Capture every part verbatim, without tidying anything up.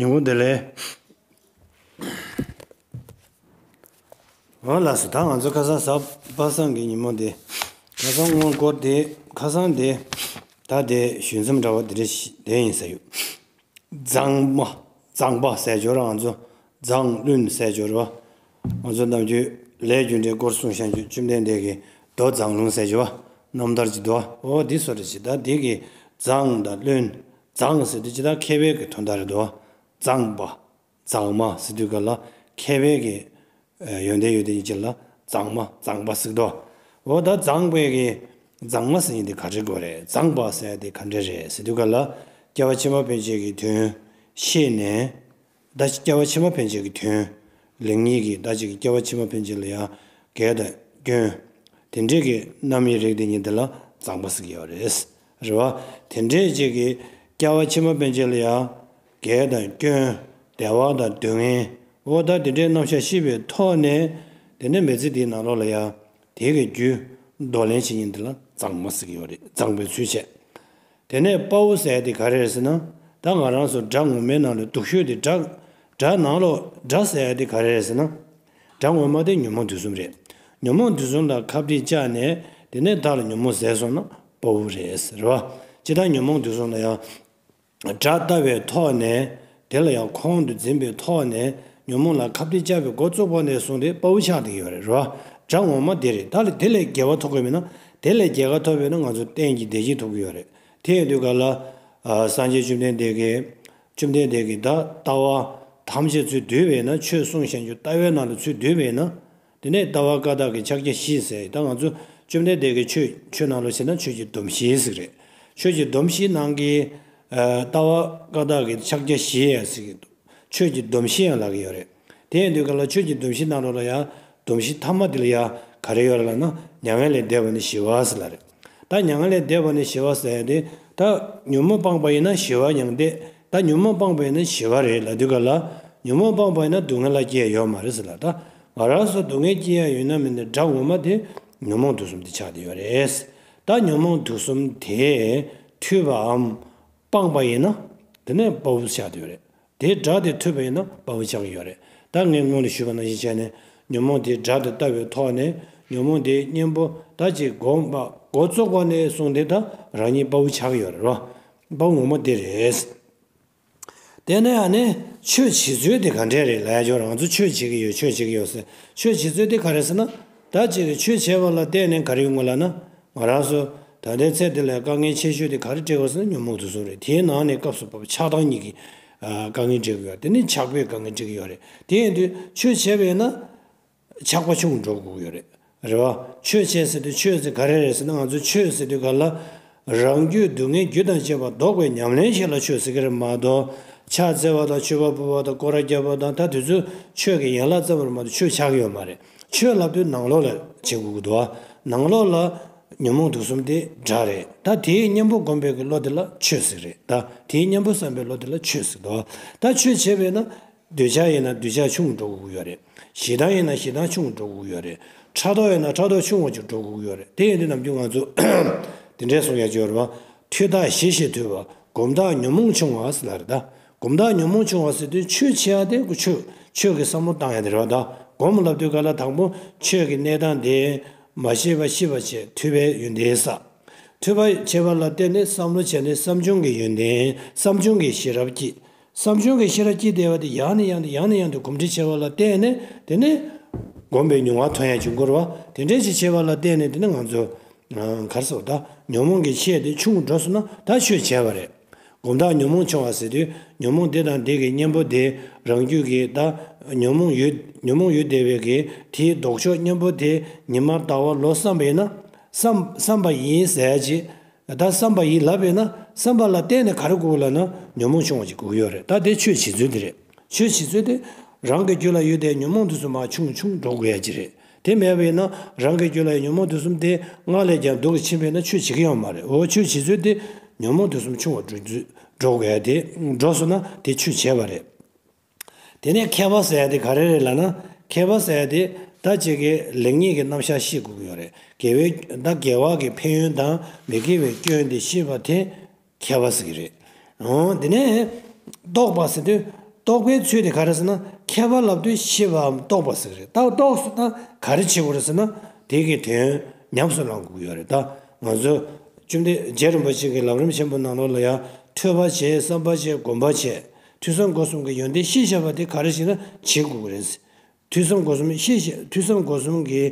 ཉིན་གུང་བདེ་ལེགས། འོ་ལགས་སོ། ད་ང་ཚོ་ཁ་སང་གཟའ་པ་སངས་ཀྱི་ཉིན་མོ་དེ། ཁ་སང་སྔོན་སྐོར་དེ། ཁ་སང་དེ། ད་དེ་ཞུས་མཚམས་འདྲ་བ་དེ་འདྲ་ཞིག་དེ་ཡིན་ས་ཡོད། མཛངས་མ། མཛངས་པ་ཟེར་ཆོག་ར། ང་ཚོ་མཛངས་བླུན་ཟེར་ཆོག་ར། ང་ཚོ་ནམ་རྒྱུན་ལས་རྒྱུ་འབྲས་སྐོར་གསུངས་བཞག་རྒྱུ། བཅོམ་ལྡན་འདས་ཀྱིས་མདོ་མཛངས་བླུན་ཟེར་ཆོག་ར། རྣམ་ཐར་གྱི་མདོ། འོ་འདི་སོ་རེ་ཞིག། ད་འདི་གི་མཛངས་དང་བླུན། མཛངས་ཟེར་དུས་ཅི་ད་མཁས་པའི་གི་དོན་དག་རེད་དོ། མཛངས་པ། མཛངས་མ་ཟེར་དུས་ག་ལ་མཁས་པའི་གི་ཡོན་ཏན་ཡོད་དེ་ཡིན་ཅི་ལ་མཛངས་མ་མཛངས་པ་ཟེར་དོ། འོ་ད་མཛངས་པའི་གི་མཛངས་མ་ཟེར་ཡིན་དེ་ག་འདྲའི་སྐོར་རེད། མཛངས་པ་ཟེར་ཡ་དེ་ག་འདྲ་རེད་ཟེར་དུས་ག་ལ། སྐྱེ་བ་ཕྱི་མ་ཕན་ཆད་ཀྱི་དོན་ཤེས་ནས། ད་སྐྱེ་བ་ཕྱི་མ་ཕན་ཆད་ཀྱི་དོན། ལེགས་ཉེས་ཀྱི་ད་ཅིག་གི་སྐྱེ་བ་ཕྱི་མ་ཕན་ཆད་ལ་ཡང་། དགེ་དང་སྐྱོན། དེ་འདྲས་ཀྱི་རྣམ་དབྱེ་རིགས་དེ་ཉིད་དེ་ལ་མཛངས་པ་ཟེར་གྱི་ཡོད་རེད། རེད་བ། དེ་འདྲས་ཅིག་གི་སྐྱེ་བ་ཕྱི་མ་ཕན་ཆད་ལ་ཡང་། དགེ་དང་སྐྱོན། བདེ་བ་དང་སྡུག་བསྔལ། འོ་ད་དེ་འདྲའི་རྣམ་གཞག་ཤེས་པའི་ཐོག་ནས། དེ་ནས་མི་ཚེ་འདིའི་ནང་ལོགས་ལ་ཡང་། དེ་གི་རྒྱུ་འདོར་ལེན་བྱེད་མཁན་དེ་ལ་མཛངས་མ་ཟེར་གྱི་ཡོད་རེད། མཛངས་པའི་ཚུལ་བྱས། དེ་ནས་དཔའ་བོ་ཟེར་ཡ་དེ་ག་རེ་རེད་ཟེར་ན། ད་ང་རང་ཚོ་དགྲ་ངོ་མའི་ནང་ལ་སྡུག་ཤོས་དེ་དགྲ། དགྲ་ནང་ལོགས་དགྲ་ཟེར་ཡ་དེ་ག་རེ་རེད་ཟེར་ན། དགྲ་ངོ་མ་དེ་ཉོན་མོངས་དུག་གསུམ་རེད། ཉོན་མོངས་དུག་གསུམ་ལ་ཁ་གཏད་བཅག་ནས། དེ་ནས་བདག་ལ་ཉོན་མོངས་ཟད་སོང་ན་དཔའ་བོ་རེད། རེད་བ། ཇི་ལྟར་ཉོན་མོངས་དུག་གསུམ་ལ་ཡང་། དགྲ་ལྟ་བའི་ཐོག་ནས། དེ་ལ་ཡང་ཁོང་དུ་འཛིན་པའི་ཐོག་ནས། ཉོན་མོངས་ལ་ཁ་གཏད་བཅག་པའི་འགོ་བཙུགས་པ་ནས་བཟུང་སྟེ་དཔའ་བོ་ཆགས་བསྡད་ཀྱི་ཡོད་རེད། རེད་བ། དགྲ་ངོ་མ་དེ་རེད། ད་ལ་དེ་ལས་རྒྱལ་བ་ཐོབ་དགོས་མིན་ན། དེ་ལས་རྒྱལ་ཁ་ཐོབ་པས་ན་ང་ཚོ་གཏན་གྱི་བདེ་སྐྱིད་ཐོབ་ཀྱི་ཡོད་རེད། དེ་ཡིན་དུས་ག་ལ། ཨ། སངས་རྒྱས་བཅོམ་ལྡན་འདས་ཀྱིས། བཅོམ་ལྡན་འདས་ཀྱིས་ད་ལྟ་བ་ཐམས་ཅད་ཚུར་བསྡུས་པས་ན། ཆོས་གསུངས་བཞག་རྒྱུ་ལྟ་བའི་ནང་ལ་ཚུར་བསྡུས་པས་ན། དེ་ནས་ལྟ་བ་བཀའ་རྟགས་ཀྱི་ཕྱག་རྒྱ་བཞི་ཟེར། ད་ང་ཚོ་བཅོམ་ལྡན་འདས་ཀྱི་ཆོས། ཆོས་ནང་ལོགས་བྱས་ན་ཆོས་ཀྱི་སྡོམ་བཞི་ཟེར་རེད། ཆོས་ཀྱི་སྡོམ་བཞིའི་ནང་གི། ཨ། ལྟ་བ་བཀའ་རྟགས་ཀྱི་ཕྱག་རྒྱ་བཞི་ཡང་ཟེར་གྱི་འདུག་ཆོས་ཀྱི་སྡོམ་བཞི་ཡང་ལབ་ཀྱི་ཡོད་རེད། དེ་ཡིན་དུས་ག་ལ་ཆོས་ཀྱི་སྡོམ་བཞི་ནང་ལོགས་ལ་ཡང་། སྡོམ་བཞི་ཐ་མ་དེ་ལ་ཡང་ག་རེ་ཡོད་རེད་ལབ་ན། མྱ་ངན་ལས་འདས་པ་ནི་ཞི་བ་ཟེར་ལབ་རེད། ད་མྱ་ངན་ལས་འདས་པ་ནི་ཞི་བ་ཟེར་ཡ་དེ། ད་ཉོན་མོངས་སྤངས་པ་ཡིན་ན་ཞི་བ་མྱང་འདས། ད་ཉོན་མོངས་སྤངས་པ་ཡིན་ན་ཞི་བ་རེད་ལབ་དུས་ག་ལ། ཉོན་མོངས་སྤངས་པ་ཡིན་ན་སྡུག་བསྔལ་ལ་སྐྱེ་ཡ་ཡོད་མ་རེད་ཟེར་ལབ། ད་ང་རང་ཚོ་སྡུག་བསྔལ་སྐྱེ་ཡ་ཡོད་ན་མིན་ན། དགྲ་ངོ་མ་དེ་ཉོན་མོངས་དུག་གསུམ་དེ་ཆགས་བསྡད་ཡོད་རེད། ད་ཉོན་མོངས་དུག་གསུམ་དེ་ཐུལ་བའམ་སྤངས་པ་ཡིན་ན། དེ་ནས་དཔའ་བོ་ཆགས་བསྡད་ཡོད་རེད། དེའི་དགྲ་དེ་ཐུལ་བ་ཡིན་ན་དཔའ་བོ་ཆགས་ཀྱི་ཡོད་རེད། ད་ངས་སྔོན་ལ་ཞུས་པ་ནང་བཞིན་བྱས་ནས། ཉོན་མོངས་དེའི་དགྲ་དེ་ལྟ་བའི་ཐོག་ནས། ཉོན་མོངས་དེའི་གཉེན་པོ་ད་ཅིག་སྒོམ་པ་འགོ་བཙུགས་པ་ནས་བཟུང་སྟེ། ད་རང་ཉིད་དཔའ་བོ་ཆགས་ཀྱི་ཡོད་རེད་བ། དཔའ་བོ་ངོ་མ་དེ་རེད། དེ་ནས་ཨ་ནི་ཆོས་བྱེད་ཚུལ་དེ་ག་འདྲས་རེད་ལབ་ཡ། ཅོ་རང་ཚོ་ཆོས་བྱེད་ཀྱི་ཡོད། ཆོས་བྱེད་ཀྱི་ཡོད་ཟེར། ཆོས་བྱེད་ཚུལ་དེ་ག་རེ་ཟེར་ན། ད་ཅིག་གི་ཆོས་བྱེད་པ་ལ་བརྟེན་ནས་ག་རེ་ཡོང་གི་ལབ་ན། ང་རང་ཚོ་ད་ལྟའི་ཚེ་འདི་ལ་དཀའ་ངལ་ཆེ་ཤོས་དེ་ག་རེ་འཕྲད་ཀྱི་ཡོད་ཟེར་ན། ཉོན་མོངས་དུག་གསུམ་རེད། དེའི་ནང་ནས་སྐབས་སུ་བབས་པ་ཆགས་སྡང་གཉིས་ཀྱིས། ཨ། དཀའ་ངལ་འཕྲད་ཀྱི་ཡོད་རེད། དེ་ནི་ཆགས་པས་དཀའ་ངལ་འཕྲད་ཀྱི་ཡོད་རེད། དེ་ཡིན་དུས་ཆོས་བྱས་པས་ན་ཆགས་པ་ཆུང་འགྲོ་དགོས་ཀྱི་ཡོད་རེད། རེད་བ། ཆོས་བྱས་ཟེར་དུས་ཆོས་ཟེར་ག་རེ་རེད་ཟེར་ན། ང་ཚོ་ཆོས་ཟེར་དུས་ག་ལ། རང་རྒྱུད་སྡུག་བསྔལ་རྒྱུ་དང་བཅས་པ་ལྡོག་པའི་ཉམས་ལེན་ཞིག་ལ་ཆོས་ཟེར་གྱི་རེད་མ་གཏོགས། ཕྱག་འཚལ་བ་དང་མཆོད་པ་ཕུལ་བ་དང་སྐོར་ར་རྒྱབ་པ་དང་། ད་དེ་ཚོ་ཆོས་ཀྱི་ཡན་ལག་ཙམ་རེད་མ་གཏོགས་ཆོས་ཆགས་ཀྱི་ཡོད་མ་རེད། ཆོས་ལབ་དུས་ནང་ལོགས་ལ་བྱེད་དགོས་ཀྱི་འདུག་བ། ནང་ལོགས་ལ་ཉོན་མོངས་དུག་གསུམ་དེ་དགྲ་རེད། ད་དེའི་གཉེན་པོ་སྒོམ་པའི་གི་བློ་དེ་ལ་ཆོས་ཟེར་གྱི་རེད། ད་དེའི་གཉེན་པོ་བསམ་པའི་བློ་དེ་ལ་ཆོས་ཟེར་གྱི་འདུག་བ། ད་ཆོས་བྱས་པས་ན། འདོད་ཆགས་ཡིན་ན་འདོད་ཆགས་ཆུང་དུ་འགྲོ་དགོས་ཀྱི་ཡོད་རེད། ཞེ་སྡང་ཡིན་ན་ཞེ་སྡང་ཆུང་དུ་འགྲོ་དགོས་ཀྱི་ཡོད་རེད། ཕྲག་དོག་ཡིན་ན་ཕྲག་དོག་ཆུང་བ་ཅིག་འགྲོ་དགོས་ཀྱི་ཡོད་རེད། དེ་ཡིན་དུས་ནམ་རྒྱུན་ང་ཚོ་དེ་འདྲས་གསུང་ཡ་ཅིག་ཡོད་རེད་བ། ཐོས་བདག་ཞི་ཞིང་དུལ་བ། སྒོམ་བདག་ཉོན་མོངས་ཆུང་བ་ཟེར་ལབ་རེད་ད། སྒོམ་བདག་ཉོན་མོངས་ཆུང་བ་ཟེར་དུས་ཆོས་བྱེད་ཡ་དེ་ཆོས། ཆོས་ཀྱི་བསམ་བློ་བཏང་ཡ་དེ་རེད་བ་ད། སྒོམ་ལབ་དུས་ག་ལ་དང་པོ་ཆོས་ཀྱི་གནས་སྟངས་དེ་མ་ཤེས་པ་ཤེས་པ་བྱས། ཐོས་པའི་ཡོན་ཏན་བསགས། ཐོས་པ་བྱས་པ་ལ་བརྟེན་ནས་བསམ་བློ་བྱས་ནས་བསམ་བྱུང་གི་ཡོན་ཏན། བསམ་བྱུང་གི་ཤེས་རབ་སྐྱེས། བསམ་བྱུང་གི་ཤེས་རབ་སྐྱེས་བསྡད་པ་དེ་ཡང་ནས་ཡང་དུ་ཡང་ནས་ཡང་དུ་གོམས་འདྲིས་བྱས་པ་ལ་བརྟེན་ནས། དེ་ནས་སྒོམ་པའི་མྱོང་བ་ཐོན་ཡ་བྱུང་དགོས་རེད་བ། དེ་འདྲས་ཅིག་བྱས་པ་ལ་བརྟེན་ནས་དེ་ནས་ང་ཚོ་ག་རེ་ཟེར་བ། ད་ཉོན་མོངས་ཀྱི་ཤས་དེ་ཆུང་འགྲོ་སོང་ན་ད་ཆོས་བྱས་པ་རེད། སྒོམ་བདག་ཉོན་མོངས་ཆུང་བ་ཟེར་དུས་ཉོན་མོངས་དེ་དང་དེ་གི་གཉེན་པོ་དེ། རང་རྒྱུད་ཀྱི་ད་ཉོན་མོངས་ཡོད། ཉོན་མོངས་ཡོད་བསྡད་པའི་གི་དེའི་ལྡོག་ཕྱོགས་གཉེན་པོ་དེ་ཉི་མ་ཟླ་བ་ལོ་བསམ་པ་ཡིན་ན། བསམ་བསམ་པ་ཡིན་ཟེར་ཡ་ཅིག་ད་བསམ་པ་ཡིན་ལབ་པས་ན། བསམ་པ་ལ་བརྟེན་ནས་ག་རེ་དགོས་ལབ་ན། ཉོན་མོངས་ཆུང་བ་ཅིག་དགོས་ཀྱི་ཡོད་རེད། ད་དེ་ཆོས་བྱེད་ཚུལ་དེ་རེད། ཆོས་བྱེད་ཚུལ་དེ་རང་གི་རྒྱུད་ལ་ཡོད་དེ་ཉོན་མོངས་དེ་ཚོ་མར་ཆུང་ཆུང་འགྲོ་དགོས་ཡ་ཅིག་རེད། དེ་མེད་པས་ན་རང་གི་རྒྱུད་ལ་ཡོད་ཉོན་མོངས་དེ་ཚོ་དེ་སྔར་ལས་ཀྱང་སྡུག་གི་ཕྱིན་པས་ན་ཆོས་བྱེད་ཀྱི་ཡོད་མ་རེད། འོ་ཆོས་བྱེད་ཚུལ་དེ་ཉོན་མོངས་དེ་ཚོ་ཆུང་བ་འགྲོ་ཚུལ་འགྲོ་དགོས་ཡ་དེ་འགྲོ་སོང་ན་དེ་ཆོས་བྱས་པ་རེད། དེ་ནས་མཁས་པ་ཟེར་ཡ་དེ་ག་རེ་རེད་ལབ་ན། མཁས་པ་ཟེར་ཡ་དེ་ད་ཅིག་གི་ལེགས་ཉེས་ཀྱི་རྣམ་གཞག་ཤེས་དགོས་ཀྱི་ཡོད་རེད། དགེ་བའི་ད་དགེ་བ་གི་ཕན་ཡོན་དང་མི་དགེ་བའི་སྐྱོན་དེ་ཤེས་པ་དེ་མཁས་པ་ཟེར་གྱི་རེད། འོ་དེ་ནས་རྟོགས་པ་ཟེར་དུས་ རྟོགས་པའི་ཚུལ་དེ་ག་རེ་ཟེར་ན། མཁས་པ་ལབ་དུས་ཤེས་པའམ་རྟོགས་པ་ཟེར་གི་རེད། ད་རྟོགས་སོང་ན་ག་རེ་བྱེད་དགོས་རེད་ཟེར་ན། དེ་གི་དོན་ཉམས་སུ་བླང་དགོས་ཀྱི་ཡོད་རེད། ད་ང་ཚོ་བཅོམ་ལྡན་རྗེ་རིན་པོ་ཆེ་གི་ལམ་རིམ་ཆེན་པོ་ནང་ལོགས་ལ་ཡང་ཐོས་པ་བྱས། བསམ་པ་བྱས། སྒོམ་པ་བྱས། ཐོས་བསམ་སྒོམ་གསུམ་གྱི་ཡོན་ཏན་ཤེས་བྱ་བ་དེ་ག་རེ་ཞིག་ན་བྱེད་དགོས་ཀྱི་རེད། ཐོས་བསམ་སྒོམ་གསུམ་ཤེས་བྱ། ཐོས་བསམ་སྒོམ་གསུམ་གྱི་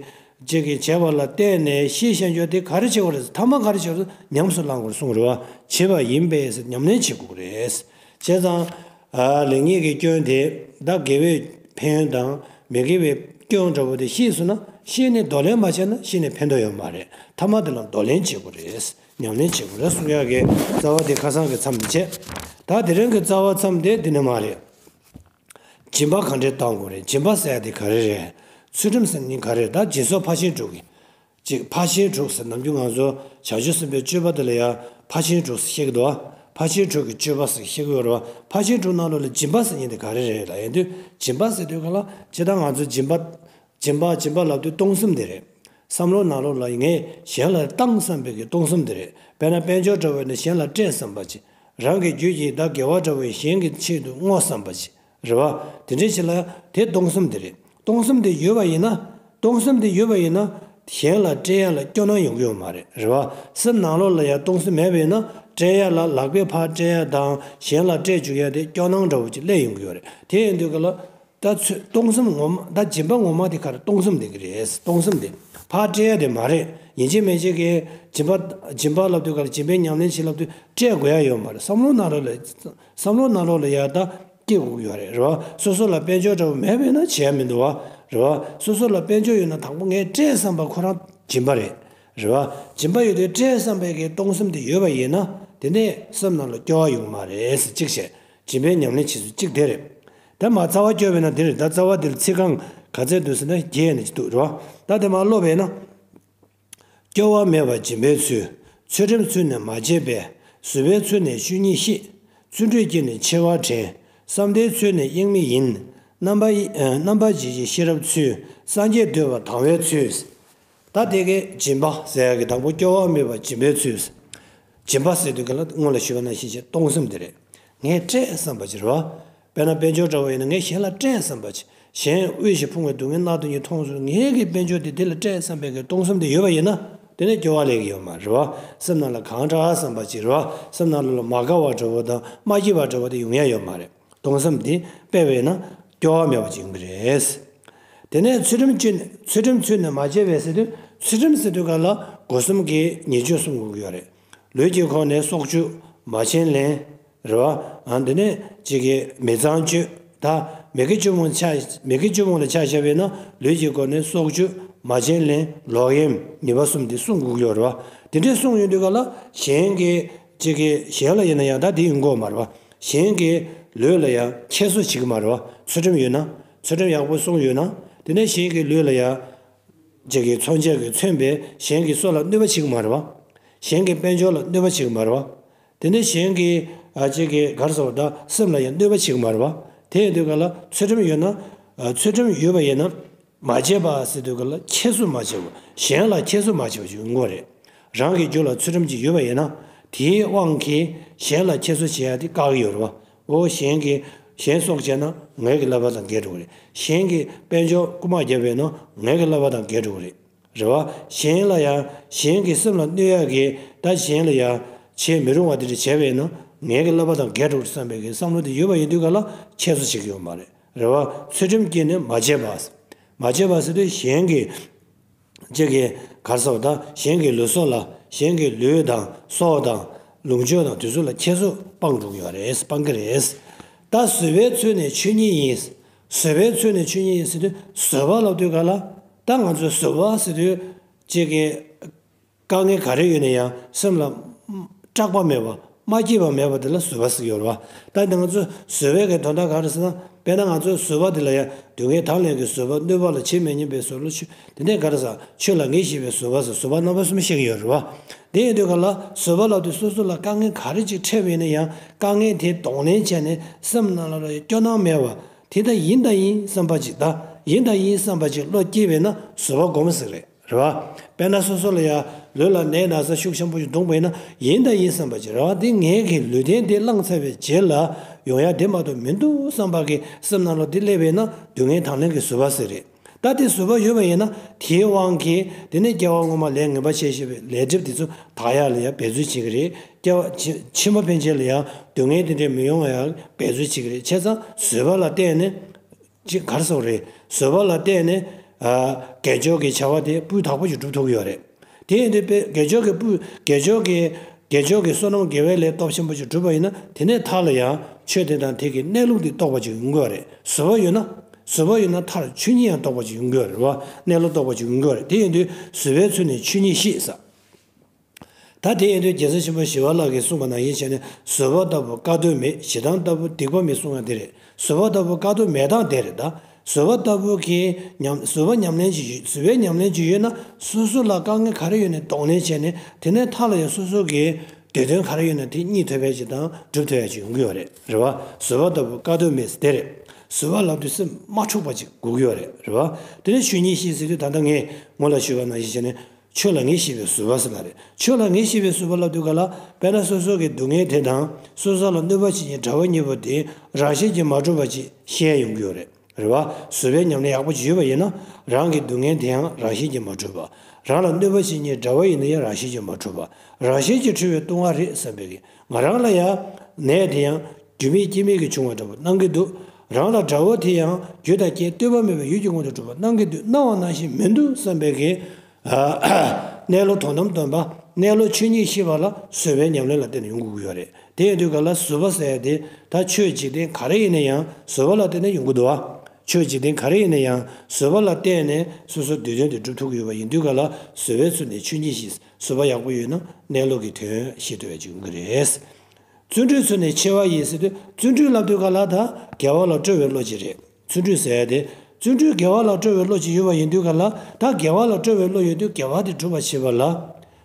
ཅིག་གི་བྱས་པ་ལ་བརྟེན་ནས་ཤེས་བྱ་འཇོག་དེ་ག་རེ་བྱེད་དགོས་རེད། ཐ་མ་ག་རེ་བྱེད་དགོས་རེད། ཉམས་སུ་བླང་དགོས་གསུངས་རེད་བ། བྱས་པ་ཡིན་པས་ཉམས་ལེན་བྱེད་དགོས་རེད། བྱས་ཙང་། ཨ། ལེགས་ཉེས་ཀྱི་སྐྱོན་དེ་ད་དགེ་བའི་ཕན་ཡོན་དང་མི་དགེ་བའི་སྐྱོན་འདྲ་བོ་དེ་ཤེས་སོང་ན། ཤེས་ནས་འདོར་ལེན་མ་བྱས་ན་ཤེས་ནས་ཕན་ཐོགས་ཡོད་མ་རེད། ཐ་མ་དེ་ལ་འདོར་ལེན་བྱེད་དགོས་རེད། ཉམས་ལེན་བྱེད་དགོས་རེད་གསུང་ཡག་གི་རྩ་བ་དེ་ཁ་སང་གི་མཚམས་དེ་བྱས། ད་དེ་རིང་གི་རྩ་བ་མཚམས་དེ་འདི་ནས་མ་རེད། སྦྱིན་པ་ག་འདྲས་བཏང་དགོས་རེད། སྦྱིན་པ་ཟེར་ཡ་དེ་ག་རེ་རེད། ཚུལ་ཁྲིམས་ཟེར་ནི་ག་རེ་རེད། ད་སྦྱིན་སོགས་ཕར་ཕྱིན་དྲུག་གི། ཅིག་ཕར་ཕྱིན་དྲུག་ཟེར། ནམ་རྒྱུན་ང་ཚོ་བྱང་ཆུབ་སེམས་དཔའི་སྤྱོད་པ་དེ་ལ་ཡང་ཕར་ཕྱིན་དྲུག་ཟེར་བཤད་ཀྱི་འདུག་བ། ཕར་ཕྱིན་དྲུག་གི་སྤྱོད་པ་ཟེར་བཤད་ཀྱི་ཡོད་རེད་བ། ཕར་ཕྱིན་དྲུག་ནང་ལོགས་ལ་སྦྱིན་པ་ཟེར་མཁན་དེ་ག་རེ་རེད་ལབ་ཡིན་དུས། སྦྱིན་པ་ཟེར་དུས་ག་ལ་ཇི་ལྟར་ང་ཚོ་སྦྱིན་པ། སྦྱིན་པ། སྦྱིན་པ་ལབ་དུས་གཏོང་སེམས་དེ་རེད། བསམ་བློ་ནང་ལོགས་ལ་ངས་གཞན་ལ་བཏང་བསམ་པའི་གི་གཏོང་སེམས་དེ་རེད། དཔེར་ན་དཔལ་འབྱོར་འདྲ་བོ་ཡིན་ན་གཞན་ལ་སྤྲད་བསམ་པ་ཅིག་རང་གི་རྒྱུད་ཀྱི་ད་དགེ་བ་འདྲ་བོ་ཡིན། གཞན་གྱི་ཆེད་དུ་བསྔོ་བསམ་པ་ཅིག་རེད་བ། དེ་འདྲའི་ཕྱིར་ལ་དེ་གཏོང་སེམས་དེ་རེད། གཏོང་སེམས་དེ་ཡོད་པ་ཡིན་ན། གཏོང་སེམས་དེ་ཡོད་པ་ཡིན་ན། གཞན་ལ་སྤྲད་ཡ་ལ་སྐྱོ་སྣང་ཡོང་གི་ཡོད་མ་རེད། རེད་བ། སེམས་ནང་ལོགས་ལ་ཡང་གཏོང་སེམས་མེད་པ་ཡིན་ན། སྤྲད་ཡ་ལ་ལག་པས་ཕར་སྤྲད་ཡ་དང་གཞན་ལ་སྤྲད་བཅུག་ཡ་དེ་སྐྱོ་སྣང་འདྲ་བོ་ཅིག་སླེབས་ཡོང་གི་ཡོད་རེད། དེ་ཡིན་དུས་ག་ལ། ད་ཚོད་གཏོང་སེམས་ངོ་མ། ད་སྦྱིན་པ་ངོ་མ་དེ་ག་རེ། གཏོང་སེམས་དེ་ག་རེད། གཏོང་སེམས་དེ་ཕར་སྤྲད་ཡ་དེ་མ་རེད། ཡིན་གཅིག་མིན་གཅིག་གི་སྦྱིན་པ། སྦྱིན་པ་ལབ་དུས་ག་ལ་སྦྱིན་པའི་ཉམས་ལེན་བྱེད་ལབ་དུས་སྤྲད་དགོས་ཡ་ཡོད་མ་རེད། བསམ་བློ་ནང་ལོགས་ལ། བསམ་བློ་ནང་ལོགས་ལ་ཡ་ད་སྐྱེ་དགོས་ཀྱི་ཡོད་རེད། རེད་བ། སོ་སོ་ལ་དཔལ་འབྱོར་འདྲ་བོ་མེད་པ་ཡིན་ན་བྱས་མི་འདུག་བ། རེད་བ། སོ་སོ་ལ་དཔལ་འབྱོར་ཡོད་ན་དང་པོ་ངས་སྤྲད་བསམ་པ་ཁོ་རང་སྦྱིན་པ་རེད། རེད་བ། སྦྱིན་པ་ཡོད་དུས་སྤྲད་བསམ་པའི་གི་གཏོང་སེམས་དེ་ཡོད་པ་ཡིན་ན། དེ་ནས་སེམས་ནང་ལ་སྐྱོ་བ་ཡོང་གི་མ་རེད་ཟེར་གཅིག་བྱས། སྦྱིན་པའི་ཉམས་ལེན་བྱེད་ཚུལ་གཅིག་དེ་རེད། ད་མར་རྩ་བ་སྐྱོར་བས་ན་འདི་རེད། ད་རྩ་བ་འདིར་ཚིག་རྐང་ག་ཚད་འདུག་ཟེར་ན་བརྒྱད་ནས་ཅིག་འདུག་རེད་བ། ད་དེ་མར་ཀློག་པས་ན། སྐྱོ་བ་མེད་པར་སྦྱིན་པའི་ཚུལ། ཚུལ་ཁྲིམས་ཚུལ་ནི་མ་བརྗེད་པས། བཟོད་པའི་ཚུལ་ནི་ཆོས་ཉིད་བཤད། བརྩོན་འགྲུས་ཀྱིས་ནི་ཆེ་བ་དྲན། བསམ་གཏན་ཚུལ་ནི་གཡེང་མེད་ཡིན། རྣམ་པ་ཡི། ཨ། རྣམ་པར་འབྱེད་ཀྱི་ཤེས་རབ་ཚུལ། སངས་རྒྱས་འདོད་པ་དང་བའི་ཚུལ། ད་དེ་གའི་སྦྱིན་པ་ཟེར་ཡག་གི་དང་པོ་སྐྱོ་བ་མེད་པར་སྦྱིན་པའི་ཚུལ། སྦྱིན་པ་ཟེར་དུས་ག་ལ་སྔོན་ལ་ཞུས་པ་ནང་བཞིན་བྱས་གཏོང་སེམས་དེ་རེད། ངས་སྤྲད་བསམ་པ་ཅིག་རེད་བ། དཔེར་ན་དཔལ་འབྱོར་འདྲ་བོ་ཡིན་ན་ངས་གཞན་ལ་སྤྲད་བསམ་པ་ཅིག་གཞན་དབུལ་ཞིང་ཕོངས་པའི་སྡུག་བསྔལ་མནར་དུ་གཉིད་མཐོང་སོང་། ངའི་གི་དཔལ་འབྱོར་དེ་དེ་ལ་སྤྲད་བསམ་པའི་གི་གཏོང་སེམས་དེ་ཡོད་པ་ཡིན་ན། དེ་ནས་སྐྱོ་བ་སླེབས་ཀྱི་ཡོད་མ་རེད་བ། སེམས་ནང་ལ་གང་དྲག་བསམ་པ་ཅིག་རེད་བ། སེམས་ནང་ལ་མ་དགའ་བ་འདྲ་བོ་དང་མ་སྐྱིད་པ་འདྲ་བོ་དེ་ཡོང་ཡ་ཡོད་མ་རེད། གཏོང་སེམས་དེ་སྤེལ་བས་ན་སྐྱོ་བ་མེད་པ་ཅིག་ཡོང་གི་རེད། དེ་ནས་ཚུལ་ཁྲིམས་ཚུལ། ཚུལ་ཁྲིམས་ཚུལ་ནི་མ་བརྗེད་པས་ཟེར་དུས། ཚུལ་ཁྲིམས་ཟེར་དུས་ག་ལ་སྒོ་གསུམ་གྱི་ཉེས་སྤྱོད་གསུམ་དགོས་ཀྱི་ཡོད་རེད། ལུས་ཀྱི་ཁོངས་ནས་སྲོག་གཅོད། མ་བྱིན་ལེན། རེད་བ། ཨ། འདི་ནས་གཅིག་གི་མི་ཚངས་སྤྱོད། ད་མི་དགེ་བཅུ་སྤོང་ཆ། མི་དགེ་བཅུ་སྤོང་ལ་ཆ་བཞག་པས་ན་ལུས་ཀྱི་ཁོངས་ནས་སྲོག་གཅོད། མ་བྱིན་ལེན། ལོག་གཡེམ། ཉེས་པ་གསུམ་འདི་སྲུང་དགོས་ཀྱི་ཡོད་རེད་བ། དེ་འདྲས་སྲུང་ཡོང་དུས་ག་ལ་གཞན་གྱི་གཅིག་གི་གཞན་ལ་ཡིན་ན་ཡང་ད་དེ་ཡོང་གི་ཡོད་མ་རེད་བ། གཞན་གྱི་ལུས་ལ་ཡང་ཁྱད་གསོད་བྱེད་ཀྱི་མ་རེད་བ། ཚུལ་ཁྲིམས་ཡོད་ན། ཚུལ་ཁྲིམས་ཡག་པོ་སྲུང་ཡོད་ན། དེ་ནས་གཞན་གྱི་ལུས་ལ་ཡང་གཅིག་གི་མཚོན་ཆ་གིས་མཚོན་པས་གཞན་གྱི་སྲོག་ལ་གནོད་པ་བྱེད་ཀྱི་མ་རེད་བ། གཞན་གྱི་དཔལ་འབྱོར་ལ་གནོད་པ་བྱེད་ཀྱི་མ་རེད་བ། དེ་ནས་གཞན་གྱི། ཨ། གཅིག་གི་ག་རེ་ཟེར་བ། ད་སེམས་ལ་ཡང་གནོད་པ་བྱེད་ཀྱི་མ་རེད་བ། དེ་ཡིན་དུས་ག་ལ་ཚུལ་ཁྲིམས་ཡོད་ན། ཨ། ཚུལ་ཁྲིམས་ཡོད་པ་ཡིན་ན། མ་བྱས་པ་ཟེར་དུས་ག་ལ་ཁྱད་གསོད་མ་བྱས་པ། གཞན་ལ་ཁྱད་གསོད་མ་བྱས་པ་ཞིག་ཡོང་གི་རེད། རང་གི་རྒྱུད་ལ་ཚུལ་ཁྲིམས་ཅིག་ཡོད་པ་ཡིན་ན། དེའི་དབང་གིས་གཞན་ལ་ཁྱད་གསོད་བྱེད་ཡ་དེ་བཀག་གི་ཡོད་རེད་བ། འོ། གཞན་གྱི། གཞན་སྲོག་བཅད་ན་ངའི་གི་བསླབ་པ་དང་འགལ་འགྲོ་གི་རེད། གཞན་གྱི་དཔལ་འབྱོར་རྐུ་མ་བརྒྱབ་པས་ན་ངའི་གི་བསླབ་པ་དང་འགལ་འགྲོ་གི་རེད། རེད་བ། གཞན་ལ་ཡང་། གཞན་གྱི་སེམས་ལ་གནོད་ཡ་གི། ད་གཞན་ལ་ཡང་བྱེད་མི་རུང་བ་དེ་འདྲ་བྱས་པས་ན་ངའི་གི་བསླབ་པ་དང་འགལ་འགྲོ་གི་རེད་བསམ་པའི་གི་བསམ་བློ་དེ་ཡོད་པ་ཡིན་དུས་ག་ལ་ཁྱད་གསོད་བྱེད་ཀྱི་ཡོད་མ་རེད། རེད་བ། ཚུལ་ཁྲིམས་ཀྱིས་ནི་མ་བྱས་པ། མ་བྱས་པ་ཟེར་དུས་གཞན་གྱི། གཅིག་གི་ག་རེ་ཟེར་བ། ད་གཞན་གྱི་ལུས་སྲོག་ལ། གཞན་གྱི་ལུས་དང་སྲོག་དང་ལོངས་སྤྱོད་དང་དེ་ཚོ་ལ་ཁྱད་གསོད་སྤང་འགྲོ་གི་ཡོད་རེད། སྤང་གི་རེད། ད་བཟོད་པའི་ཚུལ་ནི་ཆོས་ཉིད་ཡིན། བཟོད་པའི་ཚུལ་ནི་ཆོས་ཉིད་ཡིན་ཟེར་དུས་བཟོད་པ་ལབ་དུས་ག་ལ། ད་ང་ཚོས་བཟོད་པ་ཟེར་དུས་གཅིག་གི་དཀའ་ངལ་ག་རེ་ཡོད་ན་ཡང་སེམས་ལ་སྐྲག་པ་མེད་པ། མ་སྐྱིད་པ་མེད་པ་དེ་ལ་བཟོད་པ་ཟེར་གྱི་ཡོད་རེད་བ། ད་ང་ཚོ་བཟོད་པའི་གི་དོན་དག་ག་རེ་ཟེར་ན། དཔེར་ན་ང་ཚོའི་བཟོད་པ་དེ་ལ་ཡང་སྡུག་བསྔལ་དང་ལེན་གྱི་བཟོད་པ། གནོད་པ་ལ་ཇི་མི་སྙམ་པའི་བཟོད་པ། ཆོས་དེ་ནས་ག་རེ་ཟེར། ཆོས་ལ་ངེས་ཤེས་པའི་བཟོད་པ་ཟེར། བཟོད་པ་རྣམ་པ་གསུམ་བཤད་ཀྱི་ཡོད་རེད་བ། དེ་ཡིན་དུས་ག་ལ་བཟོད་པ་ལབ་དུས་སོ་སོ་ལ་དཀའ་ངལ་ག་རེ་ཅིག་འཕྲད་པ་ཡིན་ན་ཡང་དཀའ་ངལ་དེ་གདོང་ལེན་བྱས་ནས་སེམས་ནང་ལ་སྐྱོ་སྣང་མེད་པ། དེ་ད་ཡིན་ད་ཡིན་བསམ་པ་ཅིག་ད་ཡིན་ད་ཡིན་བསམ་པ་ཅིག་བློ་སྐྱེས་པས་ན་བཟོད་པ་སྒོམ་ཟེར་རེད། རེད་བ། དཔེར་ན་སོ་སོ་ལ་ཡང་ལུས་ལ་ནད་ན་ཚ་ཤུགས་ཆེན་པོ་ཞིག་བརྡུངས་པ་ཡིན་ན་ཡིན་དང་ཡིན་བསམ་པ་ཅིག་རེད་བ། འདི་ངའི་གི་ལུས་རྟེན་འདི་བླངས་ཚར་བའི་རྗེས་ལ་ཡོང་ཡ་དེ་མ་གཏོགས་མི་འདུག་བསམ་པ་གི་སེམས་ནང་ལ་འདི་སླེབས་པ་ཡིན་ན་སྡུག་བསྔལ་དང་ལེན་གྱི་བཟོད་པ་ཟེར་རེད། ད་དེ་བཟོད་པ་ཡོད་པ་ཡིན་ན་དེའི་དབང་གིས་དེ་ནས་སྐྱེ་བ་སྔོན་མ་ལས་ངན་པ་བྱས་བྱས་པའི་ལས་སྒྲིབ་དེ་ཚོ་དག་ཡ་ལ་ཡང་འབད་རྩོལ་བྱེད་ཀྱི་རེད། སྐྱེ་བ་ཕྱི་ཕྱི་མ་ཕན་ཆད་ལ་ཡང་སྡུག་བསྔལ་དེ་འདྲ་མི་ཡོང་བ་ཡང་འབད་རྩོལ་བྱེད་ཀྱི་རེད། བྱས་ཙང་བཟོད་པ་ལ་བརྟེན་ནས་ཅིག་ག་རེ་ཟེར་དགོས་རེད། བཟོད་པ་ལ་བརྟེན་ནས་ཨ་དགེ་སྦྱོར་གྱི་བྱ་བ་དེ་སྤུས་དག་པོ་ཞིག་སྒྲུབ་ཐུབ་ཀྱི་ཡོད་རེད། དེ་ཡིན་དུས་དཔེ་དགེ་སྦྱོར་གྱི་སྤུས་དགེ་སྦྱོར་གྱི་དགེ་སྦྱོར་གྱི་བསོད་ནམས་དགེ་བའི་ལས་སྟོབས་ཆེན་པོ་ཞིག་བསྒྲུབས་པ་ཡིན་ན་དེ་ནས་མཐའ་ལ་ཡང་ཆོས་དེ་དང་དེ་གི་གནས་ལུགས་དེ་རྟོགས་པ་ཅིག་ཡོང་གི་ཡོད་རེད། བཟོད་པ་ཡོད་ན། བཟོད་པ་ཡོད་ན་མཐར་ཆོས་ཉིད་ཡང་རྟོགས་པ་ཅིག་ཡོང་གི་ཡོད་རེད་བ། གནས་ལུགས་རྟོགས་པ་ཅིག་ཡོང་གི་ཡོད་རེད། དེ་ཡིན་དུས་བཟོད་པའི་ཚུལ་ནི་ཆོས་ཉིད་ཤེས་ཟེར། ད་དེ་ཡིན་དུས་རྒྱལ་སྲས་ཆེན་པོ་ཞི་བ་ལྷ་གིས་གསུངས་པ་ནང་བཞིན་བྱས་ནས་བཟོད་པ་ལྟ་བུ་དཀའ་ཐུབ་མེད། ཞེ་སྡང་ལྟ་བུ་སྡིག་པ་མེད་གསུང་ཡ་དེ་རེད། བཟོད་པ་ལྟ་བུ་དཀའ་ཐུབ་མེད་སྟངས་དེ་རེད་ད། བཟོད་པ་ལྟ་བུ་གི་ཉམས་བཟོད་པ་ཉམས་ལེན་ཅིག་ཡོད། བཟོད་པའི་ཉམས་ལེན་ཅིག་ཡོད་ན་སོ་སོ་ལ་དཀའ་ངལ་ག་རེ་ཡོད་ནའི་གདོང་ལེན་བྱས་ནས་དེ་ནས་མཐའ་ལ་ཡང་སོ་སོ་གི་འདོད་དོན་ག་རེ་ཡོད་ན་དེ་རྙེད་ཐུབ་ཡ་ཅིག་དང་སྒྲུབ་ཐུབ་ཡ་ཅིག་ཡོང་གི་ཡོད་རེད། རེད་བ། བཟོད་པ་ལྟ་བུ་དཀའ་ཐུབ་མེད་ཟེར་དེ་རེད། བཟོད་པ་ལབ་དུས་སེམས་མ་འཁྲུགས་པ་ཅིག་དགོས་ཀྱི་ཡོད་རེད། རེད་བ། དེ་ནས་ཆོས་ཉིད་ཤེས་ཟེར་དུས་ད་ལྟ་ངས་སྔོན་ལ་ཞུས་པ་ནང་བཞིན་བྱས་ནས་ཆོས་ལ་ངེས་ཤེས་པའི་བཟོད་པ་ཟེར་ལ་རེད། ཆོས་ལ་ངེས་ཤེས་པའི་བཟོད་པ་ལབ་དུས་ག་ལ་དཔེར་ན་སོ་སོ་གི་སྡུག་བསྔལ་དེ་དང་སོ་སོ་ལ་གནོད་པ་བྱེད་མཁན་དགྲ་བོ་གཉིས་པོ་དེ་རང་བཞིན་གྱིས་མ་གྲུབ་པ་ཅིག་ཤེས་ཡ་ཡོང་གི་ཡོད་རེད། རེད་བ། བཟོད་པའི་ཉམས་ལེན་ཡག་པོ་ཅིག་ཡོད་པ་ཡིན་ན་རང་གི་སྡུག་བསྔལ་དེའང་རང་བཞིན་གྱིས་མ་གྲུབ་པ། རང་ལ་གནོད་པ་བྱེད་མཁན་དགྲ་བོ་ཡིན་ན་ཡང་རང་བཞིན་གྱིས་མ་གྲུབ་པ། རང་བཞིན་གྱིས་གྲུབ་པའི་ལྟུང་བ་རེད་བསམ་པའི་གི་ང་རང་ལ་ཡང་ནད་དེ་ཡང་རྒྱུ་མེད་རྐྱེན་མེད་ཀྱིས་བྱུང་བ་འདྲ་པོ་སྣང་གི་འདུག་རང་ལ་དགྲ་བོ་དེ་ཡང་རྒྱུ་དང་རྐྱེན་ལྟོས་པ་མེད་པའི་ཡུལ་གྱི་དངོས་སུ་གྲུབ་པ་སྣང་གི་འདུག་སྣང་བ་ནང་བཞིན་མི་འདུག་བསམ་པའི་གི་གནས་ལུགས་དོན་དམ་སྟོན་པ་གནས་ལུགས་ཆོས་ཉིད་ཤེས་པ་ལ་བཟོད་པའི་ཉམས་ལེན་ལ་བརྟེན་ནས་ཡོང་དགོས་ཀྱི་ཡོད་རེད། དེ་ཡིན་དུས་ག་ལ་བཟོད་པ་ཟེར་ཡ་དེ་ད་ཆོས་འཇིག་རྟེན་ག་རེ་ཡིན་ན་ཡང་བཟོད་པ་ལ་བརྟེན་ནས་ཡོང་གི་འདུག་བ། ཆོས་འཇིག་རྟེན་ག་རེ་ཡིན་ན་ཡང་བཟོད་པ་ལ་བརྟེན་ནས་སོ་སོའི་འདོད་དོན་དེ་སྒྲུབ་ཐུབ་ཀྱི་ཡོད་པ་ཡིན་དུས་ག་ལ་བཟོད་པའི་ཚུལ་ནི་ཆོས་ཉིད་ཤེས། བཟོད་པ་ཡག་པོ་ཡོད་ན་གནས་ལུགས་ཀྱི་དོན་ཤེས་ཐུབ་པ་ཅིག་ཡོང་གི་རེད། བརྩོན་འགྲུས་ཚུལ་ནི་ཆེ་བ་ཡིན་ཟེར་དུས་བརྩོན་འགྲུས་ལབ་དུས་ག་ལ་ད་དགེ་བ་ལ་སྤྲོ་བའི་བློ་ཅིག་རེད། བརྩོན་འགྲུས་ཟེར་ཡ་དེ་བརྩོན་འགྲུས་དགེ་བ་ལ་སྤྲོ་བའི་བློ་ཅིག་ཡོད་པ་ཡིན་དུས་ག་ལ་ད་དགེ་བ་ལ་སྤྲོ་བའི་བློ་ཡོད་དུས་དགེ་བ་དེ་སྒྲུབ་པར་བྱེད་པ་ལ་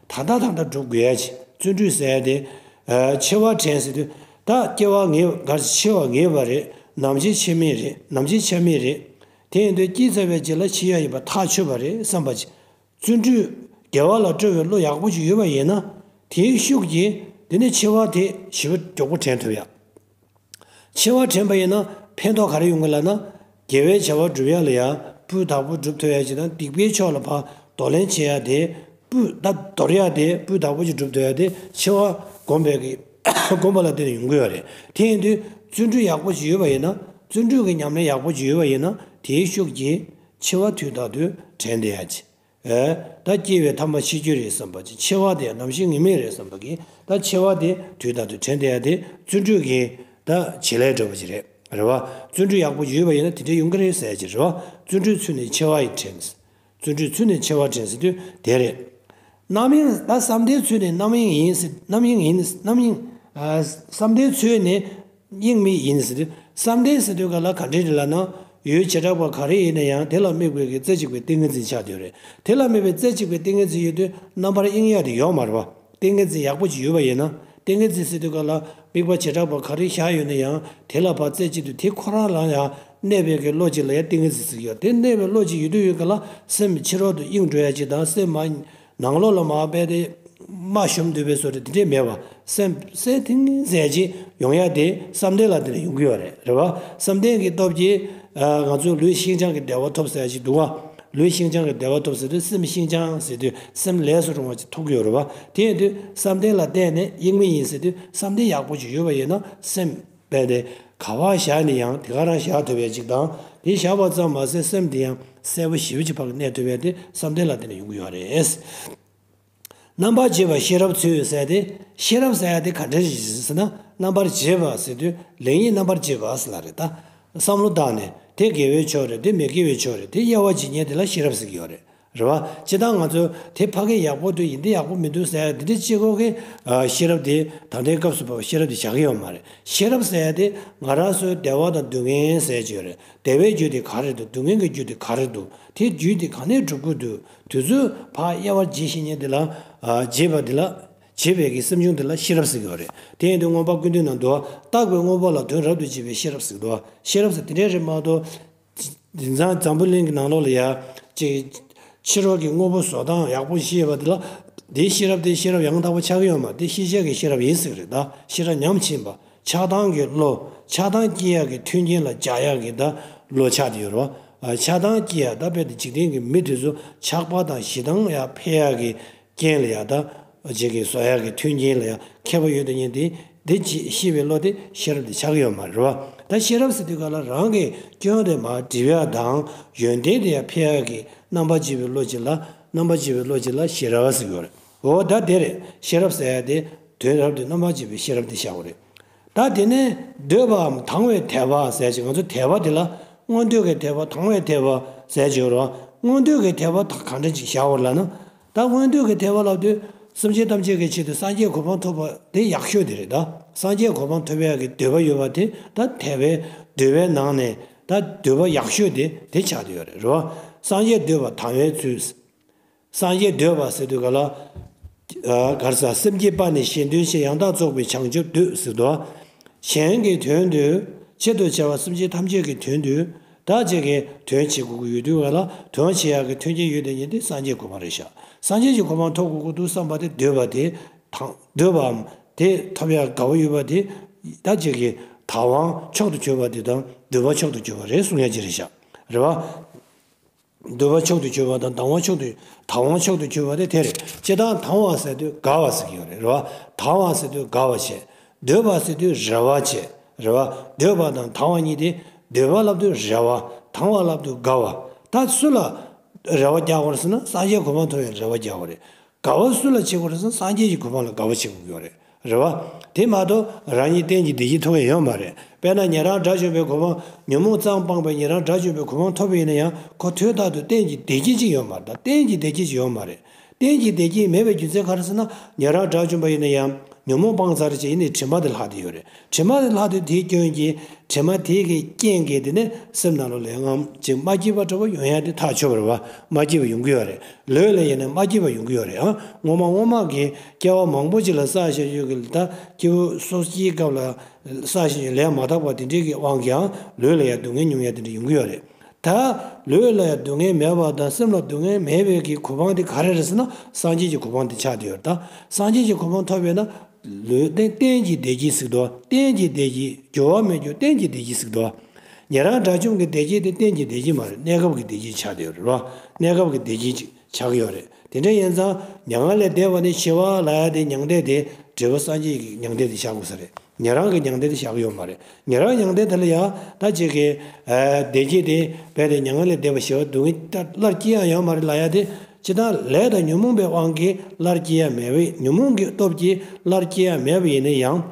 ད་ལྟ་ད་ལྟ་སྒྲུབ་དགོས་ཡ་ཅིག་བརྩོན་འགྲུས་ཟེར་ཡ་དེ་ཆེ་བ་དྲན་ཟེར་དུས་ད་སྐྱེ་བ་ངེས་ག་ཆེ་བ་ངེས་པ་རེད། ནམ་འཆི་ཆ་མེད་རེད། ནམ་འཆི་ཆ་མེད་རེད། དེ་ཡིན་དུས་སྐྱེས་ཚར་བའི་རྗེས་ལ་འཆི་ཡ་ཡིན་པ་ཐག་ཆོད་པ་རེད་བསམ་པ་ཅིག་བརྩོན་འགྲུས་དགེ་བ་ལ་སྤྲོ་བའི་བློ་ཡག་པོ་ཅིག་ཡོད་པ་ཡིན་ན་དེའི་ཤུགས་ཀྱིས་དེ་ནས་ཆེ་བ་དེ་ཞེ་པོ་མགྱོགས་པོ་དྲན་ཐུབ་ཡ། ཆེ་བ་དྲན་པ་ཡིན་ན་ཕན་ཐོགས་ག་རེ་ཡོང་གི་ལབ་ན། དགེ་བའི་བྱ་བ་སྒྲུབ་ཡ་ལ་ཡ་སྤུས་དག་པོ་སྒྲུབ་ཐུབ་ཡ་ཅིག་དང་སྡིག་པའི་ཕྱོགས་ལ་ཕར་གདོང་ལེན་བྱེད་ཡ་དེ་སྤུས་ད་དོར་ཡ་དེ་སྤུས་དག་པོ་ཅིག་སྒྲུབ་ཐུབ་ཡ་དེ་ཆེ་བ་སྒོམ་པའི་གི་སྒོམ་པ་ལ་བརྟེན་ནས་ཡོང་གི་ཡོད་རེད། དེ་ཡིན་དུས་བརྩོན་འགྲུས་ཡག་པོ་ཅིག་ཡོད་པ་ཡིན་ན་བརྩོན་འགྲུས་ཀྱི་ཉམས་ལེན་ཡག་པོ་ཅིག་ཡོད་པ་ཡིན་ན་དེའི་ཤུགས་ཀྱིས་ཆེ་བ་དུས་རྟག་ཏུ་དྲན་བསྡད་ཡ་ཅིག་ཨེ། ད་སྐྱེ་བའི་ཐ་མ་ཤི་རྒྱུ་རེད་བསམ་པ་ཅིག་ཆེ་བ་དེ་ནམ་ཞིག་ངེས་མེད་རེད་བསམ་པ་གི་ད་ཆེ་བ་དེ་དུས་རྟག་ཏུ་དྲན་བསྡད་ཡ་དེ་བརྩོན་འགྲུས་ཀྱི་ད་བྱེད་ལས་འདྲ་པོ་ཅིག་རེད། རེད་བ། བརྩོན་འགྲུས་ཡག་པོ་ཡོད་པ་ཡིན་ན་དེ་འདྲ་ཡོང་གི་རེད་ཟེར་ཡ་ཅིག་རེད་བ། བརྩོན་འགྲུས་ཚུལ་ནི་ཆེ་བ་ཡིན་དྲན། བརྩོན་འགྲུས་ཚུལ་ནི་ཆེ་བ་དྲན་ཟེར་དུས་དེ་རེད། རྣམ་གཡེང་ད་བསམ་གཏན་ཚུལ་ནི་རྣམ་གཡེང་ཡིན་ཟེར་རྣམ་གཡེང་ཡིན་རྣམ་གཡེང་། བསམ་གཏན་ཚུལ་ནི་གཡེང་མེད་ཡིན་ཟེར་དུས་བསམ་གཏན་ཟེར་དུས་ག་ལ་ག་འདྲ་རེད་ལབ་ན། ཡུལ་བྱེ་བྲག་པ་ག་རེ་ཡིན་ན་ཡང་དེ་ལ་དམིགས་པའི་གི་རྩེ་གཅིག་པའི་ཏིང་ངེ་འཛིན་ཆགས་བསྡད་ཡོད་རེད། དེ་ལ་དམིགས་པའི་རྩེ་གཅིག་པའི་ཏིང་ངེ་འཛིན་ཡོད་དུས་རྣམ་པར་གཡེང་ཡ་དེ་ཡོད་མ་རེད་བ། ཏིང་ངེ་འཛིན་ཡག་པོ་ཅིག་ཡོད་པ་ཡིན་ན། ཏིང་ངེ་འཛིན་ཟེར་དུས་ག་ལ་དམིགས་པ་བྱེ་བྲག་པ་ག་རེ་བཞག་ཡོད་ན་ཡང་དེ་ལ་ཕར་རྩེ་གཅིག་ཏུ་དེ་ཁོ་རང་ལ་ཡང་གནས་པའི་གི་བློ་གཅིག་ལ་ཡང་ཏིང་ངེ་འཛིན་ཟེར་གྱི་ཡོད། དེ་གནས་པའི་བློ་གཅིག་ཡོད་དུས་ཡོད་ག་ལ་སེམས་ཕྱི་རོལ་དུ་གཡེང་འགྲོ་ཡ་གཅིག་དང་སེམས་མ་ནང་ལོགས་ལ་མར་རྦད་དེ་མར་ཞུམ་སྡོད་པའི་བཟོ་འདྲ་དེ་འདྲས་མེད་པ། སེམས་སེམས་ཏིང་ངེ་འཛིན་ཅིག་ཡོང་ཡ་དེ་བསམ་གཏན་ལ་དེ་ལ་ཡོང་གི་ཡོད་རེད། རེད་བ། བསམ་གཏན་གྱི་སྟོབས་ཀྱིས་ང་ཚོ་ལུས་ཤིན་སྦྱངས་ཀྱི་བདེ་བ་ཐོབ་ཟེར་ཡ་ཅིག་འདུག་བ། ལུས་ཤིན་སྦྱངས་ཀྱི་བདེ་བ་ཐོབ་ཟེར་དུས་སེམས་ཤིན་སྦྱངས་ཟེར་དུས་སེམས་ལས་སུ་རུང་བ་ཅིག་ཐོབ་ཀྱི་ཡོད་རེད་བ། དེ་ཡིན་དུས་བསམ་གཏན་ལ་བརྟེན་ནས་གཡེང་མི་ཡིན་ཟེར་དུས་བསམ་གཏན་ཡག་པོ་ཅིག་ཡོད་པ་ཡིན་ན་སེམས་རྦད་དེ་ག་པར་བཞག་ནས་ཡང་དེ་ག་རང་བཞག་ཐུབ་པའི་ཅིག་དང་། དེ་བཞག་པ་ཙམ་མ་ཟད་སེམས་དེ་ཡང་གསལ་པོ་ཞེ་པོ་ཅིག་ཕར་གནས་ཐུབ་པའི་དེ་བསམ་གཏན་ལ་བརྟེན་ནས་ཡོང་གི་ཡོད་རེད། རྣམ་པར་འབྱེད་པ་ཤེས་རབ་ཚུལ་ཟེར་ཏེ། ཤེས་རབ་ཟེར་ཡ་དེ་ག་འདྲ་ཞིག་ཟེར་ན་རྣམ་པར་འབྱེད་པ་ཟེར་དུས་ལེགས་ཉེས་རྣམ་པར་འབྱེད་པ་ཟེར་ལ་རེད་ད། བསམ་བློ་བཏང་ནས་དེ་དགེ་བའི་ཕྱོགས་རེད་དེ་མི་དགེ་བའི་ཕྱོགས་རེད་དེ་དབྱེ་བ་འབྱེད་མཁན་དེ་ལ་ཤེས་རབ་ཟེར་གྱི་ཡོད་རེད། རེད་བ། སྤྱིར་བཏང་ང་ཚོ་དེ་ཕ་གི་ཡག་པོ་འདུག་ཡིན་དེ་ཡག་པོ་མི་འདུག་ཟེར་ཡ་དེ་འདྲ་གཅིག་པོ་གི་ཤེས་རབ་དེ་ད་ལྟའི་སྐབས་སུ་བབས་པ་ཤེས་རབ་དེ་བཞག་གི་ཡོད་མ་རེད། ཤེས་རབ་ཟེར་ཡ་དེ་ང་རང་ཚོའི་བདེ་བ་དང་སྡུག་བསྔལ་ཟེར་གྱི་ཡོད་རེད། བདེ་བའི་རྒྱུ་དེ་ག་རེ་འདུག་སྡུག་བསྔལ་གྱི་རྒྱུ་དེ་ག་རེ་འདུག་དེ་རྒྱུ་དེ་ག་ནས་འགྲུབ་ཀྱི་འདུག་དུས་ཚོད་ཕར་དབྱེ་བ་འབྱེད་ཤེས་མཁན་དེ་ལ། ཨ། འབྱེད་པ་དེ་ལ། འབྱེད་པའི་གི་སེམས་བྱུང་དེ་ལ་ཤེས་རབ་ཟེར་གྱི་ཡོད་རེད། དེ་ཡིན་དུས་མངོན་པ་ཀུན་བཏུས་ནང་དུ་བརྟགས་པའི་དངོས་པོ་ལ་དོན་རབ་ཏུ་འབྱེད་པའི་ཤེས་རབ་ཟེར་གྱི་འདུག་ཤེས་རབ་ཟེར་དེ་འདྲའི་རེད་མ་གཏོགས། དེང་སང་འཛམ་བུ་གླིང་གི་ནང་ལོགས་ལ་ཡ། ཅིག་ཕྱི་རོལ་གྱི་དངོས་པོ་བཟོ་སྟངས་ཡག་པོ་ཤེས་པ་དེ་ལ། དེའི་ཤེས་རབ་དེ་ཤེས་རབ་ཡང་དག་པ་ཆགས་ཀྱི་ཡོད་མ་རེད། དེ་ཤེས་བྱ་གི་ཤེས་རབ་ཡིན་ཟེར་གི་རེད། ད་ཤེས་རབ་ཉམས་ཕྱིན་པ། ཆགས་སྡང་གི་བློ། ཆགས་སྡང་སྐྱེ་ཡག་གི་མཐུན་རྐྱེན་ལ་སྦྱར་ཡག་གི་ད་བློ་ཆགས་བསྡད་ཡོད་རེད་བ། ཨ། ཆགས་སྡང་སྐྱེ་ཡག་ད་དཔེ་དེ་འཇིག་རྟེན་གྱི་མི་དེ་ཚོ་ཆགས་པ་དང་ཞེ་སྡང་ཡར་འཕེལ་ཡག་གི་རྐྱེན་ལ་ཡ། ད་ཅིག་གི་བཟོ་ཡག་གི་མཐུན་རྐྱེན་ལ་ཡ་མཁས་པ་ཡོད་དེ་ཉིད་དེ། དེ་ཅིག་ཤེས་པའི་བློ་དེ་ཤེས་རབ་དེ་ཆགས་ཀྱི་ཡོད་མ་རེད་བ། ད་ཤེས་རབ་ཟེར་དུས་ག་ལ་རང་གི་སྐྱོན་དེ་མར་འབྲི་བ་དང་ཡོན་ཏན་དེ་ཡ་འཕེལ་ཡག་གི་རྣམ་པར་འབྱེད་པའི་བློ་ཅིག་ལ། རྣམ་པར་འབྱེད་པའི་བློ་ཅིག་ལ་ཤེས་རབ་ཟེར་གྱི་ཡོད་རེད། འོ་ད་དེ་རེད། ཤེས་རབ་ཟེར་ཡ་དེ་དོན་རབ་ཏུ་རྣམ་པར་འབྱེད་པའི་ཤེས་རབ་དེ་བཞག་པ་རེད། ད་དེ་ནས་འདོད་པའམ་དང་བའི་དད་པ་ཟེར་ཅིག་ང་ཚོ་དད་པ་དེ་ལ་མངོན་འདོད་ཀྱི་དད་པ་དང་བའི་དད་པ་ཟེར་ཅིག་ཡོད་རེད་བ། མངོན་འདོད་ཀྱི་དད་པ་ད་གང་འདྲ་ཅིག་བཞག་པ་ལབ་ན། ད་མངོན་འདོད་ཀྱི་དད་པ་ལབ་དུས་སེམས་ཅན་ཐམས་ཅད་ཀྱི་ཆེད་དུ་སངས་རྒྱས་གོ་འཕང་ཐོབ་པ་དེ་ཡག་ཤོས་དེ་རེད། ད་སངས་རྒྱས་གོ་འཕང་ཐོབ་ཡག་གི་འདོད་པ་ཡོད་པ་དེ་ད་དད་པའི་འདོད་པའི་ནང་ནས་ད་འདོད་པ་ཡག་ཤོས་དེ་དེ་ཆགས་བསྡད་ཡོད་རེད། རེད་བ། སངས་རྒྱས་འདོད་པ་དང་བའི་ཚུལ། སངས་རྒྱས་འདོད་པ་ཟེར་དུས་ག་ལ། ཨ། ག་རེ་ཟེར། སེམས་བསྐྱེད་པ་ནི་གཞན་དོན་ཆེད། ཡང་དག་རྫོགས་པའི་བྱང་ཆུབ་འདོད་ཟེར་དུས། གཞན་གྱི་དོན་དུ་ཆེད་དུ་བྱ་བ། སེམས་ཅན་ཐམས་ཅད་ཀྱི་དོན་དུ་ད་ཅིག་གི་དོན་བྱེད་དགོས་ཀྱི་ཡོད་དུས་ག་ལ། དོན་བྱེད་ཡག་གི་མཐུན་རྐྱེན་ཡོད་དེ་ཉིད་དེ་སངས་རྒྱས་གོ་འཕང་རེད་ཤག་སངས་རྒྱས་ཀྱི་གོ་འཕང་ཐོབ་དགོས་ཀྱི་འདུག་བསམ་པ་དེ་འདོད་པ་དེ་དང་། འདོད་པའམ་དེ་ཐོབ་ཡག་དགའ་བོ་ཡོད་པ་དེ་ད་ཅིག་གི་དང་བ་མཆོག་ཏུ་གྱུར་པ་དེ་དང་འདོད་པ་མཆོག་ཏུ་གྱུར་པ་རེད་གསུང་ཡག་ཅིག་རེད་ཤག་རེད་བ། འདོད་པ་མཆོག་ཏུ་གྱུར་པ་དང་དང་བ་མཆོག་ཏུ། དང་བ་མཆོག་ཏུ་གྱུར་པ་དེ་དེ་རེད། སྤྱིར་བཏང་དང་བ་ཟེར་དུས་དགའ་བ་ཟེར་གྱི་ཡོད་རེད། རེད་བ། དང་བ་ཟེར་དུས་དགའ་བ་བྱེད། འདོད་པ་ཟེར་དུས་རེ་བ་བྱེད། རེད་བ། འདོད་པ་དང་དང་བ་གཉིས་དེ། འདོད་པ་ལབ་དུས་རེ་བ། དང་བ་ལབ་དུས་དགའ་བ། ད་སུ་ལ་རེ་བ་རྒྱག་དགོས་རེད་ཟེར་ན་སངས་རྒྱས་གོ་འཕང་ཐོབ་པའི་རེ་བ་རྒྱག་དགོས་རེད། དགའ་བ་སུ་ལ་བྱེད་དགོས་རེད་ཟེར་ན་སངས་རྒྱས་ཀྱི་གོ་འཕང་ལ་དགའ་བ་བྱེད་དགོས་ཀྱི་ཡོད་རེད། རེད་བ། དེ་མ་གཏོགས་རང་ཉིད་གཏན་གྱི་བདེ་སྐྱིད་ཐོབ་ཡ་ཡོད་མ་རེད། དཔེར་ན་ཉན་རང་དགྲ་བཅོམ་པའི་གོ་འཕང་། ཉོན་མོངས་ཙམ་སྤངས་པའི་ཉན་རང་དགྲ་བཅོམ་པའི་གོ་འཕང་ཐོབ་པ་ཡིན་ན་ཡང་ཁོ་དུས་རྟག་ཏུ་གཏན་གྱི་བདེ་སྐྱིད་ཅིག་ཡོད་མ་རེད། ད་གཏན་གྱི་བདེ་སྐྱིད་ཅིག་ཡོད་མ་རེད། གཏན་གྱི་བདེ་སྐྱིད་མེད་པའི་རྒྱུ་མཚན་ག་རེ་ཟེར་ན། ཉན་རང་དགྲ་བཅོམ་པ་ཡིན་ན་ཡང་ཉོན་མོངས་སྤངས་ཚར་བྱས་ཡིན་ནའི་དྲི་མ་དེ་ལྷག་བསྡད་ཡོད་རེད། དྲི་མ་དེ་ལྷག་བསྡད་དེའི་སྐྱོན་གྱིས་དྲི་མ་དེ་གི་རྐྱེན་གྱིས་དེ་ནས་སེམས་ནང་ལོགས་ལ་ངམ་ཅིག་མ་སྐྱིད་པ་འདྲ་པོ་ཡོང་ཡ་དེ་ཐག་ཆོད་པ་རེད་བ། མ་སྐྱིད་པ་ཡོང་གི་ཡོད་རེད། ལུས་ལ་ཡིན་ན་མ་སྐྱིད་པ་ཡོང་གི་ཡོད་རེད་ཨང་། སྔོན་མ་སྔོན་མ་གི་སྐྱེ་བ་མང་པོ་ཅིག་ལ་བསགས་བཞག་ཡོད་ཀྱི་ལ། ད་སྐྱེ་བོ་སོ་སྐྱེའི་སྐབས་ལ་བསགས་བཞག་ཡོད་ལས་མ་དག་པ་དེ་འདྲའི་གི་དབང་གིས་ཨང་ལུས་ལ་ཡང་སྡུག་བསྔལ་མྱོང་ཡ་དེ་འདྲ་ཡོང་གི་ཡོད་རེད། ད་ལུས་ལ་ཡང་སྡུག་བསྔལ་མེད་པ་དང་སེམས་ལ་སྡུག་བསྔལ་མེད་པའི་གི་གོ་འཕང་དེ་ག་རེ་རེད་ཟེར་ན་སངས་རྒྱས་ཀྱི་གོ་འཕང་དེ་ཆགས་བསྡད་ཡོད་རེད། ད་སངས་རྒྱས་ཀྱི་གོ་འཕང་ཐོབ་པས་ན་ལུས་གཏན་གཏན་གྱི་བདེ་སྐྱིད་ཟེར་དོ། གཏན་གྱི་བདེ་སྐྱིད་འགྱུར་བ་མེད་རྒྱུ་གཏན་གྱི་བདེ་སྐྱིད་ཟེར་དོ། ཉན་རང་དགྲ་བཅོམ་གྱི་བདེ་སྐྱིད་དེ་གཏན་གྱི་བདེ་སྐྱིད་མ་རེད། གནས་སྐབས་ཀྱི་བདེ་སྐྱིད་ཆགས་བསྡད་ཡོད་རེད་བ། གནས་སྐབས་ཀྱི་བདེ་སྐྱིད་ཅིག་ཆགས་ཀྱི་ཡོད་རེད། དེ་འདྲ་ཡིན་ཙང་མྱ་ངན་ལས་འདས་པ་ནི་ཤི་བ་ལབ་ཡ་དེ་མྱང་འདས་དེ་འབྲས་བུ་སངས་རྒྱས་ཀྱི་མྱང་འདས་དེ་བཞག་དགོས་ས་རེད། ཉན་རང་གི་མྱང་འདས་དེ་བཞག་གི་ཡོད་མ་རེད། ཉན་རང་མྱང་འདས་དེ་ལ་ཡང་ད་ཅིག་གི་ཨ་བདེ་སྐྱིད་དེ་རྦད་དེ་མྱ་ངན་ལས་འདས་པ་ཤི་བ་སྡུག་བསྔལ་ད་སླར་སྐྱེ་ཡ་ཡོད་མ་རེད་ལབ་ཡ་དེ། ཇི་ལྟར་ལས་དང་ཉོན་མོངས་པའི་དབང་གིས་སླར་སྐྱེ་ཡ་མེད་པས། ཉོན་མོངས་ཀྱི་སྟོབས་ཀྱིས་སླར་སྐྱེ་ཡ་མེད་པ་ཡིན་ན་ཡང་།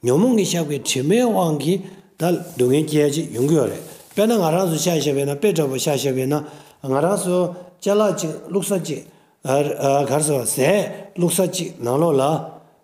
ཉོན་མོངས་ཀྱིས་བསླད་པའི་དྲི་མའི་དབང་གིས་ད་སྡུག་བསྔལ་སྐྱེ་ཡ་ཅིག་ཡོང་གི་ཡོད་རེད། དཔེར་ན་ང་རང་ཚོ་ཆ་བཞག་པ་ཡིན་ན། དཔེ་འདྲ་པོ་ཆ་བཞག་པ་ཡིན་ན། ང་རང་ཚོ་ཅ་ལག་ཅིག་བླུགས་ས་ཅིག་ཨ་ཨ་ག་རེ་ཟེར་བ། ཟས་བླུགས་ས་ཅིག་ནང་ལོགས་ལ་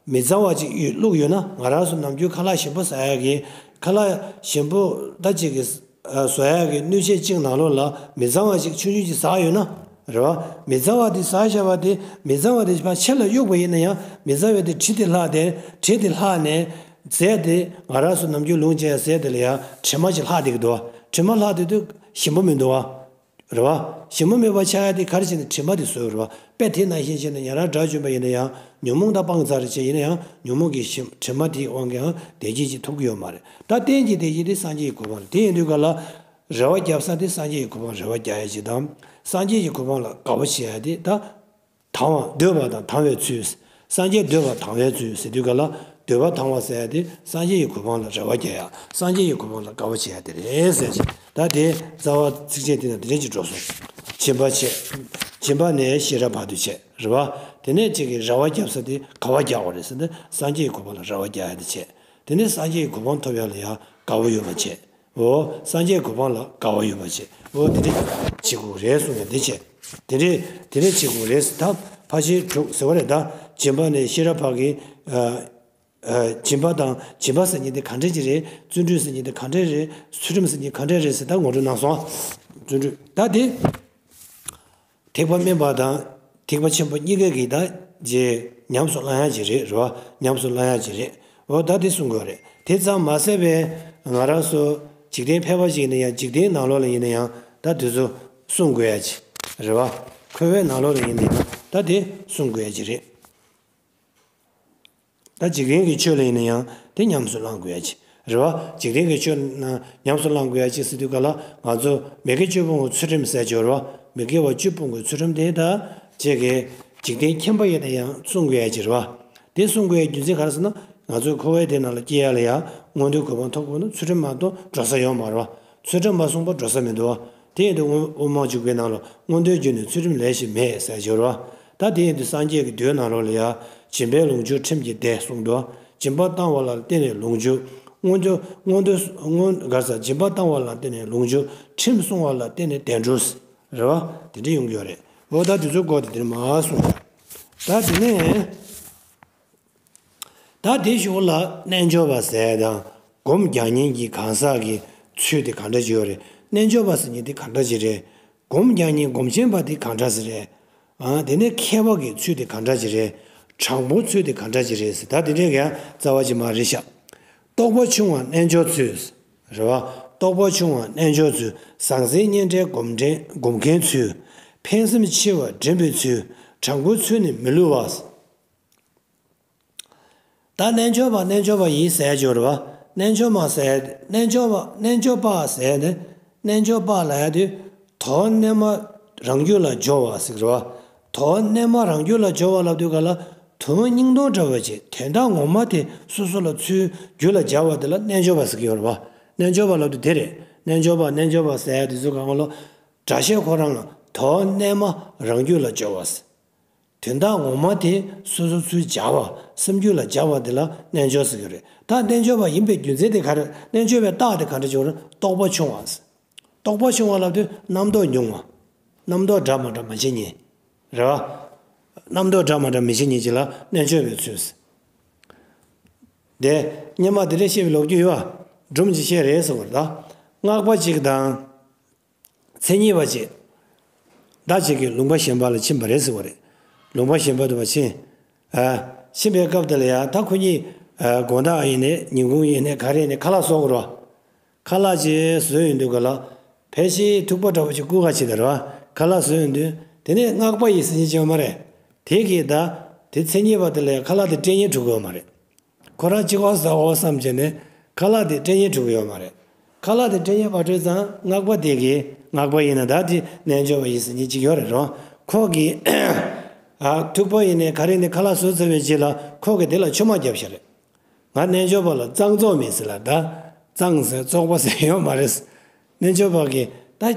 མི་གཙང་བ་ཅིག་ཡོད་བླུགས་ཡོད་ན། ང་རང་ཚོ་ནམ་རྒྱུན་ཁ་ལག་ཞིམ་པོ་ཟ་ཡ་གི་ཁ་ལག་ཞིམ་པོ་ད་ཅིག་གི་ཨ་བཟོ་ཡ་གི་སྣོད་ཆས་གཅིག་ནང་ལོགས་ལ་མི་གཙང་བ་ཅིག་ཆུང་ཆུང་ཅིག་ཟགས་ཡོད་ན། རེད་བ། མི་གཙང་བ་དེ་ཟགས་བཞག་པ་དེ། མི་གཙང་བ་དེ་ཕར་ཕྱི་ལ་གཡུགས་པ་ཡིན་ན་ཡང་མི་གཙང་བའི་དེ་དྲི་དེ་ལྷག་སྟེ། དྲི་དེ་ལྷག་ནས་ཟས་དེ། ང་རང་ཚོ་ནམ་རྒྱུན་ལོངས་སྤྱོད་ཡ་ཟས་དེ་ལ་ཡང་དྲི་མ་ཅིག་ལྷག་བསྡད་ཀྱི་འདུག་བ། དྲི་མ་ལྷག་བསྡད་དུས་ཞིམ་པོ་མི་འདུག་བ། རེད་བ། ཞིམ་པོ་མེད་པ་ཆགས་ཡ་དེ་ག་རེ་བྱས་ནས་དྲི་མ་དེ་བཟོས་རེད་བ། དཔེ་དེ་ནང་བཞིན་བྱས་ནས་ཉན་རང་དགྲ་བཅོམ་པ་ཡིན་ན་ཡང་ཉོན་མོངས་དག་སྤངས་ཚར་བྱས་ཡིན་ན་ཡང་ཉོན་མོངས་ཀྱི་ཞིམ་དྲི་མ་དེའི་དབང་གིས་ཡང་བདེ་སྐྱིད་ཅིག་ཐོབ་ཀྱི་ཡོད་མ་རེད། ད་གཏན་གྱི་བདེ་སྐྱིད་དེ་སངས་རྒྱས་ཀྱི་གོ་འཕང་རེད། དེ་ཡིན་དུས་ག་ལ། རེ་བ་བརྒྱབ་ས་དེ་སངས་རྒྱས་ཀྱི་གོ་འཕང་རེ་བ་རྒྱག་ཡ་ཅིག་དང་། སངས་རྒྱས་ཀྱི་གོ་འཕང་ལ་དགའ་བོ་བྱེད་ཡ་དེ་ད། དང་བ། འདོད་པ་དང་དང་བའི་ཚུལ། སངས་རྒྱས་འདོད་པ་དང་བའི་ཚུལ་ཟེར་དུས་ག་ལ། འདོད་པ་དང་བ་ཟེར་ཡ་དེ་སངས་རྒྱས་ཀྱི་གོ་འཕང་ལ་རེ་བ་རྒྱག་ཡ། སངས་རྒྱས་ཀྱི་གོ་འཕང་ལ་དགའ་བོ་བྱེད་ཡ་དེ་རེད་ཟེར་ཅིག་ད་དེ་རྩ་བ་ཚིགས་བཅད་དེ་ན་དེ་འདྲ་ཅིག་འགྲོ་སོང་། སྦྱིན་པ་བྱེད། སྦྱིན་པ་ནས་ཤེས་རབ་བར་དུ་བྱེད། རེད་བ། དེ་ནས་ཅིག་གི་རེ་བ་བརྒྱབ་ས་དེ་དགའ་བ་རྒྱག་དགོས་རེད་ཟེར་ན་སངས་རྒྱས་ཀྱི་གོ་འཕང་ལ་རེ་བ་རྒྱག་ཡ་དེ་བྱེད། དེ་ནས་སངས་རྒྱས་ཀྱི་གོ་འཕང་ཐོབ་ཡ་ལ་ཡང་དགའ་བོ་ཡོད་པ་བྱེད། འོ། སངས་རྒྱས་གོ་འཕང་ལ་དགའ་བ་ཡོད་པ་བྱེད། འོ་དེ་འདྲ་བྱེད་དགོས་རེད་གསུངས་ཡ་དེ་བྱེད། དེ་འདྲ་དེ་འདྲ་བྱེད་དགོས་རེད་ཟེར། ད་ཕར་ཕྱིན་དྲུག་ཟེར་བ་རེད། ད་སྦྱིན་པ་ནས་ཤེས་རབ་བར་གྱི། ཨ། ཨ། སྦྱིན་པ་དང་། སྦྱིན་པ་ཟེར་མཁན་དེ་ག་འདྲ་ཅིག་རེད། བརྩོན་འགྲུས་ཟེར་མཁན་དེ་ག་འདྲ་རེད། ཚུལ་ཁྲིམས་ཟེར་མཁན་ག་འདྲ་རེད་ཟེར། ད་ངོ་སྤྲོད་གནང་སོང་། བརྩོན་འགྲུས་ད་དེ། ཐེག་པ་དམན་པ་དང་ཐེག་པ་ཆེན་པོ་གཉིས་ཀ་གི་ད་རྗེས་ཉམས་སུ་བླང་ཡ་ཅིག་རེད། རེད་བ། ཉམས་སུ་བླང་ཡ་ཅིག་རེད། འོ་ད་དེ་གསུང་དགོས་རེད། དེ་ཙམ་མ་ཟད་པའི་ང་རང་ཚོ་འཇིག་རྟེན་ཕལ་པ་ཅིག་ཡིན་ན་ཡང་། འཇིག་རྟེན་ནང་ལོགས་ལ་ཡིན་ན་ཡང་། ད་དེ་ཚོ་སྲུང་དགོས་ཡ་ཅིག་རེད་བ། འཁོར་བའི་ནང་ལོགས་ལ་ཡིན་ནའི་ད་དེ་བསྲུང་དགོས་ཡ་ཅིག་རེད། ད་འཇིག་རྟེན་གྱི་ཆོས་ལ་ཡིན་ན་ཡང་དེ་ཉམས་སུ་བླང་དགོས་ཡ་ཅིག་རེད་བ། འཇིག་རྟེན་གྱི་ཆོས་ན་ཉམས་སུ་བླང་དགོས་ཡ་ཅིག་ཟེར་དུས་ག་ལ་ང་ཚོ་མི་དགེ་བཅུ་སྤོང་གི་ཚུལ་ཁྲིམས་ཟེར་ཅིག་ཡོད་རེད་བ། མི་དགེ་བ་བཅུ་སྤོང་གི་ཚུལ་ཁྲིམས་དེ་ད་ཅིག་གི་འཇིག་རྟེན་ཁྱིམ་པ་ཡིན་ན་ཡང་བསྲུང་དགོས་ཡ་ཅིག་རེད་བ། དེ་བསྲུང་དགོས་ཡ་རྒྱུ་མཚན་ག་རེ་ཟེར་ན། ང་ཚོའི་འཁོར་བའི་དེ་ནང་ལ་སྐྱེ་ཡ་ལ་ཡ་མངོན་མཐོའི་གོ་འཕང་ཐོབ་དགོས་ན་ཚུལ་ཁྲིམས་མ་གཏོགས་འགྲོ་ས་ཡོད་མ་རེད་བ། ཚུལ་ཁྲིམས་མ་བསྲུངས་པ་འགྲོ་ས་མི་འདུག་བ། དེ་ཡིན་དུས་དབུ་དབུ་མ་འཇུག་པའི་ནང་ལ་མངོན་མཐོའི་རྒྱུ་ནི་ཚུལ་ཁྲིམས་ལས་གཞན་མེད་ཟེར་ཡོད་རེད་བ། ད་དེ་ཡིན་དུས་སངས་རྒྱས་ཀྱི་མདོའི་ནང་ལོགས་ལ་ཡ་སྦྱིན་པའི་ལོངས་སྤྱོད་ཁྲིམས་ཀྱིས་བདེ་གསུངས་འདུག་སྦྱིན་པ་བཏང་བ་ལ་བརྟེན་ནས་ལོངས་སྤྱོད། མངོན་མཐོ་མངོན་མཐོ་མངོན་ག་རེ་ཟ། སྦྱིན་པ་བཏང་བ་ལ་བརྟེན་ནས་ལོངས་སྤྱོད། ཁྲིམས་བསྲུང་བ་ལ་བརྟེན་ནས་བདེ་འགྲོ། རེད་བ། དེ་འདྲ་ཡོང་གི་ཡོད་རེད། འོ་ད་དེ་ཚོའི་སྐོར་དེ་འདིར་མར་གསུངས་ཡ། ད་དེ་ནས། ད་དེ་གཞུག་ལ་རྣལ་འབྱོར་པ་ཟེར་དང་སྒོམ་རྒྱག་མཁན་གྱི་གང་ཟག་གི་ཚུལ་དེ་ག་འདྲ་ཅིག་ཡོད་རེད། རྣལ་འབྱོར་པ་ཟེར་མཁན་དེ་ག་འདྲ་ཅིག་རེད། སྒོམ་རྒྱག་མཁན་སྒོམ་ཆེན་པ་དེ་ག་འདྲ་ཅིག་རེད། ཨ། དེ་ནས་མཁས་པ་གི་ཚུལ་དེ་ག་འདྲ་ཅིག་རེད། དྲང་པོའི་ཚུལ་དེ་ག་འདྲ་ཅིག་རེད་ཟེར། ད་དེ་འདྲས་ཀྱང་རྩ་བ་ཅིག་མར་རེད་ཤག་རྟོགས་པ་ཆུང་བ་རྣལ་འབྱོར་ཚུལ། རེད་བ། རྟོགས་པ་ཆུང་བ་རྣལ་འབྱོར་ཚུལ། ཟང་ཟིང་གཉེན་བྲལ་སྒོམ་འདྲེན་སྒོམ་མཁན་ཚུལ། ཕན་སེམས་ཆེ་བ་འདྲེན་པའི་ཚུལ། དྲང་པོའི་ཚུལ་ནི་མི་བསླུ་བ། ད་རྣལ་འབྱོར་པ་རྣལ་འབྱོར་པ་ཡིན་ཟེར་ཡ་ཅིག་ཡོད་རེད་བ། རྣལ་འབྱོར་མ་ཟེར་ཡ་དེ་རྣལ་འབྱོར་པ་རྣལ་འབྱོར་པ་ཟེར་ཡ་དེ། རྣལ་འབྱོར་པ་ལབ་ཡ་དེ། དོན་རྣལ་མ་རང་རྒྱུད་ལ་སྦྱོར་བ་ཟེར་གི་རེད་བ། དོན་རྣལ་མ་རང་རྒྱུད་ལ་སྦྱོར་བ་ལབ་དུས་ག་ལ། དོན་སྙིང་དོན་འདྲ་བ་ཅིག་དོན་དག་ངོ་མ་དེ་སོ་སོ་ལ་ཚུར་རྒྱུད་ལ་སྦྱར་བ་དེ་ལ་རྣལ་འབྱོར་པ་ཟེར་གི་ཡོད་རེད་བ། རྣལ་འབྱོར་པ་ལབ་དུས་དེ་རེད། རྣལ་འབྱོར་པ་རྣལ་འབྱོར་པ་ཟེར་ཡ་དེ་ཚོ་གང་ལ། སྒྲ་བཤད་ཁོ་རང་ལ་དོན་རྣལ་མ་རང་རྒྱུད་ལ་སྦྱོར་བ་ཟེར། དོན་དག་ངོ་མ་དེ་སོ་སོ་ཚུར་སྦྱར་བ། སེམས་རྒྱུད་ལ་སྦྱར་བ་དེ་ལ་རྣལ་འབྱོར་ཟེར་གྱི་རེད། ད་རྣལ་འབྱོར་པ་ཡིན་པའི་རྒྱུ་མཚན་དེ་ག་རེ། རྣལ་འབྱོར་པའི་རྟགས་དེ་ག་འདྲ་ཅིག་རེད། རྟོགས་པ་ཆུང་བ་ཟེར། རྟོགས་པ་ཆུང་བ་ལབ་དུས་རྣམ་རྟོག་ཉུང་བ། རྣམ་རྟོག་འདྲ་མ་འདྲ་མ་བྱེད་མཁན། རེད་བ། རྣམ་རྟོག་འདྲ་མ་འདྲ་མི་བྱེད་མཁན་ཅིག་ལ་རྣལ་འབྱོར་པའི་ཚུལ་ཟེར། དེ་སྔོན་མ་དེ་འདྲ་བཤད་པའི་ལོ་རྒྱུས་ཡོད་བ། སྒྲུང་ཅིག་བཤད་རེད་ཟེར་བ་རེད་ད། སྔགས་པ་ཅིག་དང་། མཚན་ཉིད་པ་ཅིག་ད་ཅིག་གིས་ལུང་པ་གཞན་པ་ལ་ཕྱིན་པ་རེད་ཟེར་བ་རེད། ལུང་པ་གཞན་པ་དུ་བ་ཕྱིན། ཨ། ཕྱིན་པའི་སྐབས་དེ་ལ་ཡང་ད་ཁོ་གཉིས། ཨ། དགོང་དག་ཡིན་ནའི་ཉིན་གུང་ཡིན་ནའི་ག་རེ་ཡིན་ནའི་ཁ་ལག་བཟོ་དགོས་རེད་བ། ཁ་ལག་ཅིག་བཟོས་ཡོང་དུས་ག་ལ། ཕལ་ཆེར་ཐུག་པ་འདྲ་བོ་ཅིག་བསྐུར་ག་ཅིག་དང་རེད་བ། ཁ་ལག་བཟོས་ཡོང་དུས། དེ་ནས་སྔགས་པ་ཡིན་ཟེར་མཁན་ཅིག་ཡོད་མ་རེད། དེ་གིས་ད། དེ་མཚན་ཉིད་པ་དེ་ལ་ཡང་ཁ་ལག་དེ་སྤྲད་སྙིང་བྲོ་གི་ཡོད་མ་རེད། ཁོ་རང་གཅིག་པོ་ཟ་འོ་བསམ་བྱས་ནས་ཁ་ལག་དེ་སྤྲད་སྙིང་བྲོ་གི་ཡོད་མ་རེད། ཁ་ལག་དེ་སྤྲད་སྙིང་མ་བྲོ་ཙང་སྔགས་པ་དེ་གིས། སྔགས་པ་ཡིན་ན་ད་དེ་རྣལ་འབྱོར་པ་ཡིན་ཟེར་མཁན་གཅིག་ཡོད་རེད་རོ། ཁོ་གིས། ཨ། ཐུག་པ་ཡིན་ནའི་ག་རེ་ནས་ཁ་ལག་བཟོས་ཚར་བའི་རྗེས་ལ་ཁོ་གིས་དེ་ལ་མཆོད་མར་བརྒྱབ་བཞག་རེད། ང་རྣལ་འབྱོར་པ་ལ་གཙང་བཙོག་མེད་ཟེར་ལ་ད། གཙང་ཟེར་བཙོག་པ་ཟེར་ཡོད་མ་རེད། རྣལ་འབྱོར་པ་གིས་ད།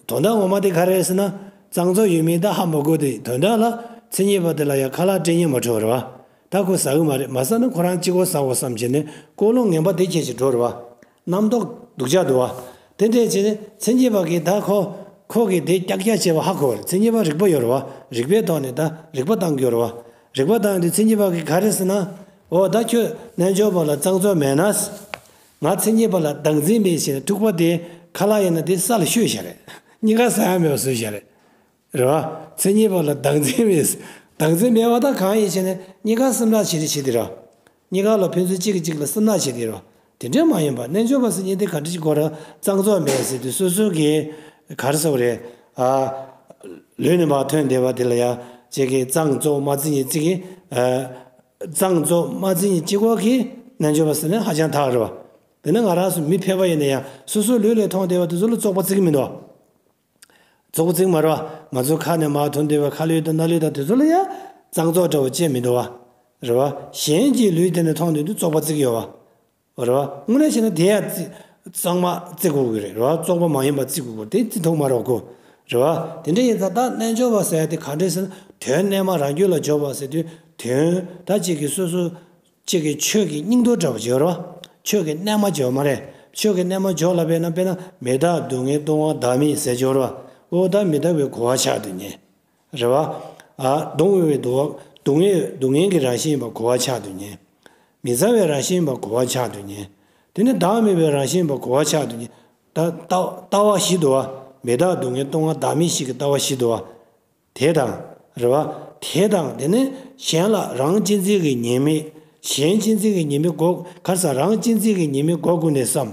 དོན་དག་ངོ་མ་དེ་ག་རེ་རེད་ཟེར་ན། གཙང་བཙོག་ཡོད་མིན་ད་ཧ་མ་གོ་དེ་དོན་དག་ལ། མཚན་ཉིད་པ་དེ་ལ་ཡང་ཁ་ལག་སྤྲད་སྙིང་མ་བྲོ་བ་རེད་བ། ད་ཁོ་ཟ་གི་མ་རེད། མ་ཟ་ན་ཁོ་རང་གཅིག་པོ་ཟ་དགོས་བསམ་བྱས་ནས་ཀོ་ལོང་ངན་པ་དེ་ཁྱེར་ཅིག་འགྲོ་རེད་བ། རྣམ་རྟོག་སྡུག་ཅག་འདུག་བ། དེ་འདྲས་བྱས་ནས་མཚན་ཉིད་པ་གིས་ད་ཁོ། ཁོ་གིས་དེ་ཀྱག་ཀྱག་བྱས་པ་ཧ་གོ་བ་རེད། མཚན་ཉིད་པ་རིག་པ་ཡོད་རེད་བ། རིག་པའི་ཐོག་ནས་ད་རིག་པ་བཏང་གི་ཡོད་རེད་བ། རིག་པ་བཏང་དུས་མཚན་ཉིད་པ་གིས་ག་རེ་ཟེར་ན། འོ་ད་ཁྱོད་རྣལ་འབྱོར་པ་ལ་གཙང་བཙོག་མེད་ན། ང་མཚན་ཉིད་པ་ལ་བདག་འཛིན་མེད་ཞེས་ཐུག་པ་དེ་ཁ་ལག་ཡིན་ན་དེ་ས་ལ་བཤུས་བཞག་རེད། གཉིས་ཀ་ཟ་ཡ་མེད་པ་བཟོས་བཞག་རེད། རེད་བ། མཚན་ཉིད་པ་ལ་བདག་འཛིན་མེད། བདག་འཛིན་མེད་པ་ད་གང་ཡིན་ཞེ་ན་གཉིས་ཀ་སེམས་ཐག་བྱེད་རེ་བྱེད་དེ་ར། གཉིས་ཀ་ལ་ཕན་ཚུན་གཅིག་གིས་གཅིག་ལ་སེམས་ཐག་བྱེད་དེ་ར། དེ་འདྲ་མ་ཡིན་པ་རྣལ་འབྱོར་པ་ཟེར་མཁན་དེ་ག་འདྲ་ཞིག་གོ་ར་གཙང་བཙོག་མེད་ཟེར་དུས་སོ་སོ་གིས་ག་རེ་ཟེར་བ་རེད། ཨ། ལུས་ནས་མར་ཐོན་བསྡད་པ་དེ་ལ་ཡ་ཅིག་གིས་གཙང་བཙོག་མ་བརྩི་ཉེས་ཅིག་གིས། ཨ། གཙང་བཙོག་མ་བརྩི་ཉེས་གཅིག་པོ་གིས་རྣལ་འབྱོར་པ་ཟེར་ན་ཧ་ཅང་ཐག་རེད་བ། དེ་ནས་ང་རང་ཚོ་མི་ཕལ་པ་ཡིན་ན་ཡང་སོ་སོའི་ལུས་ལ་མཐོང་བསྡད་པ་དེ་ཚོ་ལ་བཙོག་པ་བརྩི་གི་མི་འདུག་བ། བཙོག་པ་བརྩི་གི་མ་རེད་བ། ང་ཚོ་ཁ་ནས་མར་ཐོན་བསྡད་པའི་ཁ་ལུད་དང་སྣ་ལུད་དང་དེ་ཚོ་ལ་ཡང་གཙང་བཙོག་འདྲ་བོ་ཅིག་མི་འདུག་བ། རེད་བ། གཞན་གྱི་ལུས་དེ་ནས་མཐོང་བསྡད་དུས་བཙོག་པ་བརྩི་གི་ཡོད་བ། རེད་བ། དངོས་གནས་བྱས་ན་དེ་ཡང་བརྩི། གཙང་མ་བརྩི་དགོས་ཀྱི་རེད། རེད་བ། བཙོག་པ་མ་ཡིན་པ་བརྩི་དགོས་ཀྱི་རེད། དེ་བརྩི་ཐུབ་མ་རེད་གོ། རེད་བ། དེ་འདྲ་ཡིན་ཙང་ད་རྣལ་འབྱོར་པ་ཟེར་ཡ་དེ་ག་འདྲས་ཟེར་ན། དོན་རྣལ་མ་རང་རྒྱུད་ལ་འཇོག་པ་ཟེར་དུས་དོན་ད་ཅིག་གིས་སོ་སོ། གཅིག་གིས་ཆོས་ཀྱི་སྙིང་དོན་འདྲ་བོ་ཅིག་ཡོད་རེད་བ། ཆོས་ཀྱི་རྣལ་མ་ཅིག་ཡོད་མ་རེད། ཆོས་ཀྱི་རྣལ་མ་འཇོག་ལབ་པས་ན་དཔེར་ན་མི་རྟག་སྡུག་བསྔལ་སྟོང་པ་བདག་མེད་ཟེར་ཅིག་ཡོད་རེད་བ། འོ་ད་མི་རྟག་པའི་གོ་བ་ཆགས་སྡོད་མཁན། རེད་བ། ཨ། གདུང་བའི་སྡུག་སྡུག་བསྔལ་སྡུག་བསྔལ་གྱི་རང་བཞིན་ཡིན་པ་གོ་བ་ཆགས་སྡོད་མཁན། མི་གཙང་བའི་རང་བཞིན་ཡིན་པ་གོ་བ་ཆགས་སྡོད་མཁན། དེ་ནི་བདག་མེད་པའི་རང་བཞིན་ཡིན་པ་གོ་བ་ཆགས་སྡོད་མཁན། ད་ལྟ་ལྟ་བ་བཞི་འདུག་བ། མི་རྟག་སྡུག་བསྔལ་སྟོང་པ་བདག་མེད་བཞི་གི་ལྟ་བ་བཞི་འདུག་བ། དེ་དང་། རེད་བ། དེ་དང་དེ་ནི་གཞན་ལ་རང་གཅེས་འཛིན་གྱི་ཉེས་དམིགས། གཞན་གཅེས་འཛིན་གྱི་ཉེས་དམིགས་སྒོ་ག་རེ་ཟ། རང་གཅེས་འཛིན་གྱི་ཉེས་དམིགས་སྒོ་ཀུན་ནས་བསམ།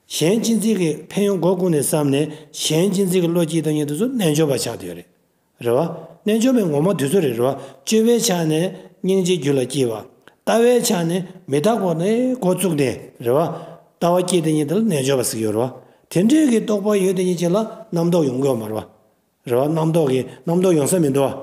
གཞན་གཅེས་འཛིན་གྱི་ཕན་ཡོན་སྒོ་ཀུན་ནས་བསམ་ནས་གཞན་གཅེས་འཛིན་གྱི་བློ་སྐྱེས་བཏང་མཁན་དེ་ཚོ་རྣལ་འབྱོར་པ་ཆགས་བསྡད་ཡོད་རེད། རེད་བ། རྣལ་འབྱོར་པའི་ངོ་མ་དེ་ཚོ་རེད། རེད་བ། སྤྱོད་པའི་ཆ་ནས་སྙིང་རྗེ་རྒྱུད་ལ་སྐྱེས་པ། ལྟ་བའི་ཆ་ནས་མི་རྟག་པ་ནས་འགོ་བཙུགས་ནས་རེད་བ། ལྟ་བ་སྐྱེས་དེ་ཉིད་དེ་ལ་རྣལ་འབྱོར་པ་ཟེར་གྱི་ཡོད་རེད་བ། དེ་འདྲའི་གི་རྟོགས་པ་ཡོད་དེ་ཉིད་ཅིག་ལ་རྣམ་རྟོག་ཡོང་གི་ཡོད་མ་རེད་བ། རེད་བ། རྣམ་རྟོག་གི་རྣམ་རྟོག་ཡོང་ས་མི་འདུག་བ།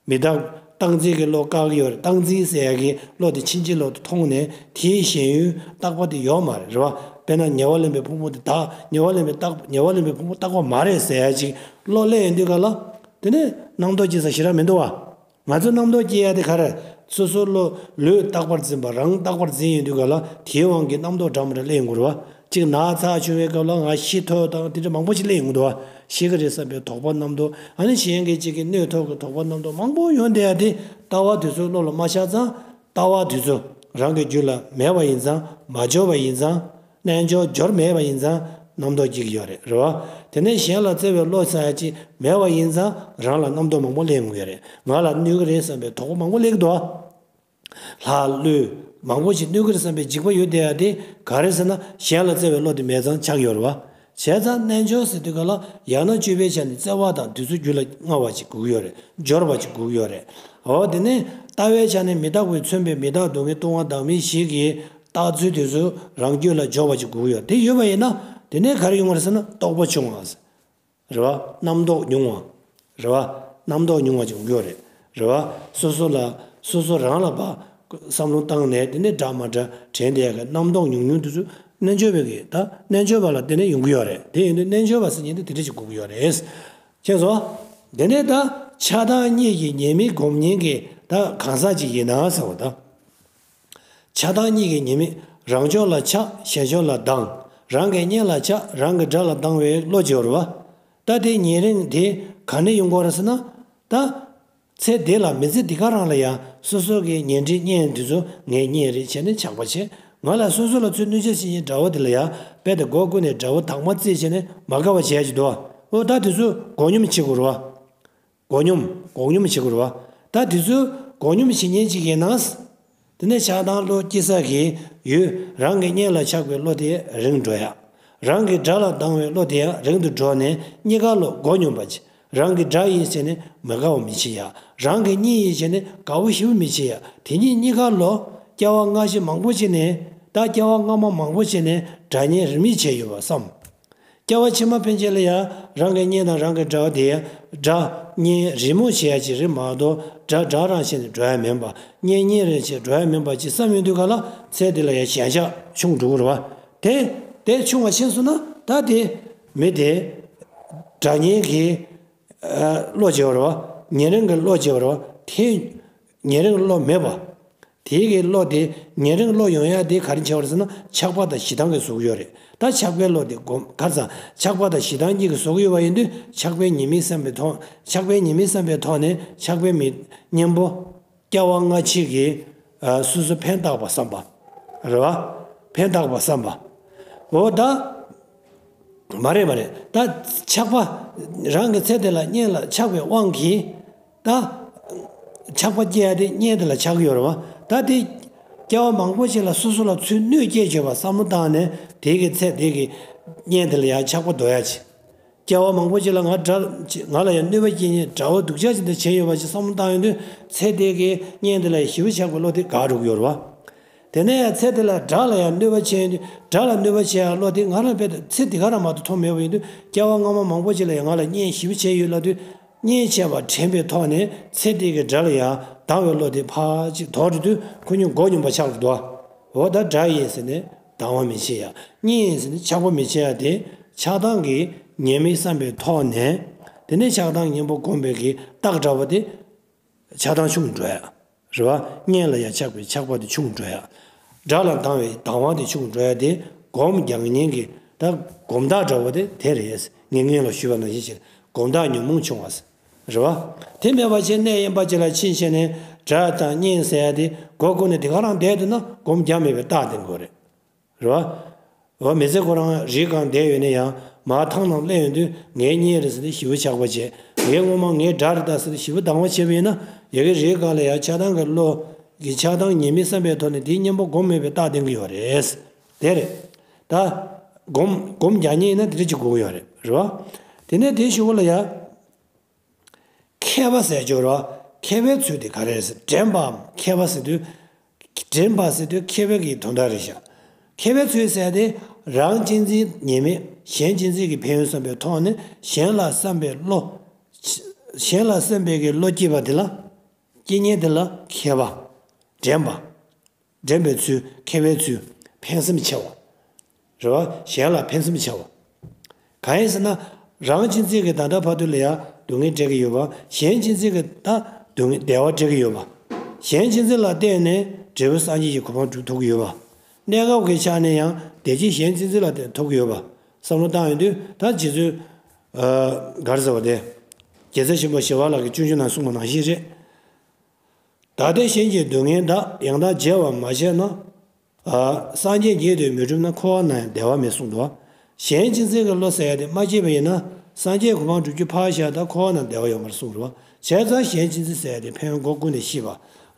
མི་རྟག་སྟངས་འཛིན་གྱི་བློ་བཀག་གི་ཡོད་རེད། སྟངས་འཛིན་ཟེར་ཡ་གི་བློ་དེ་ཕྱིན་ཅི་ལོག་ཏུ་མཐོང་ནས་དེའི་ཞེན་ཡུལ་རྟག་པ་དེ་ཡོད་མ་རེད། རེད་བ། དཔེར་ན་ཉེ་བར་ལེན་པའི་ཕུང་པོ་དེ་དག་ཉེ་བར་ལེན་པའི་རྟག་ཉེ་བར་ལེན་པའི་ཕུང་པོ་རྟག་པ་མ་རེད་ཟེར་ཡ་ཅིག་བློ་སླེབས་ཡོང་དུས་ག་ལ། དེ་ནས་རྣམ་རྟོག་སྐྱེ་ས་ཞེ་དྲག་མི་འདུག་བ། ང་ཚོ་རྣམ་རྟོག་སྐྱེ་ཡ་དེ་ག་རེ། སོ་སོ་བློ་ལུས་རྟག་པར་འཛིན་པ་རང་རྟག་པར་འཛིན་ཡོང་དུས་ག་ལ་དེའི་དབང་གིས་རྣམ་རྟོག་འདྲ་མི་འདྲ་སླེབས་ཡོང་གི་རེད་བ། གཅིག་ན་ཚ་བྱུང་བའི་སྐབས་ལ་ང་ཤི་ཐུབ་དང་དེ་འདྲ་མང་པོ་ཞིག་སླེབས་ཡོང་གི་འདུག་བ། ཤི་གི་རེད་བསམ་པའི་དོགས་པ་རྣམ་རྟོག་ཨ་ནི་གཞན་གྱིས་གཅིག་གིས་གནོད་ཐུབ་ཀྱི་དོགས་པ་རྣམ་རྟོག་མང་པོ་ཡོང་བསྡད་ཡ་དེ་ལྟ་བ་དེ་ཚོའི་བློ་ལ་མ་ཤར་ཙང་། ལྟ་བ་དེ་ཚོ་རང་གི་རྒྱུད་ལ་མེད་པ་ཡིན་ཙང་མ་འབྱོར་བ་ཡིན་ཙང་། རྣལ་འབྱོར་འབྱོར་མེད་པ་ཡིན་ཙང་རྣམ་རྟོག་སྐྱེ་གི་ཡོད་རེད། རེད་བ། དེ་ནས་གཞན་ལ་བརྩེ་བའི་བློ་ཟེར་ཡ་ཅིག་མེད་པ་ཡིན་ཙང་རང་ལ་རྣམ་རྟོག་མང་པོ་སླེབས་ཡོང་གི་ཡོད་རེད། ང་ལ་གནོད་གི་རེད་བསམ་པའི་དོགས་པ་མང་པོ་སླེབས་ཀྱི་འདུག་བ། ལྷ་ཀླུ་མང་པོ་ཞིག་གནོད་གི་རེད་བསམ་པའི་འཇིགས་པ་ཡོད་བསྡད་ཡ་དེ་ག་རེ་ཟེར་ན་གཞན་ལ་བརྩེ་བའི་བློ་དེ་མེད་ཙང་ཆགས་ཡོད་རེད་བ། བྱས་ཙང་རྣལ་འབྱོར་ཟེར་དུས་ག་ལ་ཡང་ན་སྤྱོད་པའི་ཆ་ནས་བརྩེ་བ་དང་དེ་ཚོ་རྒྱུད་ལ་མངའ་བ་ཅིག་དགོས་ཀྱི་ཡོད་རེད། འབྱོར་བ་ཅིག་དགོས་ཀྱི་ཡོད་རེད། འོ་དེ་ནས་ལྟ་བའི་ཆ་ནས་མི་རྟག་པའི་མཚོན་པའི་མི་རྟག་སྡུག་བསྔལ་སྟོང་པ་བདག་མེད་བཞི་གི་རྟགས་ཚུལ་དེ་ཚོ་རང་རྒྱུད་ལ་འབྱོར་བ་ཅིག་དགོས་ཀྱི་ཡོད། དེ་ཡོད་པ་ཡིན་ན་དེ་ནས་ག་རེ་ཡོང་བ་རེད་ཟེར་ན་རྟོགས་པ་ཆུང་བ། རེད་བ། རྣམ་རྟོག་ཉུང་བ། རེད་བ། རྣམ་རྟོག་ཉུང་བ་ཅིག་ཡོང་གི་ཡོད་རེད། རེད་བ། སོ་སོ་ལ་སོ་སོ་རང་ལ་བ་བསམ་བློ་བཏང་ནས་དེ་ནས་འདྲ་མ་འདྲ་དྲན་བསྡད་ཡག་གི་རྣམ་རྟོག་ཉུང་ཉུང་དེ་ཚོ་རྣལ་འབྱོར་པའི་གི་ད་རྣལ་འབྱོར་པ་ལ་དེ་ནས་ཡོང་གི་ཡོད་རེད། དེ་ཡིན་དུས་རྣལ་འབྱོར་པ་ཟེར་མཁན་དེ་དེ་འདྲ་ཅིག་དགོས་ཀྱི་ཡོད་རེད། མཁྱེན་སོང་། དེ་ནས་ད་ཆགས་སྡང་གཉིས་ཀྱི་ཉེས་དམིགས་སྒོམ་མཁན་གྱི་ད་གང་ཟག་ཅིག་ཡིན་ན་ཟེར་བ་ད། ཆགས་སྡང་གཉིས་ཀྱི་ཉེས་དམིགས། རང་ཕྱོགས་ལ་ཆགས། གཞན་ཕྱོགས་ལ་སྡང་། རང་གི་གཉེན་ལ་ཆགས། རང་གི་དགྲ་ལ་སྡང་བའི་བློ་སྦྱོར་བ། ད་དེ་ཉེ་རིང་དེ་ག་ནས་ཡོང་གི་ཡོད་རེད་ཟེར་ན། ད། ཚེ་འདི་ལ་མི་ཚེ་འདི་ག་རང་ལ་ཡང་སོ་སོ་གི་ཉེ་འབྲེལ་གཉེན་དེ་ཚོ་ངའི་གཉེན་རེད་བྱས་ནས་ཆགས་པ་བྱས། ང་ལ་སོ་སོ་ལ་ཚུར་གནོད་འཚེ་བྱེད་མཁན་དགྲ་བོ་དེ་ལ་ཡང་རྦད་དེ་མགོ་བསྐོར་ནས་དགྲ་བོ་དྭངས་མ་རྩེ་བྱས་ནས་མ་དགའ་བ་བྱེད་ཡ་ཅིག་འདུག་བ། འོ་ད་དེ་ཚོ་མགོ་སྙོམས་བྱེད་དགོས་རེད་བ། མགོ་སྙོམས་མགོ་སྙོམས་བྱེད་དགོས་རེད་བ། ད་དེ་ཚོ་མགོ་སྙོམས་བྱེད་མཁན་ཅིག་ཡིན་ན། དེ་ནས་ཆགས་སྡང་བློ་སྐྱེ་ས་གི་ཡུལ་རང་གི་གཉེན་ལ་ཆགས་པའི་བློ་དེ་རིང་འགྲོ་ཡ། རང་གི་དགྲ་ལ་སྡང་བའི་བློ་དེ་ཡང་རིང་དུ་འགྲོ་ནས་གཉིས་ཀ་བློ་མགོ་སྙོམས་པ་ཅིག་རང་གི་དགྲ་ཡིན་ཟེར་ནས་མི་དགའ་བ་མི་བྱེད་ཡ། རང་གི་གཉེན་ཡིན་ཟེར་ནས་དགའ་བོ་ཞེ་པོ་མི་བྱེད་ཡ། དེ་གཉིས་གཉིས་ཀ་བློ་སྐྱེ་བ་སྔ་ཕྱི་མང་པོ་བྱས་ནས་ད་སྐྱེ་བ་སྔ་མ་མང་པོ་བྱས་ནས་དགྲ་གཉེན་རིས་མེད་བྱས་ཡོད་པ་བསམ། སྐྱེ་བ་ཕྱི་མ་ཕན་ཆད་ལ་ཡང་རང་གི་གཉེན་དང་རང་གི་དགྲ་དེ་དགྲ་གཉེན་རིས་མོ་བྱེད་ཡ་ཅིག་རེད་མ་གཏོགས་དགྲ་དགྲ་རང་བྱས་ནས་འགྲོ་ཡ་མིན་པ། གཉེན་གཉེན་རེད་བྱས་འགྲོ་ཡ་མིན་པ་ཅིག་བསམ་ཡོང་དུས་ག་ལ་ཚེ་འདི་ལ་ཡང་ཞེན་ཆགས་ཆུང་འགྲོ་གི་རེད་བ། དེ་དེ་ཆུང་བ་ཕྱིན་སོང་ན་ད་དེ་མི་དེ་དགྲ་གཉེན་གྱི་བློ་སྐྱེ་བ་རེད་བ། ཉེ་རིང་གི་བློ་སྐྱེ་བ་རེད་བ། དེ་ཉེ་རིང་གི་བློ་མེད་པ། དེའི་གི་བློ་དེ་ཉེ་རིང་བློ་ཡོང་ཡ་དེ་ག་རེ་བྱས་པ་རེད་ཟེར་ན་ཆགས་པ་དང་ཞེ་སྡང་གིས་བཟོ་གི་ཡོད་རེད། ད་ཆགས་པའི་བློ་དེ་སྒོམ་ག་རེ་ཟེར་ཆགས་པ་དང་ཞེ་སྡང་གཉིས་ཀྱིས་བཟོ་གི་ཡོད་པ་ཡིན་དུས་ཆགས་པའི་ཉེས་དམིགས་བསམ་པའི་ཐོག་ཆགས་པའི་ཉེས་དམིགས་བསམ་པའི་ཐོག་ནས་ཆགས་པའི་མི་གཉེན་པོ་སྐྱེ་བ་སྔ་ཕྱི་གི་སོ་སོ་ཕན་བཏགས་པ་བསམ་པ་རེད་བ། ཕན་བཏགས་པ་བསམ་པ། འོ་ད། མ་རེད་མ་རེད། ད་ཆགས་པ་རང་གི་ཚེ་དེ་ལ་གཉེན་ལ་ཆགས་པའི་དབང་གིས་ད་ཆགས་པ་སྐྱེ་ཡ་དེ་གཉེན་དེ་ལ་ཆགས་ཀྱི་ཡོད་རེད་བ། ད་དེ་སྐྱེ་བ་མང་པོ་ཞིག་ལ་སོ་སོ་ལ་ཚུར་གནོད་སྐྱེལ་བྱས་པ་བསམ་བློ་བཏང་ནས་དེ་གི་ཚེ་དེ་གི་གཉེན་དེ་ལ་ཡང་ཆགས་པ་འདོར་ཡ་ཅིག་སྐྱེ་བ་མང་པོ་ཞིག་ལ་ང་དགྲ་ང་ལ་ཡང་གནོད་པ་སྐྱེལ་མཁན་དགྲ་བོ་སྡུག་ཅག་ཅིག་འདི་བྱས་ཡོད་པ་ཞིག་བསམ་བློ་བཏང་ཡོང་དུས་ཚེ་དེ་གི་གཉེན་དེ་ལ་ཡང་ཞེ་པོ་ཆགས་པའི་བློ་དེ་འགག་འགྲོ་གི་ཡོད་རེད་བ། དེ་ནས་ཡང་ཚེ་དེ་ལ་དགྲ་ལ་ཡང་གནོད་པ་བྱས་ཡོང་དུས་དགྲ་ལ་གནོད་པ་བྱེད་ཡག་བློ་དེ་ང་རང་རྦད་དེ་ཚེ་འདི་ག་རང་མ་གཏོགས་མཐོང་མེད་པ་ཡིན་དུས་སྐྱེ་བ་སྔ་མ་མང་པོ་ཞིག་ལ་ཡང་ང་ལ་གཉེན་ཞེ་པོ་བྱས་ཡོད་ལབ་དུས་གཉེན་བྱས་པ་དྲན་པའི་ཐོག་ནས་ཚེ་འདི་གི་དགྲ་ལ་ཡང་སྡང་བའི་བློ་དེ་ཕར་ཅིག་དོར་འགྲོ་དུས་ཁོ་གཉིས་མགོ་སྙོམས་པ་ཆགས་འགྲོ་འདུག་འོ་ད་དགྲ་ཡིན་ཟེར་ནས་སྡང་བ་མི་བྱེད་ཡ། གཉེན་ཡིན་ཟེར་ནས་ཆགས་པ་མི་བྱེད་ཡ་དེ་ཆགས་སྡང་གི་ཉེས་དམིགས་བསམ་པའི་ཐོག་ནས་དེ་ནས་ཆགས་སྡང་གཉེན་པོ་བསྒོམས་པའི་གི་རྟགས་འདྲ་བོ་དེ། ཆགས་སྡང་ཆུང་འགྲོ་ཡ། རེད་བ། གཉེན་ལ་ཡང་ཆགས་པའི་ཆགས་པ་དེ་ཆུང་འགྲོ་ཡ། དགྲ་ལ་སྡང་བའི་སྡང་བ་དེ་ཆུང་འགྲོ་ཡ་དེ་སྒོམ་རྒྱག་མཁན་གྱི་ད་སྒོམ་རྟགས་འདྲ་བོ་དེ་དེ་རེད། ངས་སྔོན་ལ་ཞུས་པ་ནང་བཞིན་བྱས་སྒོམ་རྟགས་ཉོན་མོངས་ཆུང་བ། རེད་བ། དེ་མེད་པ་བྱས་གནས་དབེན་པ་ཅིག་ལ་ཕྱིན་བྱས་ནས་དགྲ་དང་གཉེན་ཟེར་ཡ་དེ་སྒོ་ཀུན་ནས་དེ་ག་རང་བསྡད་འདུག་ན་སྒོམ་རྒྱག་མེད་པའི་རྟགས་དེ་དགོས་རེད། རེད་བ། འོ་མི་ཚེ་ཁོ་རང་རིའི་སྒང་བསྡད་ཡོད་ན་ཡང་མར་ཐང་ནང་སླེབས་ཡོང་དུས་ངའི་གཉེན་རེད་ཟེར་ཏེ་ཞེ་པོ་ཆགས་པ་བྱས། ངའི་སྔོན་མ་ངའི་དགྲ་རེད་ད་ཟེར་ཏེ་ཞེ་པོ་སྡང་བ་བྱས་པ་ཡིན་ན་ཡ་གི་རིའི་སྒང་ལ་ཡང་ཆགས་སྡང་གི་བློ་གི་ཆགས་སྡང་ཉེས་དམིགས་བསམ་པའི་ཐོག་ནས་དེའི་གཉེན་པོ་སྒོམ་མེད་པའི་རྟགས་བསྟན་གྱི་ཡོད་རེད། དེ་རེད། ད། སྒོམ་སྒོམ་རྒྱག་མཁན་ཡིན་ན་དེ་འདྲ་ཅིག་དགོས་ཀྱི་ཡོད་རེད། རེད་བ། དེ་ནས་དེའི་གཞུག་གུ་ལ་ཡ། མཁས་པ་ཟེར་སྦྱོར་བ། མཁས་པའི་ཚུལ་དེ་ག་རེ་རེད་ཟེར། འདྲེན་པའམ་མཁས་པ་ཟེར་དུས། འདྲེན་པ་ཟེར་དུས་མཁས་པའི་གི་དོན་དག་རེད་ཤག་མཁས་པའི་ཚུལ་ཟེར་དེ། རང་གཅེས་འཛིན་ཉེས་མེད་གཞན་གཅེས་འཛིན་གྱི་ཕན་ཡོན་བསམ་པའི་ཐོག་ནས་གཞན་ལ་བསམ་པའི་བློ། གཞན་ལ་བསམ་པའི་གི་བློ་སྐྱེས་པ་དེ་ལ། སྐྱེས་ཉེན་དེ་ལ་མཁས་པ། འདྲེན་པ། འདྲེན་པའི་ཚུལ། མཁས་པའི་ཚུལ། ཕན་སེམས་ཆེ་བ། རེད་བ། གཞན་ལ་ཕན་སེམས་ཆེ་བ། གང་ཡིན་ཟེར་ན། རང་གཅེས་འཛིན་གྱིས་ད་ལྟ་བར་དུ་ལ་ཡང་སྡུག་བསྔལ་སྤྲད་ཀྱི་ཡོད་པ། གཞན་གཅེས་འཛིན་གྱིས་ད་སྡུག་བསྔལ་བདེ་བ་སྤྲད་ཀྱི་ཡོད་པ། གཞན་གཅེས་འཛིན་ལ་བརྟེན་ནས་འབྲས་བུ་སངས་རྒྱས་ཀྱི་གོ་འཕང་སྒྲུབ་ཐུབ་ཀྱི་ཡོད་པ། གནས་སྐབས་ཀྱི་ཆ་ནས་ཡང་བདེ་སྐྱིད་གཞན་གཅེས་འཛིན་ལ་བརྟེན་ཐོབ་ཀྱི་ཡོད་པ། བསམ་བློ་བཏང་ཡོང་དུས་ད་རྗེ་བཙུན། ཨ། ག་རེ་ཟེར་བ་དེ། རྒྱལ་སྲས་ཆེན་པོ་ཞི་བ་ལྷ་གི་སྤྱོད་འཇུག་ནང་གསུངས་པ་ནང་བཞིན་རེད། ད་ལྟའི་གཞན་གྱི་སྡུག་བསྔལ་དག་ཡང་དག་བརྗེ་བར་མ་བྱས་ན། ཨ། སངས་རྒྱས་ཉིད་དུ་མི་འགྲུབ་ན་འཁོར་བ་ན་ཡང་བདེ་བ་མེད་གསུངས་འདུག་གཞན་གཅེས་འཛིན་གྱི་བློ་ཟེར་ཡ་དེ་མ་སྐྱེས་པ་ཡིན་ན་སངས་རྒྱས་གོ་འཕང་སྒྲུབ་རྒྱུ་ཕར་བཞག་ད་འཁོར་བ་ན་བདེ་བ་ཡོད་མ་རེད་གསུངས་རེད་བ། བྱས་ཙང་གཞན་གཅེས་འཛིན་ཟེར་ཡ་དེ་ཕན་ཡོན་སྒོ་ཀུན་ནས་ཤེས་པ།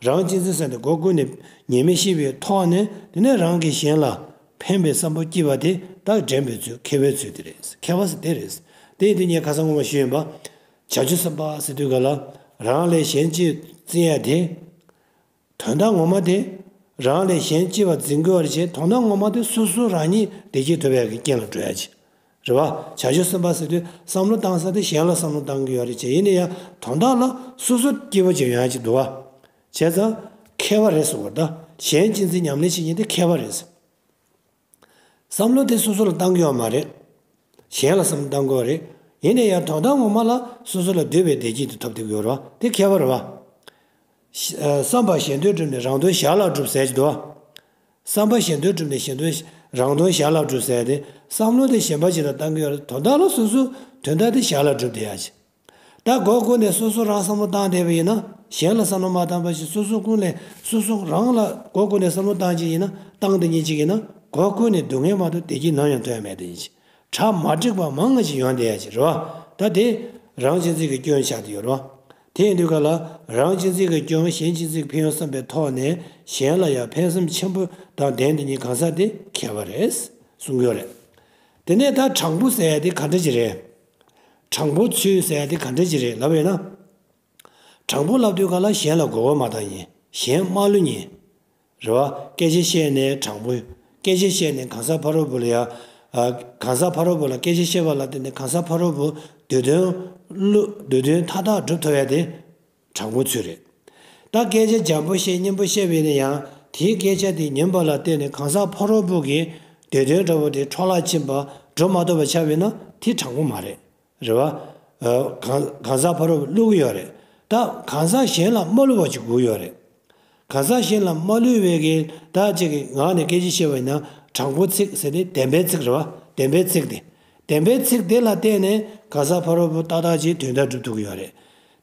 རང་གཅེས་འཛིན་ཟེར་ཡ་དེ་སྒོ་ཀུན་ནས་ཉེས་དམིགས་ཤེས་པའི་ཐོག་ནས་དེ་ནས་རང་གིས་གཞན་ལ་ཕན་པའི་བསམ་བློ་སྐྱེས་པ་དེ་ད་འདྲེན་པའི་ཚུལ་མཁས་པའི་ཚུལ་དེ་རེད། མཁས་པ་ཟེར་དེ་རེད། དེ་ཡིན་དུས་ངས་ཁ་སང་སྔོན་མ་ཞུས་ཡིན་པ། བྱང་ཆུབ་སེམས་དཔའ་ཟེར་དུས་ག་ལ་རང་ལས་གཞན་གཅེས་འཛིན་ཡ་དེ། དོན་དག་ངོ་མ་དེ། རང་ལས་གཞན་གཅེས་པར་འཛིན་དགོས་པ་རེད་བྱས། དོན་དག་ངོ་མ་དེ་སོ་སོ་རང་ཉིད་བདེ་སྐྱིད་ཐོབ་ཡག་གི་རྐྱེན་ལ་འགྲོ་ཡག་ཅིག་རེད་བ། བྱང་ཆུབ་སེམས་དཔའ་ཟེར་དུས་བསམ་བློ་བཏང་ས་དེ་གཞན་ལ་བསམ་བློ་བཏང་གི་ཡོད་རེད་བྱས། ཡིན་ན་ཡང་དོན་དག་ལ་སོ་སོ་སྐྱིད་པོ་ཅིག་ཡོང་ཡག་ཅིག་འདུག་བ། བྱས་ཙང་མཁས་པ་རེད་གསུངས་པ་རེད་ད། གཞན་གཅེས་འཛིན་ཉམས་ལེན་བྱེད་མཁན་དེ་མཁས་པ་རེད། བསམ་བློ་དེ་སོ་སོ་ལ་བཏང་གི་ཡོད་མ་རེད། གཞན་ལ་བསམ་བློ་བཏང་དགོས་རེད། ཡིན་ན་ཡང་དོན་དག་ངོ་མ་ལ་སོ་སོ་ལ་འདོད་པའི་བདེ་སྐྱིད་དེ་ཐོབ་ཐུབ་ཀྱི་ཡོད་རེད་བ། དེ་མཁས་པ་རེད་བ། ཤ- ཨ། བསམ་པ་གཞན་དོན་བསྒྲུབས་ནས་རང་དོན་གཞན་ལ་སྒྲུབ་ཟེར་གྱི་འདུག་བ། བསམ་པ་གཞན་དོན་བསྒྲུབས་ནས་གཞན་དོན། རང་དོན་གཞན་ལ་སྒྲུབ་ཟེར་ཏེ། བསམ་བློ་དེ་གཞན་པ་ཞིག་ལ་བཏང་གི་ཡོད་རེད། དོན་དག་ལ་སོ་སོ་དོན་དག་དེ་གཞན་ལ་སྒྲུབ་བསྡད་ཡག་ཅིག་ད་སྒོ་ཀུན་ནས་སོ་སོ་རང་བསམ་བློ་བཏང་བསྡད་པ་ཡིན་ན། གཞན་ལ་བསམ་བློ་མ་བཏང་བ་ཞིག་སོ་སོ་ཀུན་ནས་སོ་སོ་རང་ལ་སྒོ་ཀུན་ནས་བསམ་བློ་བཏང་ཅིག་ཡིན་ན། བཏང་དེ་ཉིད་ཅིག་ཡིན་ན་སྒོ་ཀུན་ནས་སྡུག་བསྔལ་མ་གཏོགས་བདེ་སྐྱིད་ནམ་ཡང་ཐོན་ཡ་མེད་དེ་ཡིན་ཅིག་གྲ་མ་འགྲིག་པ་མང་ང་ཅིག་ཡོང་བསྡད་ཡ་ཅིག་རེད་བ། ད་དེ་རང་གཅེས་འཛིན་གྱི་སྐྱོན་ཆགས་བསྡད་ཡོད་རེད་བ། དེ་ཡིན་དུས་ག་ལ་རང་གཅེས་འཛིན་གྱི་སྐྱོན་གཞན་གཅེས་འཛིན་གྱི་ཕན་ཡོན་བསམ་པའི་ཐོག་ནས་གཞན་ལ་ཡང་ཕན་སེམས་ཆེན་པོ་དང་ལྡན་དེ་ཉིད་གང་ཟག་དེ་མཁས་པ་རེད་གསུང་གི་ཡོད་རེད། དེ་ནས་ད་དྲང་པོ་ཟེར་ཡ་དེ་ག་འདྲ་ཅིག་རེད། དྲང་པོ་ཚུལ་ཟེར་ཡ་དེ་ག་འདྲ་ཅིག་རེད་ལབ་ཡོད་ན། དྲང་པོ་ལབ་དུས་ག་ལ་གཞན་ལ་མགོ་སྐོར་མ་བཏང་ཉན། གཞན་མ་བསླུ་ཉན། རེད་བ། སྐད་ཆ་བཤད་ནས་དྲང་པོ། སྐད་ཆ་བཤད་ནས་གང་ཟག་ཕ་རོལ་པོ་ལ་ཡ། ཨ། གང་ཟག་ཕ་རོལ་པོ་ལ་སྐད་ཆ་བཤད་པ་ལ་བརྟེན་ནས་གང་ཟག་ཕ་རོལ་པོ་འདོད་དོན་བསླུ། འདོད་དོན་མཐའ་དག་སྒྲུབ་ཐུབ་ཡ་དེ་དྲང་པོ་ཚུལ་རེད། ད་སྐད་ཆ་འཇམ་པོ་བཤད་སྙན་པོ་བཤད་པ་ཡིན་ན་ཡང་དེའི་སྐད་ཆ་དེ་ཉན་པ་ལ་བརྟེན་ནས་གང་ཟག་ཕ་རོལ་པོ་གི་འདོད་དོན་འདྲ་པོ་དེ་འཕྲོ་བརླག་ཕྱིན་པ་སྒྲུབ་མ་ཐུབ་པ་ཆགས་པ་ཡིན་ན་དེ་དྲང་པོ་མ་རེད། རེད་བ། ཨ། གང་གང་ཟག་ཕ་རོལ་པོ་བསླུ་གི་ཡོད་རེད། ད་གང་ཟག་གཞན་ལ་མ་བསླུ་བ་ཅིག་དགོས་ཡོད་རེད། གང་ཟག་གཞན་ལ་མ་བསླུ་བའི་གི་ད་ཅིག་གི་ངག་ནས་སྐད་ཆ་བཤད་པ་ཡིན་ན་དྲང་པོ་ཚིག་ཟེར་ཏེ་བདེན་པའི་ཚིག་རེད་བ། བདེན་པའི་ཚིག་དེ། བདེན་པའི་ཚིག་དེ་ལ་བརྟེན་ནས་གང་ཟག་ཕ་རོལ་པོ་ཏག་ཏག་ཅིག་དོན་དག་སྒྲུབ་ཐུབ་ཀྱི་ཡོད་རེད།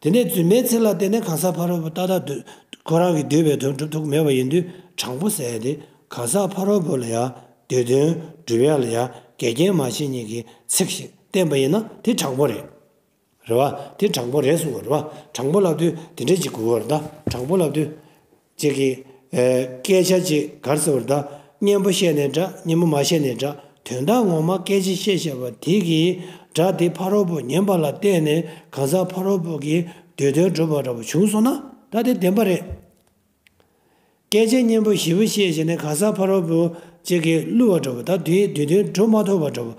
དེ་ནས་རྫུན་མའི་ཚིག་ལ་བརྟེན་ནས་གང་ཟག་ཕ་རོལ་པོ་ཏག་ཏག་འདོད་ཁོ་རང་གི་འདོད་པའི་དོན་སྒྲུབ་ཐུབ་ཀྱི་མེད་པ་ཡིན་དུས་དྲང་པོ་ཟེར་ཡ་དེ་གང་ཟག་ཕ་རོལ་པོ་ལ་ཡ་འདོད་དོན་སྒྲུབ་ཡ་ལ་ཡ་འགལ་རྐྱེན་མ་བྱེད་མཁན་གྱི་ཚིག་ཞིག་བསྟན་པ་ཡིན་ན་དེ་དྲང་པོ་རེད། རེད་བ། དེ་དྲང་པོ་རེད་གསུངས་པ་རེད་བ། དྲང་པོ་ལབ་དུས་དེ་འདྲས་ཅིག་དགོས་པ་རེད་ད། དྲང་པོ་ལབ་དུས་ཅིག་གི་ཨེ། སྐད་ཆ་ཅིག་ག་རེ་ཟེར་བ་རེད་ད། སྙན་པོ་བཤད་ནའི་འདྲ། སྙན་པོ་མ་བཤད་ནའི་འདྲ། དོན་དག་ངོ་མ་སྐད་ཆ་བཤད་བཤད་པ་དེ་གི་སྒྲ་དེ་ཕ་རོལ་པོ་ཉན་པ་ལ་བརྟེན་ནས་གང་ཟག་ཕ་རོལ་པོ་གི་འདོད་དོན་འགྲུབ་པ་འདྲ་པོ་བྱུང་སོང་ན་ད་དེ་བདེན་པ་རེད། སྐད་ཆ་སྙན་པོ་ཞེ་པོ་བཤད་བྱས་ནས་གང་ཟག་ཕ་རོལ་པོ་ཅིག་གིས་བསླུ་བ་འདྲ་པོ་ད་དེའི་འདོད་དོན་འགྲུབ་མ་ཐུབ་པ་འདྲ་པོ།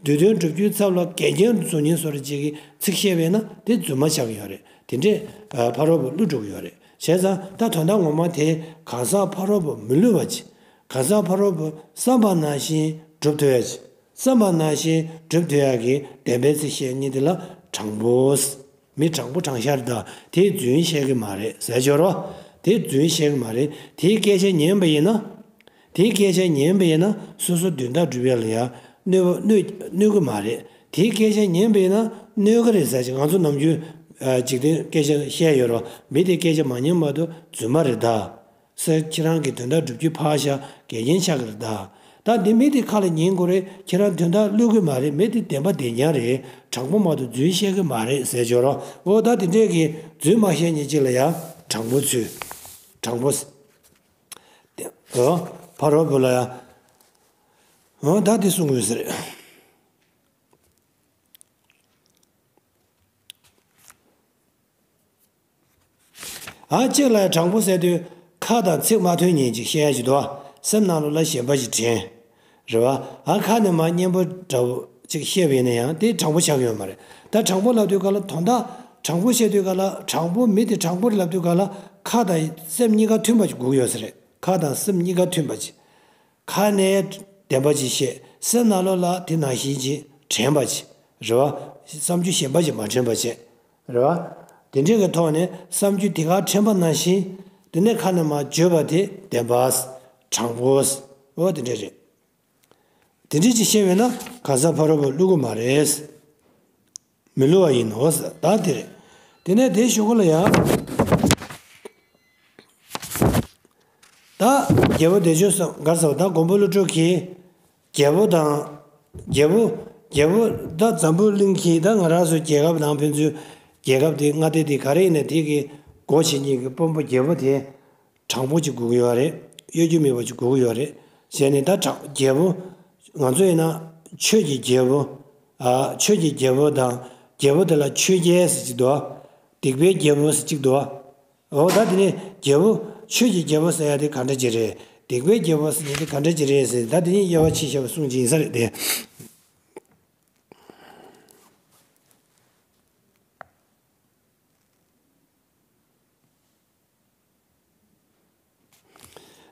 འདོད་དོན་འགྲུབ་རྒྱུའི་ཚབ་ལ་འགལ་རྐྱེན་བཟོ་མཁན་བཟོ་འདྲ་ཅིག་གིས་ཚིག་བཤད་པས་ན་དེ་རྫུན་མ་ཆགས་ཀྱི་ཡོད་རེད། དེ་འདྲས་ཨ། ཕ་རོལ་པོ་བསླུ་འགྲོ་གི་ཡོད་རེད། བྱས་ཙང་ད་དོན་དག་ངོ་མ་དེ་གང་ཟག་ཕ་རོལ་པོ་མི་བསླུ་བ་ཅིག་གང་ཟག་ཕ་རོལ་པོ་བསམ་པ་ནང་བཞིན་འགྲུབ་ཐུབ་ཡ་ཅིག་བསམ་པ་ནང་བཞིན་འགྲུབ་ཐུབ་ཡ་གི་བདེན་པའི་ཚིག་བཤད་མཁན་དེ་ལ་དྲང་པོ། མི་དྲང་པོ་དྲང་བཞག་རེད་ད། དེ་རྫུན་བཤད་གི་མ་རེད་ཟེར་སྦྱོར་བ། དེ་རྫུན་བཤད་གི་མ་རེད། དེའི་སྐད་ཆ་ཉན་པ་ཡིན་ན། དེའི་སྐད་ཆ་ཉན་པ་ཡིན་ན་སོ་སོ་དོན་དག་སྒྲུབ་ཡ་ལ་ཡ་གནོད་པ་གནོད་གནོད་གི་མ་རེད། དེའི་སྐད་ཆ་ཉན་པ་ཡིན་ན་གནོད་གི་རེད་ཟེར་ཅིག་ང་ཚོ་ནམ་རྒྱུན་ཨ། འཇིག་རྟེན་སྐད་ཆ་བཤད་ཡོད་རེད་བ། མི་དེའི་སྐད་ཆ་མ་ཉན་མ་གཏོགས་རྫུན་མ་རེད་ད། ཟེར། ཁྱེད་རང་གི་དོན་དག་སྒྲུབ་རྒྱུ་ཕར་བཞག་འགལ་རྐྱེན་ཆགས་ཀྱི་རེད་ད། ད་འདི་མི་དེ་ཁ་ལ་ཉན་དགོས་རེད། ཁྱེད་རང་དོན་དག་བསླུ་གི་མ་རེད། མི་དེ་བདེན་པ་བདེན་རྐྱང་རེད། དྲང་པོ་མ་གཏོགས་རྫུན་བཤད་གི་མ་རེད་ཟེར་སྦྱོར་རོ། འོ་ད་དེ་འདྲས་ཀྱི་རྫུན་མ་བཤད་མཁན་ཅིག་ལ་ཡ་དྲང་པོ་ཚུལ། དྲང་པོ་ཟེར། འོ་ཕ་རོལ་པོ་ལ་ཡ། འོ་ད་དེ་གསུང་དགོས་ཟེར། ཨ་གཅིག་ལ་དྲང་པོ་ཟེར་དུས་ཁ་དང་ཚིག་མ་མཐུན་ཉན་ཅིག་བཤད་ཡ་ཅིག་འདུག་ཨ། སེམས་ནང་ལོགས་ལ་ཞེན་པ་ཅིག་དྲན། རེད་བ། ཨ་ཁ་ནས་མར་སྙན་པོ་འདྲ་བོ་ཅིག་བཤད་པ་ཡིན་ན་ཡང་དེ་དྲང་པོ་ཆགས་ཀྱི་ཡོད་མ་རེད། ད་དྲང་པོ་ལབ་དུས་ག་ལ་དོན་དག་དྲང་པོ་བཤད་དུས་ག་ལ་དྲང་པོ་མི་དེ་དྲང་པོ་རེད་ལབ་དུས་ག་ལ་ཁ་དང་སེམས་གཉིས་ཀ་མཐུན་པ་ཅིག་དགོས་ཀྱི་ཡོད་ས་རེད། ཁ་དང་སེམས་གཉིས་ཀ་མཐུན་པ་ཅིག་ཁ་ནས་བདེན་པ་ཅིག་བཤད། སེམས་ནང་ལོགས་ལ་དེ་ནང་བཞིན་ཅིག་དྲན་པ་ཅིག་རེད་བ། བསམ་རྒྱུ་གཞན་པ་ཅིག་མ་དྲན་པ་བྱས། རེད་བ། དེ་འདྲའི་གི་ཐོག་ནས་བསམ་རྒྱུ་དེ་ག་དྲན་པ་ནང་བཞིན། དེ་ནས་ཁ་ནས་མར་བརྗོད་པ་དེ་བདེན་པ། དྲང་པོ། འོ་དེ་འདྲ་རེད། དེ་འདྲ་ཅིག་བཤད་པས་ན་གང་ཟག་ཕ་རོལ་པོ་བསླུ་གི་མ་རེད། མི་བསླུ་བ་ཡིན་ནོ། ད་དེ་རེད། དེ་ནས་དེའི་གཞུག་གུ་ལ་ཡང་། ད་རྒྱལ་པོ་བདེ་སྤྱོད་སོགས་གར་ཟེར་བ་ད་མགོན་པོ་ཀླུ་སྒྲུབ་ཀྱིས་རྒྱལ་པོ་དང་། རྒྱལ་པོ། རྒྱལ་པོ་ད་འཛམ་བུ་གླིང་གི་ད་ང་རང་ཚོ་རྒྱལ་ཁབ་དང་ཕན་ཚུན་རྒྱལ་ཁབ་དེ་མངའ་སྡེ་དེ་ག་རེ་ཡིན་ན་དེ་གི་སྒོ་ཕྱེ་མཁན་གྱི་དཔོན་པོ་རྒྱལ་པོ་དེ། དྲང་པོ་ཅིག་དགོས་ཀྱི་ཡོད་རེད། གཡོ་སྒྱུ་མེད་པ་ཅིག་དགོས་ཀྱི་ཡོད་རེད། བྱས་ནས་ད་དྲང་རྒྱལ་པོ། ང་ཚོ་ཡིན་ན་ཆོས་ཀྱི་རྒྱལ་པོ། ཨ་ཆོས་ཀྱི་རྒྱལ་པོ་དང་རྒྱལ་པོ་དེ་ལ་ཆོས་རྒྱལ་ཟེར་གཅིག་འདུག་སྡིག་པའི་རྒྱལ་པོ་ཟེར་གཅིག་འདུག་འོ་ད་དེ་ནས་རྒྱལ་པོ་ཆོས་ཀྱི་རྒྱལ་པོ་ཟེར་ཡ་དེ་ག་འདྲ་ཅིག་རེད། སྡིག་པའི་རྒྱལ་པོ་ཟེར་ཡ་དེ་ག་འདྲ་ཅིག་རེད་ཟེར་ད་དེ་ནས་དབྱེ་བ་ཕྱེ་བྱས་པ་གསུངས་ཀྱི་ཡིན་ས་རེད་དེ།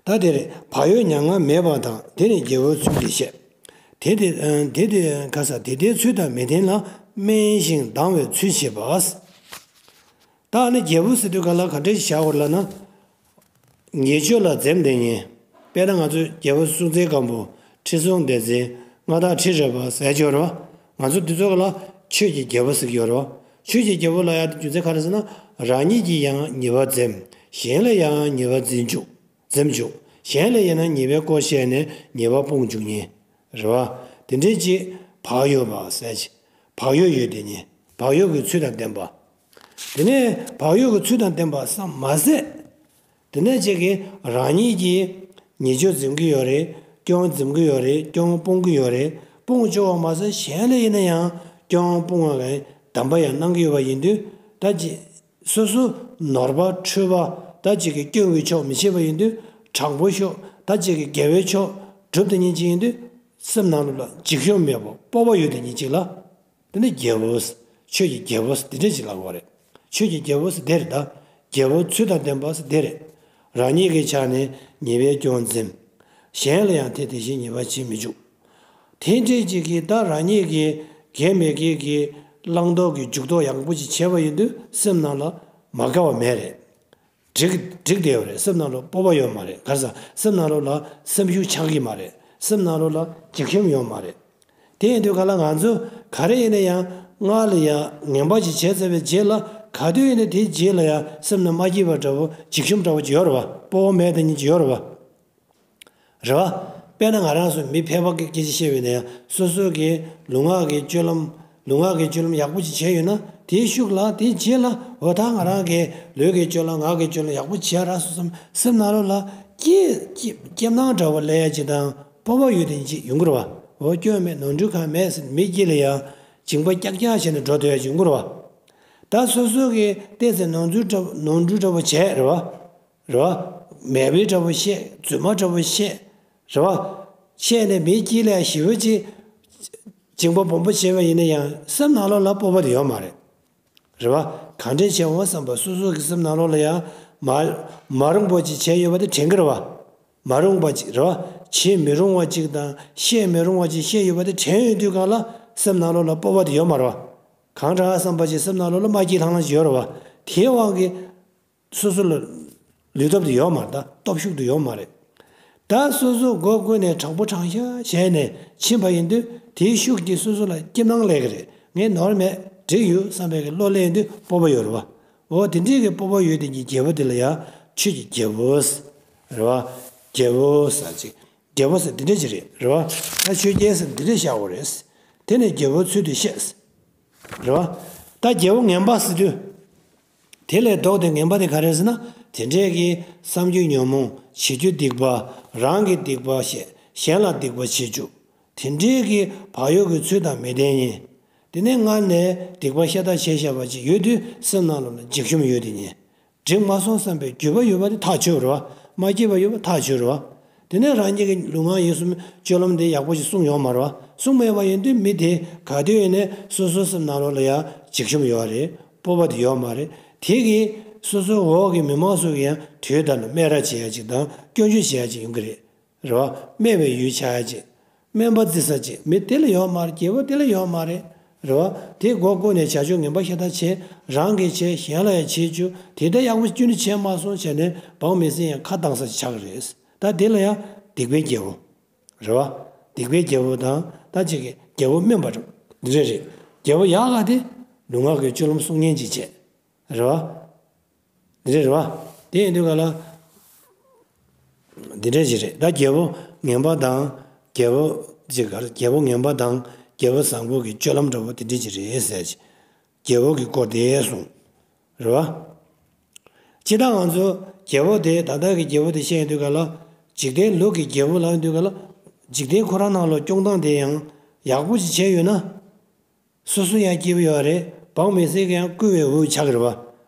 ད་དེར་བག་ཡོད་མྱ་ངམ་མེད་པ་དང་། དེ་ནི་རྒྱལ་པོའི་ཚུལ་དེ་བཤད། དེ་དེ་དེ་དེ་ག་ས་དེ་ལྟའི་ཚུལ་དང་མི་ལྡན་ལ། དམན་ཞིང་སྡང་བའི་ཚུལ་བྱེད་པ། ད་ནི་རྒྱལ་པོ་ཟེར་དུས་ག་ལ་ག་འདྲ་ཞིག་བྱ་དགོས་ལབ་ན། ཉེས་སྤྱོད་ལ་འཛེམ་བསྡད་མཁན། དཔེར་ན་ང་ཚོས་རྒྱལ་པོ་སྲོང་བཙན་སྒམ་པོ། ཁྲི་སྲོང་ལྡེ་བཙན། མངའ་བདག་ཁྲི་རལ་པ་ཟེར་གྱི་ཡོད་རེད་བ། ང་ཚོ་འདི་ཚོ་ལ་ཆོས་ཀྱི་རྒྱལ་པོ་ཟེར་གྱི་ཡོད་རེད་བ། ཆོས་ཀྱི་རྒྱལ་པོ་ལབ་ཡ་དེ་རྒྱུ་མཚན་ག་རེ་ཟེར་ན། རང་ཉིད་ཀྱིས་ཡང་ཉེས་པ་འཛེམ། གཞན་ལ་ཡང་ཉེས་པ་འཛེམ་འཇུག་འཛེམ་འཇུག་གཞན་ལ་ཡིན་ན་ཉེས་པའི་སྐོར་བཤད་ནས་ཉེས་པ་སྤོང་འཇུག་མཁན། རེད་བ། དེ་འདྲའི་ཅིག་བག་ཡོད་པ་ཟེར་ཅིག་བག་ཡོད་ཡོད་དེ་ཉིད་བག་ཡོད་ཀྱི་ཚུལ་དང་ལྡན་པ། དེ་ནས་བག་ཡོད་ཀྱི་ཚུལ་དང་ལྡན་པ་ཙམ་མ་ཟད། དེ་ནས་ཅིག་གིས་རང་ཉིད་ཀྱིས་ཉེས་སྤྱོད་འཛེམ་གྱི་ཡོད་རེད། སྐྱོན་འཛེམ་གྱི་ཡོད་རེད། སྐྱོན་སྤོང་གི་ཡོད་རེད། སྤོང་ཆོག་པ་མ་ཟད་གཞན་ལ་ཡིན་ན་ཡང་སྐྱོན་སྤོང་བ་གི་གདམས་པ་ཡང་གནང་གི་ཡོད་པ་ཡིན་དུས། ད་ཅིག་སོ་སོ་ནོར་པ་འཁྲུལ་པ། ད་ཅིག་གིས་སྐྱོན་གྱི་ཕྱོགས་མི་ཤེས་པ་ཡིན་དུས། དྲང་པོའི་ཕྱོགས། ད་ཅིག་གིས་དགེ་བའི་ཕྱོགས་སྒྲུབ་དེ་ཉིད་ཅིག་ཡིན་དུས། སེམས་ནང་ལོགས་ལ་འཇིགས་ཞུམ་མེད་པ་སྤོབས་པ་ཡོད་དེ་ཉིད་ཅིག་ལ། དེ་ནི་རྒྱལ་པོ། ཆོས་ཀྱི་རྒྱལ་པོ་དེ་འདྲ་ཅིག་ལབ་དགོས་རེད། ཆོས་ཀྱི་རྒྱལ་པོ་དེ་རེད་ད། རྒྱལ་པོ་ཚུལ་དང་ལྡན་པ་དེ་རེད། རང་ཉིད་ཀྱི་ཆ་ནས་ཉེས་པའི་སྐྱོན་འཛེམ། གཞན་ལ་ཡང་དེ་དེ་བཞིན་ཉེས་པ་བྱེད་མི་འཇུག་དེ་འདྲའི་ཅིག་གིས་ད་རང་ཉིད་ཀྱིས་དགེ་མི་དགེ་གི་བླང་དོར་གྱི་འཇུག་ལྡོག་ཡག་པོ་ཅིག་བྱས་པ་ཡིན་དུས་སེམས་ནང་ལ་མ་དགའ་བ་མེད་རེད། འགྲིག་འགྲིག་བསྡད་ཡོད་རེད། སེམས་ནང་ལོགས་སྤོབས་པ་ཡོད་མ་རེད། ག་རེ་ཟེར་སེམས་ནང་ལོགས་ལ་སེམས་ཤུགས་ཆག་གི་མ་རེད། སེམས་ནང་ལོགས་ལ་འཇིགས་ཞུམ་ཡོད་མ་རེད། དེ་ཡིན་དུས་ག་ལ་ང་ཚོ་ག་རེ་ཡིན་ན་ཡང་སྔར་ལ་ཡང་ངན་པ་ཞིག་བྱས་ཚར་བའི་རྗེས་ལ་ག་དུས་ཡིན་ན་དེའི་རྗེས་ལ་ཡང་སེམས་ནང་མ་སྐྱིད་པ་འདྲ་བོ་འཇིགས་ཞུམ་འདྲ་བོ་ཅིག་ཡོད་རེད་བ། སྤོབས་པ་མེད་དེ་ཉིད་ཅིག་ཡོད་རེད་བ། རེད་བ། དཔེར་ན་ང་རང་ཚོ་མི་ཕལ་པ་གི་སྐད་ཆ་བཤད་པ་ཡིན་ན་ཡང་སོ་སོ་གི་ལུས་ངག་གི་སྤྱོད་ལམ། ལུས་ངག་གི་སྤྱོད་ལམ་ཡག་པོ་ཅིག་བྱས་ཡོད་ན་དེའི་ཤུགས་ལ་དེའི་རྗེས་ལ་འོ་ད་ང་རང་གི་ལུས་ཀྱི་སྤྱོད་ལམ་ངག་གི་སྤྱོད་ལམ་ཡག་པོ་བྱས་རག་སོང་བསམ་སེམས་ནང་ལོགས་ལ་སྐྱིད་སྐྱིད་སྐྱིད་སྣང་འདྲ་བོ་སླེབས་ཡ་ཅིག་དང་སྤོབས་པ་ཡོད་དེ་ཅིག་ཡོང་གི་རེད་བ། འོ་སྐྱོན་མེད་ནོར་འཁྲུལ་གང་མེད་ཟེར་མི་དཀྱིལ་ལ་ཡང་འཇིགས་པ་ཀྱག་ཀྱག་བྱས་ནས་འགྲོ་སྡོད་ཡ་ཅིག་ཡོང་གི་རེད་བ། ད་སོ་སོ་གི་ཏོག་ཙམ་ནོར་འཁྲུལ་འདྲ་བོ་ནོར་འཁྲུལ་འདྲ་བོ་བྱས་རེད་བ། རེད་བ། མེད་པའི་འདྲ་བོ་བཤད། རྫུན་མ་འདྲ་བོ་བཤད། རེད་བ། བཤད་ནས་མིའི་དཀྱིལ་ལ་ཞེ་པོ་ཅིག་འཇིགས་པ་སྦོམ་པོ་བྱས་པ་ཡིན་ན་ཡང་སེམས་ནང་ལོགས་ལ་སྤོབས་པ་དེ་ཡོད་མ་རེད། རེད་བ། གང་འདྲས་བྱས་འོང་བསམ་པ་སོ་སོ་གི་སེམས་ནང་ལོགས་ལ་ཡང་མ་མ་རུང་པོ་ཅིག་བྱས་ཡོད་པ་དེ་དྲན་གི་རེད་བ། མ་རུང་པ་ཅིག་རེད་བ། བྱེད་མི་རུང་བ་ཅིག་དང་བཤད་མི་རུང་བ་ཅིག་བཤད་ཡོད་པ་དེ་དྲན་ཡོང་དུས་གང་ལ་སེམས་ནང་ལོགས་ལ་སྤོབས་པ་དེ་ཡོད་མ་རེད་བ། གང་དྲག་བསམ་པ་ཅིག་སེམས་ནང་ལོགས་ལ་མ་སྐྱིད་ལྷང་ལྷང་ཅིག་ཡོད་རེད་བ། དེའི་དབང་གིས། སོ་སོ་ལ་ལུས་སྟོབས་དེ་ཡོད་མ་རེད། ད་སྟོབས་ཤུགས་དེ་ཡོད་མ་རེད། ད་སོ་སོ་སྒོ་ཀུན་ནས་དྲང་པོ་དྲང་བཞག་བྱས་ནས་ཕྱིན་པ་ཡིན་དུས་དེའི་ཤུགས་ཀྱིས་སོ་སོ་ལ་སྐྱིད་སྣང་སླེབས་ཀྱི་རེད། ངས་ནོར་མེད་འགྲིག་ཡོད་བསམ་པའི་གི་བློ་སླེབས་ཡོང་དུས་སྤོབས་པ་ཡོད་རེད་བ། འོ་དེ་འདྲའི་གི་སྤོབས་པ་ཡོད་དེ་ཉིད་རྒྱལ་པོ་དེ་ལ་ཡང་ཆོས་ཀྱི་རྒྱལ་པོ་ཟེར། རེད་བ། རྒྱལ་པོ་ཟེར་ཅིག་རྒྱལ་པོ་ཟེར་འདི་འདྲ་ཅིག་རེད། རེད་བ། ད་ཆོས་རྒྱལ་ཟེར་འདི་འདྲ་བཞག་དགོས་རེད། དེ་ནས་རྒྱལ་པོའི་ཚུལ་དུ་བཤད། རེད་བ། ད་རྒྱལ་པོ་ངན་པ་ཟེར་དུས། དེ་ལས་ལྡོག་སྟེ་ངན་པ་དེ་ག་རེ་ཟེར་ན། དེ་འདྲས་ཀྱི་བསམ་རྒྱུ་ཉོན་མོངས་བྱེད་རྒྱུ་སྡིག་པ། རང་གི་སྡིག་པ་བཤད་གཞན་ལ་སྡིག་པ་བྱེད་རྒྱུ། དེ་འདྲས་ཀྱི་བག་ཡོད་ཀྱི་ཚུལ་དང་མི་ལྡན་ཉིད། དེ་ནས་སྔར་ནས་སྡིག་པ་ཤ་སྟག་བྱས་བཞག་པ་ཅིག་ཡོད་དུས་སེམས་ནང་ལོགས་ལ་འཇིགས་ཞུམ་ཡོད་དེ་ཉིད། འགྲིག་མ་སོང་བསམ་པའི་འགྱོད་པ་ཡོད་པ་དེ་ཐག་ཆོད་རེད་བ། མ་སྐྱིད་པ་ཡོད་པ་ཐག་ཆོད་རེད་བ། དེ་ནས་རང་ཉིད་ཀྱི་ལུས་ངག་ཡིད་གསུམ་སྤྱོད་ལམ་དེ་ཡག་པོ་ཞིག་བསྲུངས་ཡོད་མ་རེད་བ། བསྲུངས་མེད་པ་ཡིན་དུས་མི་དེ་ག་དུས་ཡིན་ནའི་སོ་སོའི་སེམས་ནང་ལོགས་ལ་ཡང་འཇིགས་ཞུམ་ཡོད་རེད། སྤོབས་པ་དེ་ཡོད་མ་རེད། དེ་གིས་སོ་སོའི་འོག་གི་མི་མང་ཚོ་གིས་ཡང་དུས་ལྟར་ལ་སྨད་ར་བྱེད་ཡ་ཅིག་དང་སྐྱོན་བརྗོད་བྱེད་ཡ་ཅིག་ཡོང་གི་རེད། རེད་བ། སྨད་པའི་ཡུལ་ཆགས་ཡ་ཅིག་སྨན་པ་རྩི་ས་ཅིག་མི་དེ་ལ་ཡོད་མ་རེད། རྒྱལ་པོ་དེ་ལ་ཡོད་མ་རེད། རེད་བ། དེ་མགོ་བསྐོར་ནས་བྱ་སྤྱོད་ངན་པ་ཤ་སྟག་བྱས། རང་གིས་བྱས། གཞན་ལ་ཡང་བྱེད་བཅུག་དེ་ལྟར་ཡག་པོ་ཅི་ནས་བྱས་མ་སོང་བྱས་ནས་འབངས་མི་སེར་ཡང་ཁ་གཏང་ས་ཅིག་ཆགས་ཀྱི་རེད། ད་དེ་ལ་ཡང་སྡིག་པའི་རྒྱལ་པོ། རེད་བ། སྡིག་པའི་རྒྱལ་པོ་དང་ད་ཅིག་གི་རྒྱལ་པོ་དམན་པ་རེད། འདི་འདྲ་རེད། རྒྱལ་པོ་ཡག་ག་དེ་ལུས་ངག་གི་སྤྱོད་ལམ་བསྲུང་མཁན་ཅིག་བྱས། རེད་བ། འདི་འདྲ་རེད་བ། དེ་ཡིན་དུས་ག་ལ། འདི་འདྲ་ཞིག་རེད། ད་རྒྱལ་པོ་ངན་པ་དང་། རྒྱལ་པོ་ཅིག་ག་རེ། རྒྱལ་པོ་ངན་པ་དང་རྒྱལ་པོ་བཟང་པོ་གི་སྤྱོད་ལམ་འདྲ་པོ་དེ་འདྲ་ཞིག་རེད་ཟེར་ཅིག་རྒྱལ་པོ་གི་སྐོར་དེ་གསུངས། རེད་བ། སྤྱིར་བཏང་ང་ཚོ་རྒྱལ་པོ་དེ་ད་ལྟ་གི་རྒྱལ་པོ་དེ་བཤད་ཡོང་དུས་ག་ལ། འཇིག་རྟེན་ལུགས་ཀྱི་རྒྱལ་པོ་ལབ་ཡོང་དུས་ག་ལ། འཇིག་རྟེན་ཁོ་རང་ནང་ལོགས་སྐྱོང་སྟངས་དེ་ཡང་ཡག་པོ་ཞིག་བྱས་ཡོད་ན། སོ་སོ་ཡང་སྐྱིད་པོ་ཡོད་རེད། འབངས་མི་སེར་གྱི་ཡང་བཀུར་བའི་འོས་ཆགས་ཀྱི་རེད་བ།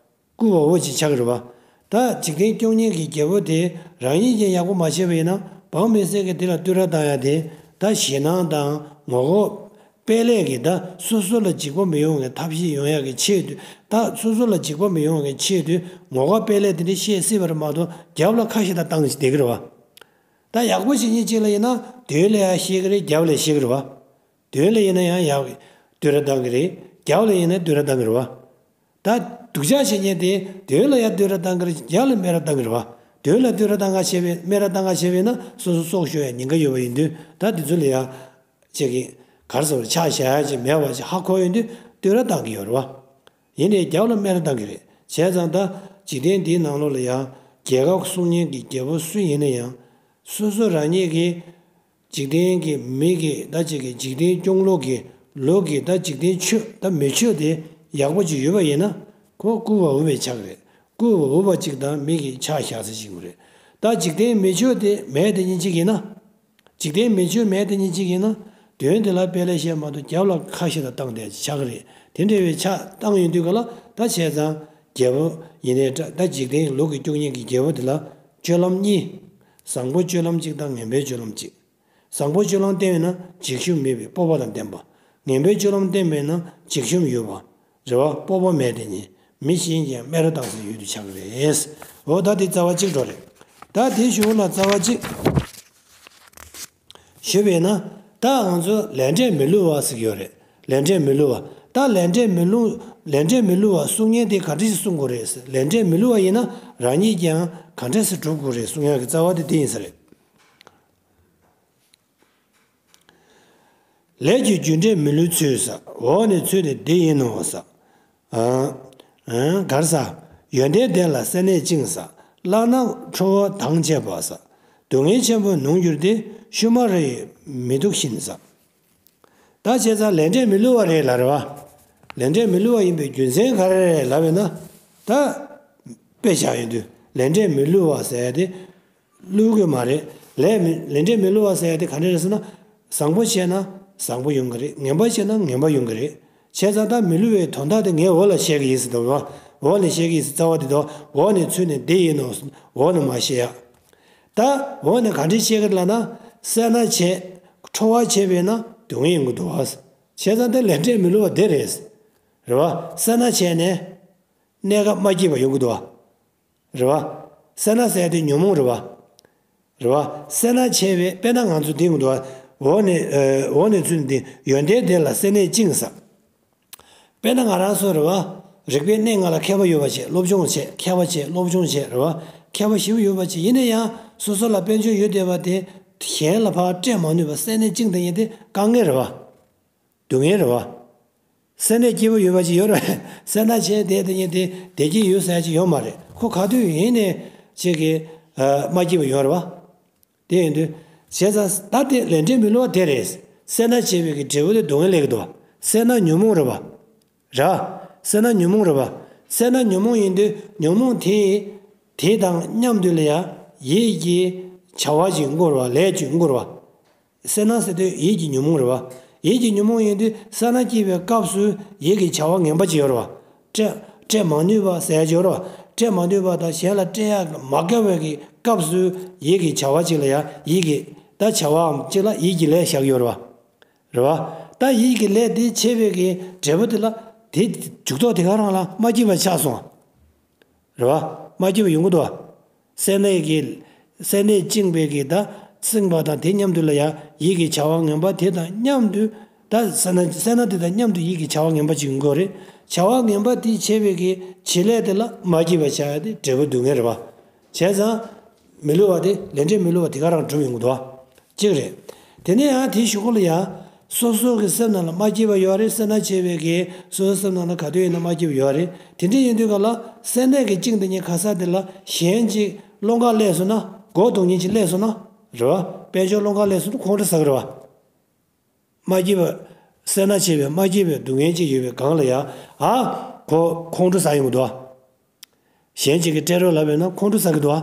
བཀུར་བའི་འོས་ཅིག་ཆགས་ཀྱི་རེད་བ། ད་འཇིག་རྟེན་སྐྱོང་མཁན་གྱི་རྒྱལ་པོ་དེ་རང་ཉིད་ཀྱིས་ཡག་པོ་མ་བྱས་པ་ཡིན་ན། འབངས་མི་སེར་གྱིས་དེ་ལ་བསྟོད་ར་བཏང་ཡ་དེ། ད་ཞེད་སྣང་དང་ངོ་ལྐོག་པས་ལས་ཀྱིས་ད་སོ་སོ་ལ་འཇིགས་པ་མི་ཡོང་བའི་ཐབས་ཤེས་ཡོང་ཡག་གི་ཆེད་དུ། ད་སོ་སོ་ལ་འཇིགས་པ་མི་ཡོང་བའི་ཆེད་དུ་ངོ་ལྐོག་པས་ལས་དེ་འདྲ་བཤད་སྲིད་པ་རེད་མ་གཏོགས། རྒྱབ་ལ་ཁ་ཞེ་དྲག་བཏང་བསྡད་ཀྱི་རེད་བ། ད་ཡག་པོ་བྱེད་མཁན་གཅིག་ལ་ཡིན་ན་མདུན་ལ་ཡང་བཤད་ཀྱི་རེད། རྒྱབ་ལ་བཤད་ཀྱི་རེད་བ། མདུན་ལ་ཡིན་ན་ཡང་ཡག་བསྟོད་ར་བཏང་གི་རེད། རྒྱབ་ལ་ཡིན་ན་བསྟོད་ར་བཏང་གི་རེད་བ། ད་སྡུག་ཅག་བྱེད་མཁན་དེ་མདུན་ལ་ཡང་བསྟོད་ར་བཏང་གི་རེད། རྒྱབ་ལ་སྨད་ར་བཏང་གི་རེད་བ། མདུན་ལ་བསྟོད་ར་བཏང་ག་བྱས་པས། སྨད་ར་བཏང་ག་བྱས་པས་ན་སོ་སོ་སྲོག་ཤོར་ཡ་ཉེན་ཁ་ཡོད་པ་ཡིན་དུས། ད་དེ་ཚོ་ལ་ཡང་ཅིག་གི་ག་རེ་ཟེར་བ། ཆ་བཞག་ཡ་ཅིག་མེད་པ་ཅིག་ཧ་གོ་ཡོང་དུས་བསྟོད་ར་བཏང་གི་ཡོད་རེད་བ། ཡིན་ནའི་རྒྱབ་ལ་སྨད་ར་བཏང་གི་རེད། བྱས་ཙང་ད་འཇིག་རྟེན་འདིའི་ནང་ལོགས་ལ་ཡང་རྒྱལ་ཁབ་བསྲུང་མཁན་གྱི་རྒྱལ་པོ་སུ་ཡིན་ན་ཡང་། སོ་སོ་རང་ཉིད་ཀྱི་འཇིག་རྟེན་གྱི་མི་གི་ད་ཅིག་གི་འཇིག་རྟེན་སྐྱོང་ལུགས་ཀྱི་ལུགས་ཀྱི་ད་འཇིག་རྟེན་ཆོས་ད་མི་ཆོས་དེ་ཡག་པོ་ཅིག་ཡོད་པ་ཡིན་ན། ཁོ་བཀུར་བ་འོས་པའི་ཆགས་ཀྱི་རེད། བཀུར་བ་འོས་པ་ཅིག་དང་མི་གི་ཆ་བཞག་ས་ཅིག་ཡིན་དགོས་རེད། ད་འཇིག་རྟེན་མི་ཆོས་དེ་མེད་དེ་ཉིད་ཅིག་ཡིན་ན། འཇིག་རྟེན་མི་ཆོས་མེད་དེ་ཉིད་ཅིག་ཡིན་ན། མདུན་དེ་ལ་དཔེ་ལས་བཤད་མ་གཏོགས་རྒྱབ་ལ་ཁ་ཞེ་དྲག་བཏང་བསྡད་ཆགས་ཀྱི་རེད། དེ་འདྲ་བའི་ཆ་བཏང་ཡོང་དུས་ག་ལ། ད་བྱས་ཙང་རྒྱལ་པོ་ཡིན་ནའི་འདྲ། ད་འཇིག་རྟེན་ལུགས་ཀྱི་སྐྱོང་མཁན་གྱི་རྒྱལ་པོ་དེ་ལ་སྤྱོད་ལམ་གཉིས། བཟང་པོ་སྤྱོད་ལམ་གཅིག་དང་ངན་པའི་སྤྱོད་ལམ་གཅིག་བཟང་པོ་སྤྱོད་ལམ་བསྟེན་པས་ན་འཇིགས་ཞུམ་མེད་པའི་སྤོབས་པ་དང་ལྡན་པ། ངན་པའི་སྤྱོད་ལམ་བསྟེན་པས་ན་འཇིགས་ཞུམ་ཡོད་པ། རེད་བ། སྤོབས་པ་མེད་དེ་ཉིད། མི་གཞན་གྱིས་སྨད་ར་བཏང་སའི་ཡུལ་དུ་ཆགས་ཀྱི་རེད། འོ་ད་དེ་རྩ་བ་གཅིག་འགྲོ་རེད། ད་དེའི་གཞུག་ལ་རྩ་བ་གཅིག་ཞུས་པས་ན། ད་ང་ཚོ་ལས་འབྲས་མི་བསླུ་བ་ཟེར་གྱི་ཡོད་རེད། ལས་འབྲས་མི་བསླུ་བ། ད་ལས་འབྲས་མི་བསླུ། ལས་འབྲས་མི་བསླུ་བ་བསྲུང་མཁན་དེ་ག་འདྲ་ཞིག་བསྲུང་དགོས་རེད་ཟེར། ལས་འབྲས་མི་བསླུ་བ་ཡིན་ན་རང་ཉིད་ཀྱང་ག་འདྲ་ཞིག་སྒྲུབ་དགོས་རེད་བསྲུང་ཡག་གི་རྩ་བ་དེ་དེ་ཡིན་ས་རེད། ལས་ཀྱི་རྒྱུ་འབྲས་མི་བསླུ་ཚུལ་ཟེར། འོག་ནས་ཚུད་ནས་འདི་ཡིན་ནོ་ཟེར། ཨ། ཨ། ག་རེ་ཟེར། ཡོན་ཏན་ལྡན་ལ་སེམས་ནད་བཅིངས་ཟེར། བླ་ན་ཁྲོ་བོ་དང་བཅས་པ་ཟེར། སྡུག་བསྔལ་ཆེན་པོ་ནུབ་འགྱུར་ཏེ། ཤུལ་མ་རེ་ཡིས་མི་སྡུག་བཞིན་ཟེར། ད་བྱས་ཙང་ལས་འབྲས་མི་བསླུ་བ་རེད་ལབ་རེད་བ། ལས་འབྲས་མི་བསླུ་བ་ཡིན་པའི་རྒྱུ་མཚན་ག་རེ་རེད་ལབ་པས་ན། ད་དཔེ་བཞག་ཡོང་དུས་ལས་འབྲས་མི་བསླུ་བ་ཟེར་ཡ་དེ། བསླུ་གི་མ་རེད། ལས་མི་ལས་འབྲས་མི་བསླུ་བ་ཟེར་ཡ་དེ་ག་འདྲ་རེད་ཟེར་ན། བཟང་པོ་བྱས་ན་བཟང་པོ་ཡོང་གི་རེད། ངན་པ་བྱས་ན་ངན་པ་ཡོང་གི་རེད། བྱས་ཙང་ད་མི་བསླུ་བའི་དོན་དག་དེ་ངས་འོག་ལ་བཤད་ཀྱི་ཡིན་ཟེར་འདུག་བ། འོག་ནས་བཤད་ཀྱི་ཡིན་ཟེར་རྩ་བ་དེ་དང་འོག་ནས་ཚུད་ནས་འདི་ཡིན་ནོ། འོག་ནས་མར་བཤད་ཡ། ད་འོག་ནས་ག་འདྲས་བཤད་ཀྱི་རེད་ལབ་ན། སེར་སྣ་བྱས། ཁྲོ་བ་བྱས་པས་ན་སྡུག་བསྔལ་ཡོང་གི་འདུག་བ། བྱས་ཙང་དེ་ལས་འབྲས་མི་བསླུ་བ་དེ་རེད། རེད་བ། སེར་སྣ་བྱས་ནས། གནས་སྐབས་མ་སྐྱིད་པ་ཡོང་གི་འདུག་བ། རེད་བ། སེར་སྣ་ཟེར་ཡ་དེ་ཉོན་མོངས་རེད་བ། རེད་བ། སེར་སྣ་བྱས་པས་དཔེར་ན་ང་ཚོ་འདི་ཡོང་གི་འདུག་བ། འོག་ནས་ཨ། འོག་ནས་ཚུད་ནས་འདི་ཡོན་ཏན་ལྡན་ལ་སེམས་ནད་བཅིངས་ཟེར། དཔེར་ན་ང་རང་ཚོ་རེད་བ། རིག་པའི་གནས་ལྔ་ལ་མཁས་པ་ཡོད་པ་བྱས། སློབ་སྦྱོང་བྱས། མཁས་པ་བྱས། སློབ་སྦྱོང་བྱས། རེད་བ། མཁས་པ་ཞེ་པོ་ཡོད་པ་བྱས། ཡིན་ན་ཡང་སོ་སོ་ལ་དཔལ་འབྱོར་ཡོད་བསྡད་པ་དེ་གཞན་ལ་ཕར་སྤྲད་མ་ནུས་པ་སེམས་ནད་བཅིངས་བསྡད་མཁན་དེ་དཀའ་ངལ་རེད་བ། སྡུག་བསྔལ་རེད་བ། སེམས་ནད་སྐྱིད་པོ་ཡོད་པ་ཅིག་ཡོད་རེད་བ། སེར་སྣ་བྱས་བསྡད་བསྡད་མཁན་དེ་བདེ་སྐྱིད་ཡོད་ཟེར་ཡ་ཅིག་ཡོད་མ་རེད། ཁོ་ག་དུས་ཡིན་ནའི་ཅིག་གི་ཨ། མ་སྐྱིད་པ་ཡོད་རེད་བ། དེ་ཡིན་དུས། བྱས་ཙང་ད་དེ་ལས་འབྲས་མི་བསླུ་བ་དེ་རེད། སེར་སྣ་བྱས་པའི་གི་འབྲས་བུ་དེ་སྡུག་བསྔལ་སླེབས་ཀྱི་འདུག་བ། སེར་སྣ་ཉོན་མོངས་རེད་བ། ར། སེར་སྣ་ཉོན་མོངས་རེད་བ། སེར་སྣ་ཉོན་མོངས་ཡིན་དུས་ཉོན་མོངས་དེ། དེ་དང་མཉམ་དུ་ལ་ཡང་ཡིད་ཀྱི་བྱ་བ་ཅིག་འགོར་བ། ལས་ཅིག་འགོར་བ། སེར་སྣ་ཟེར་དུས་ཡིད་ཀྱི་ཉོན་མོངས་རེད་བ། ཡིད་ཀྱི་ཉོན་མོངས་ཡིན་དུས་སེར་སྣ་སྐྱེས་པའི་སྐབས་སུ་ཡིད་ཀྱི་བྱ་བ་ངན་པ་ཅིག་ཡོད་རེད་བ། སྤྲད་སྤྲད་མ་ནུས་པ་ཟེར་ཡ་ཅིག་ཡོད་རེད་ སྤྲད་མ་འདོད་པ་དང་གཞན་ལ་སྤྲད་ཡག་མ་དགའ་བའི་གི་སྐབས་སུ་ཡིད་ཀྱི་བྱ་བ་ཅིག་ལ་ཡང་ཡིད་ཀྱི་ད་བྱ་བའམ་ཅིག་ལ་ཡིད་ཀྱི་ལས་བཞག་ཡོད་རེད་བ། རེད་བ། ད་ཡིད་ཀྱི་ལས་དེ་བྱས་པའི་གི་འབྲས་བུ་དེ་ལ་དེ་འཇུག་ལྡོག་དེ་ག་རང་ལ་མ་སྐྱིད་པ་ཆགས་སོང་། རེད་བ། མ་སྐྱིད་པ་ཡོང་གི་འདུག་བ། སེམས་ནད་ཀྱི། སེམས་ནད་བཅིངས་པའི་གི་ད་བཅིངས་པ་དང་དེ་མཉམ་དུ་ལ་ཡང་ཡིད་ཀྱི་བྱ་བ་ངན་པ་དེ་དང་མཉམ་དུ། ད་སེར་སྣ་སེར་སྣ་དེ་དང་མཉམ་དུ་ཡིད་ཀྱི་བྱ་བ་ངན་པ་ཅིག་ཡོང་གི་ཡོད་རེད། བྱ་བ་ངན་པ་དེ་བྱས་པའི་གི་བྱེད་ལས་དེ་ལ་མ་སྐྱིད་པ་ཆགས་ཡ་དེ་འབྲས་བུ་སྡུག་བསྔལ་རེད་བ། བྱས་ཙང་། མི་བསླུ་བ་དེ་ལས་འབྲས་མི་བསླུ་བ་དེ་ག་རང་གྲུབ་ཡོང་གི་འདུག་བ། གཅིག་རེད། དེ་ནས་ཡང་དེའི་གཞུག་གུ་ལ་ཡང་། སོ་སོ་གི་སེམས་ནང་ལ་མ་སྐྱིད་པ་ཡོད་རེད། སེར་སྣ་བྱས་པའི་གི་སོ་སོའི་སེམས་ནང་ལ་ག་དུས་ཡིན་ན་མ་སྐྱིད་པ་ཡོད་རེད། དེ་འདྲ་ཡིན་དུས་ག་ལ་སེར་སྣ་གི་བཅིངས་དེ་ཉིད་ག་ས་དེ་ལ་གཞན་གཅིག་བློ་འགག་སླེབས་སོང་ན། མགོ་གཏོང་མཁན་གཅིག་སླེབས་སོང་ན། རེད་བ། དཔལ་འབྱོར་བློ་འགག་སླེབས་སོང་ན་ཁོང་ཁྲོ་ཟ་གི་རེད་བ། མ་སྐྱིད་པ། སེར་སྣ་བྱས་པའི་མ་སྐྱིད་པའི་སྡུག་བསྔལ་ཅིག་ཡོད་པའི་སྒང་ལ་ཡང་། ཨ། ཁོ་ཁོང་ཁྲོ་ཟ་ཡོང་གི་འདུག་བ། གཞན་གཅིག་གིས་སྤྲད་རོགས་ལབ་ཡོད་ན་ཁོང་ཁྲོ་ཟ་གི་འདུག་ཨ།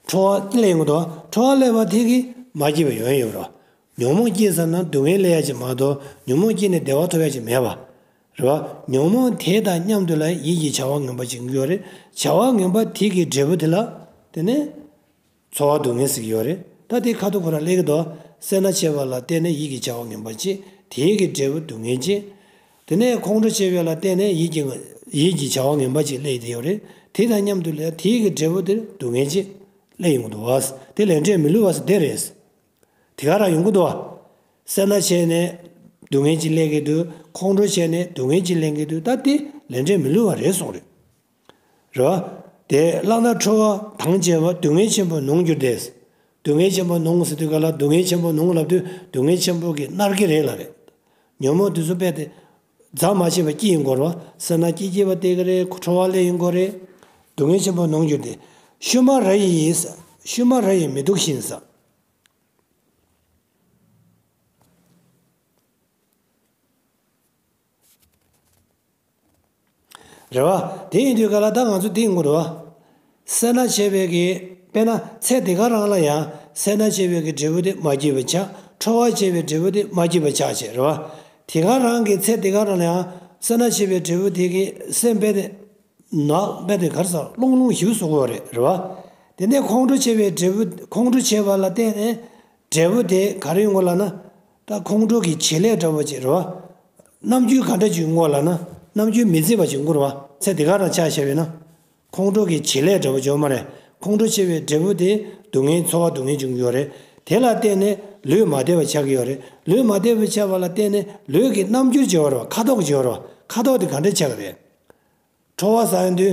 ཁྲོ་བ་སླེབས་ཡོང་གི་འདུག་ཨ། ཁྲོ་བ་སླེབས་པ་དེ་གིས་མ་སྐྱིད་པ་ཡོང་ཡོད་རེད། ཉོན་མོངས་སྐྱེས་ཚར་ན་སྡུག་བསྔལ་སླེབས་ཡ་ཅིག་མ་གཏོགས་ཉོན་མོངས་སྐྱེས་ནས་བདེ་བ་ཐོབ་ཡ་ཅིག་མེད་པ། རེད་བ། ཉོན་མོངས་དེ་དང་མཉམ་དུ་ལ་ཡིད་ཀྱི་བྱ་བ་ངན་པ་ཅིག་ཡོད་རེད། བྱ་བ་ངན་པ་དེ་གི་འབྲས་བུ་དེ་ལ། དེ་ནས། ཚོར་བ་སྡུག་བསྔལ་ཟེར་གྱི་ཡོད་རེད། ད་དེ་ཁ་ཐུག་ཁོ་རང་སླེབས་ཀྱི་འདུག་སེར་སྣ་བྱས་པ་ལ་བརྟེན་ནས་ཡིད་ཀྱི་བྱ་བ་ངན་པ་ཅིག་དེའི་གི་འབྲས་བུ་སྡུག་བསྔལ་ཅིག་དེ་ནས་ཁོང་ཁྲོ་བྱས་པ་ལ་བརྟེན་ནས་ཡིད་ཀྱི་ཡིད་ཀྱི་བྱ་བ་ངན་པ་ཅིག་སླེབས་ཡོད་རེད། དེ་དང་མཉམ་དུ་ལ་དེའི་གི་འབྲས་བུ་དེར་སྡུག་བསྔལ་ཅིག་སླེབས་ཡོང་གི་འདུག་བ། དེ་ལས་འབྲས་མི་བསླུ་བ་ཟེར་དེ་རེད། དེ་ག་རང་ཡོང་གི་འདུག་བ། སེར་སྣ་བྱས་ནས་སྡུག་བསྔལ་ཅིག་སླེབས་ཀྱི་འདུག་ཁོང་ཁྲོ་བྱས་ནས་སྡུག་བསྔལ་ཅིག་སླེབས་ཀྱི་འདུག་ད་དེ་ལས་འབྲས་མི་བསླུ་བ་རེད་གསུངས་རེད། རེད་བ། དེ་བླངས་ན་ཁྲོ་བ་དང་བཅས་པ་སྡུག་བསྔལ་ཆེན་པོར་ནོངས་འགྱུར་ཏེ། སྡུག་བསྔལ་ཆེན་པོར་ནོངས་ཟེར་དུས་ག་ལ་སྡུག་བསྔལ་ཆེན་པོར་ནོངས་ལབ་དུས་སྡུག་བསྔལ་ཆེན་པོ་གི་མནར་གྱི་རེད་ལབ་རེད། ཉོན་མོངས་དེ་ཚོ་རྦད་དེ་རྫ་མ་ཆད་པ་སྐྱེ་ཡོང་གི་རེད་བ། སེར་སྣ་སྐྱེ་སྐྱེ་བ་སྟེར་གི་རེད། ཁྲོ་བ་སླེབས་ཡོང་གི་རེད། སྡུག་བསྔལ་ཆེན་པོར་ནོངས་འགྱུར་ཏེ། ཤུལ་མ་ར་ཡིས། ཤུལ་མ་ར་ཡིས་མི་སྡུག་བཞིན་ཟེར། རེད་བ། དེ་ཡིན་དུས་ག་ལ་ད་ང་ཚོ་འདི་ཡིན་དགོས་རེད་བ། སེར་སྣ་བྱས་པའི་གི་དཔེར་ན་ཚེ་འདི་ག་རང་ལ་ཡང་སེར་སྣ་བྱས་པའི་གི་འབྲས་བུ་དེ་མ་སྐྱིད་པ་ཆགས། ཁྲོ་བ་བྱས་པའི་འབྲས་བུ་དེ་མ་སྐྱིད་པ་ཆགས་བྱས་རེད་བ། དེ་ག་རང་གི་ཚེ་འདི་ག་རང་ལ་ཡང་སེར་སྣ་བྱས་པའི་འབྲས་བུ་དེ་གི་སེམས་རྦད་དེ་ནག་རྦད་དེ་ག་རེ་ཟ་རླུང་རླུང་ཞིག་བཟོ་དགོས་རེད་རེད་བ། དེ་ནས་ཁོང་ཁྲོ་བྱས་པའི་འབྲས་བུ་ཁོང་ཁྲོ་བྱས་པ་ལ་བརྟེན་ནས་འབྲས་བུ་དེ་ག་རེ་ཡོང་དགོས་ལབ་ན། ད་ཁོང་ཁྲོ་གི་བྱེད་ལས་འདྲ་བོ་ཅིག་རེད་བ། རྣམ་འགྱུར་ག་འདྲ་ཅིག་ཡོང་གོ་ལབ་ན། རྣམ་འགྱུར་མི་བརྩི་བ་ཅིག་ཡོང་གི་རེད་བ། ཚེ་འདི་ག་རང་ཆ་བཞག་པ་ཡིན་ན། ཁོང་ཁྲོ་གི་བྱེད་ལས་འདྲ་བོ་ཅིག་ཡོད་མ་རེད། ཁོང་ཁྲོ་བྱས་པའི་འབྲས་བུ་དེ་སྡུག་བསྔལ་ཚོར་བ་སྡུག་བསྔལ་འབྱུང་གི་ཡོད་རེད། དེ་ལ་བརྟེན་ནས་ལུས་མ་བདེ་བ་ཆགས་ཀྱི་ཡོད་རེད། ལུས་མ་བདེ་བ་ཆགས་པ་ལ་བརྟེན་ནས་ལུས་ཀྱི་རྣམ་འགྱུར་ཅིག་ཡོད་རེད་བ། ཁ་དོག་ཅིག་ཡོད་རེད་བ། ཁ་དོག་དེ་ག་འདྲ་ཆགས་ཀྱི་རེད། ཁྲོ་བ་ཟ་ཡོང་དུས་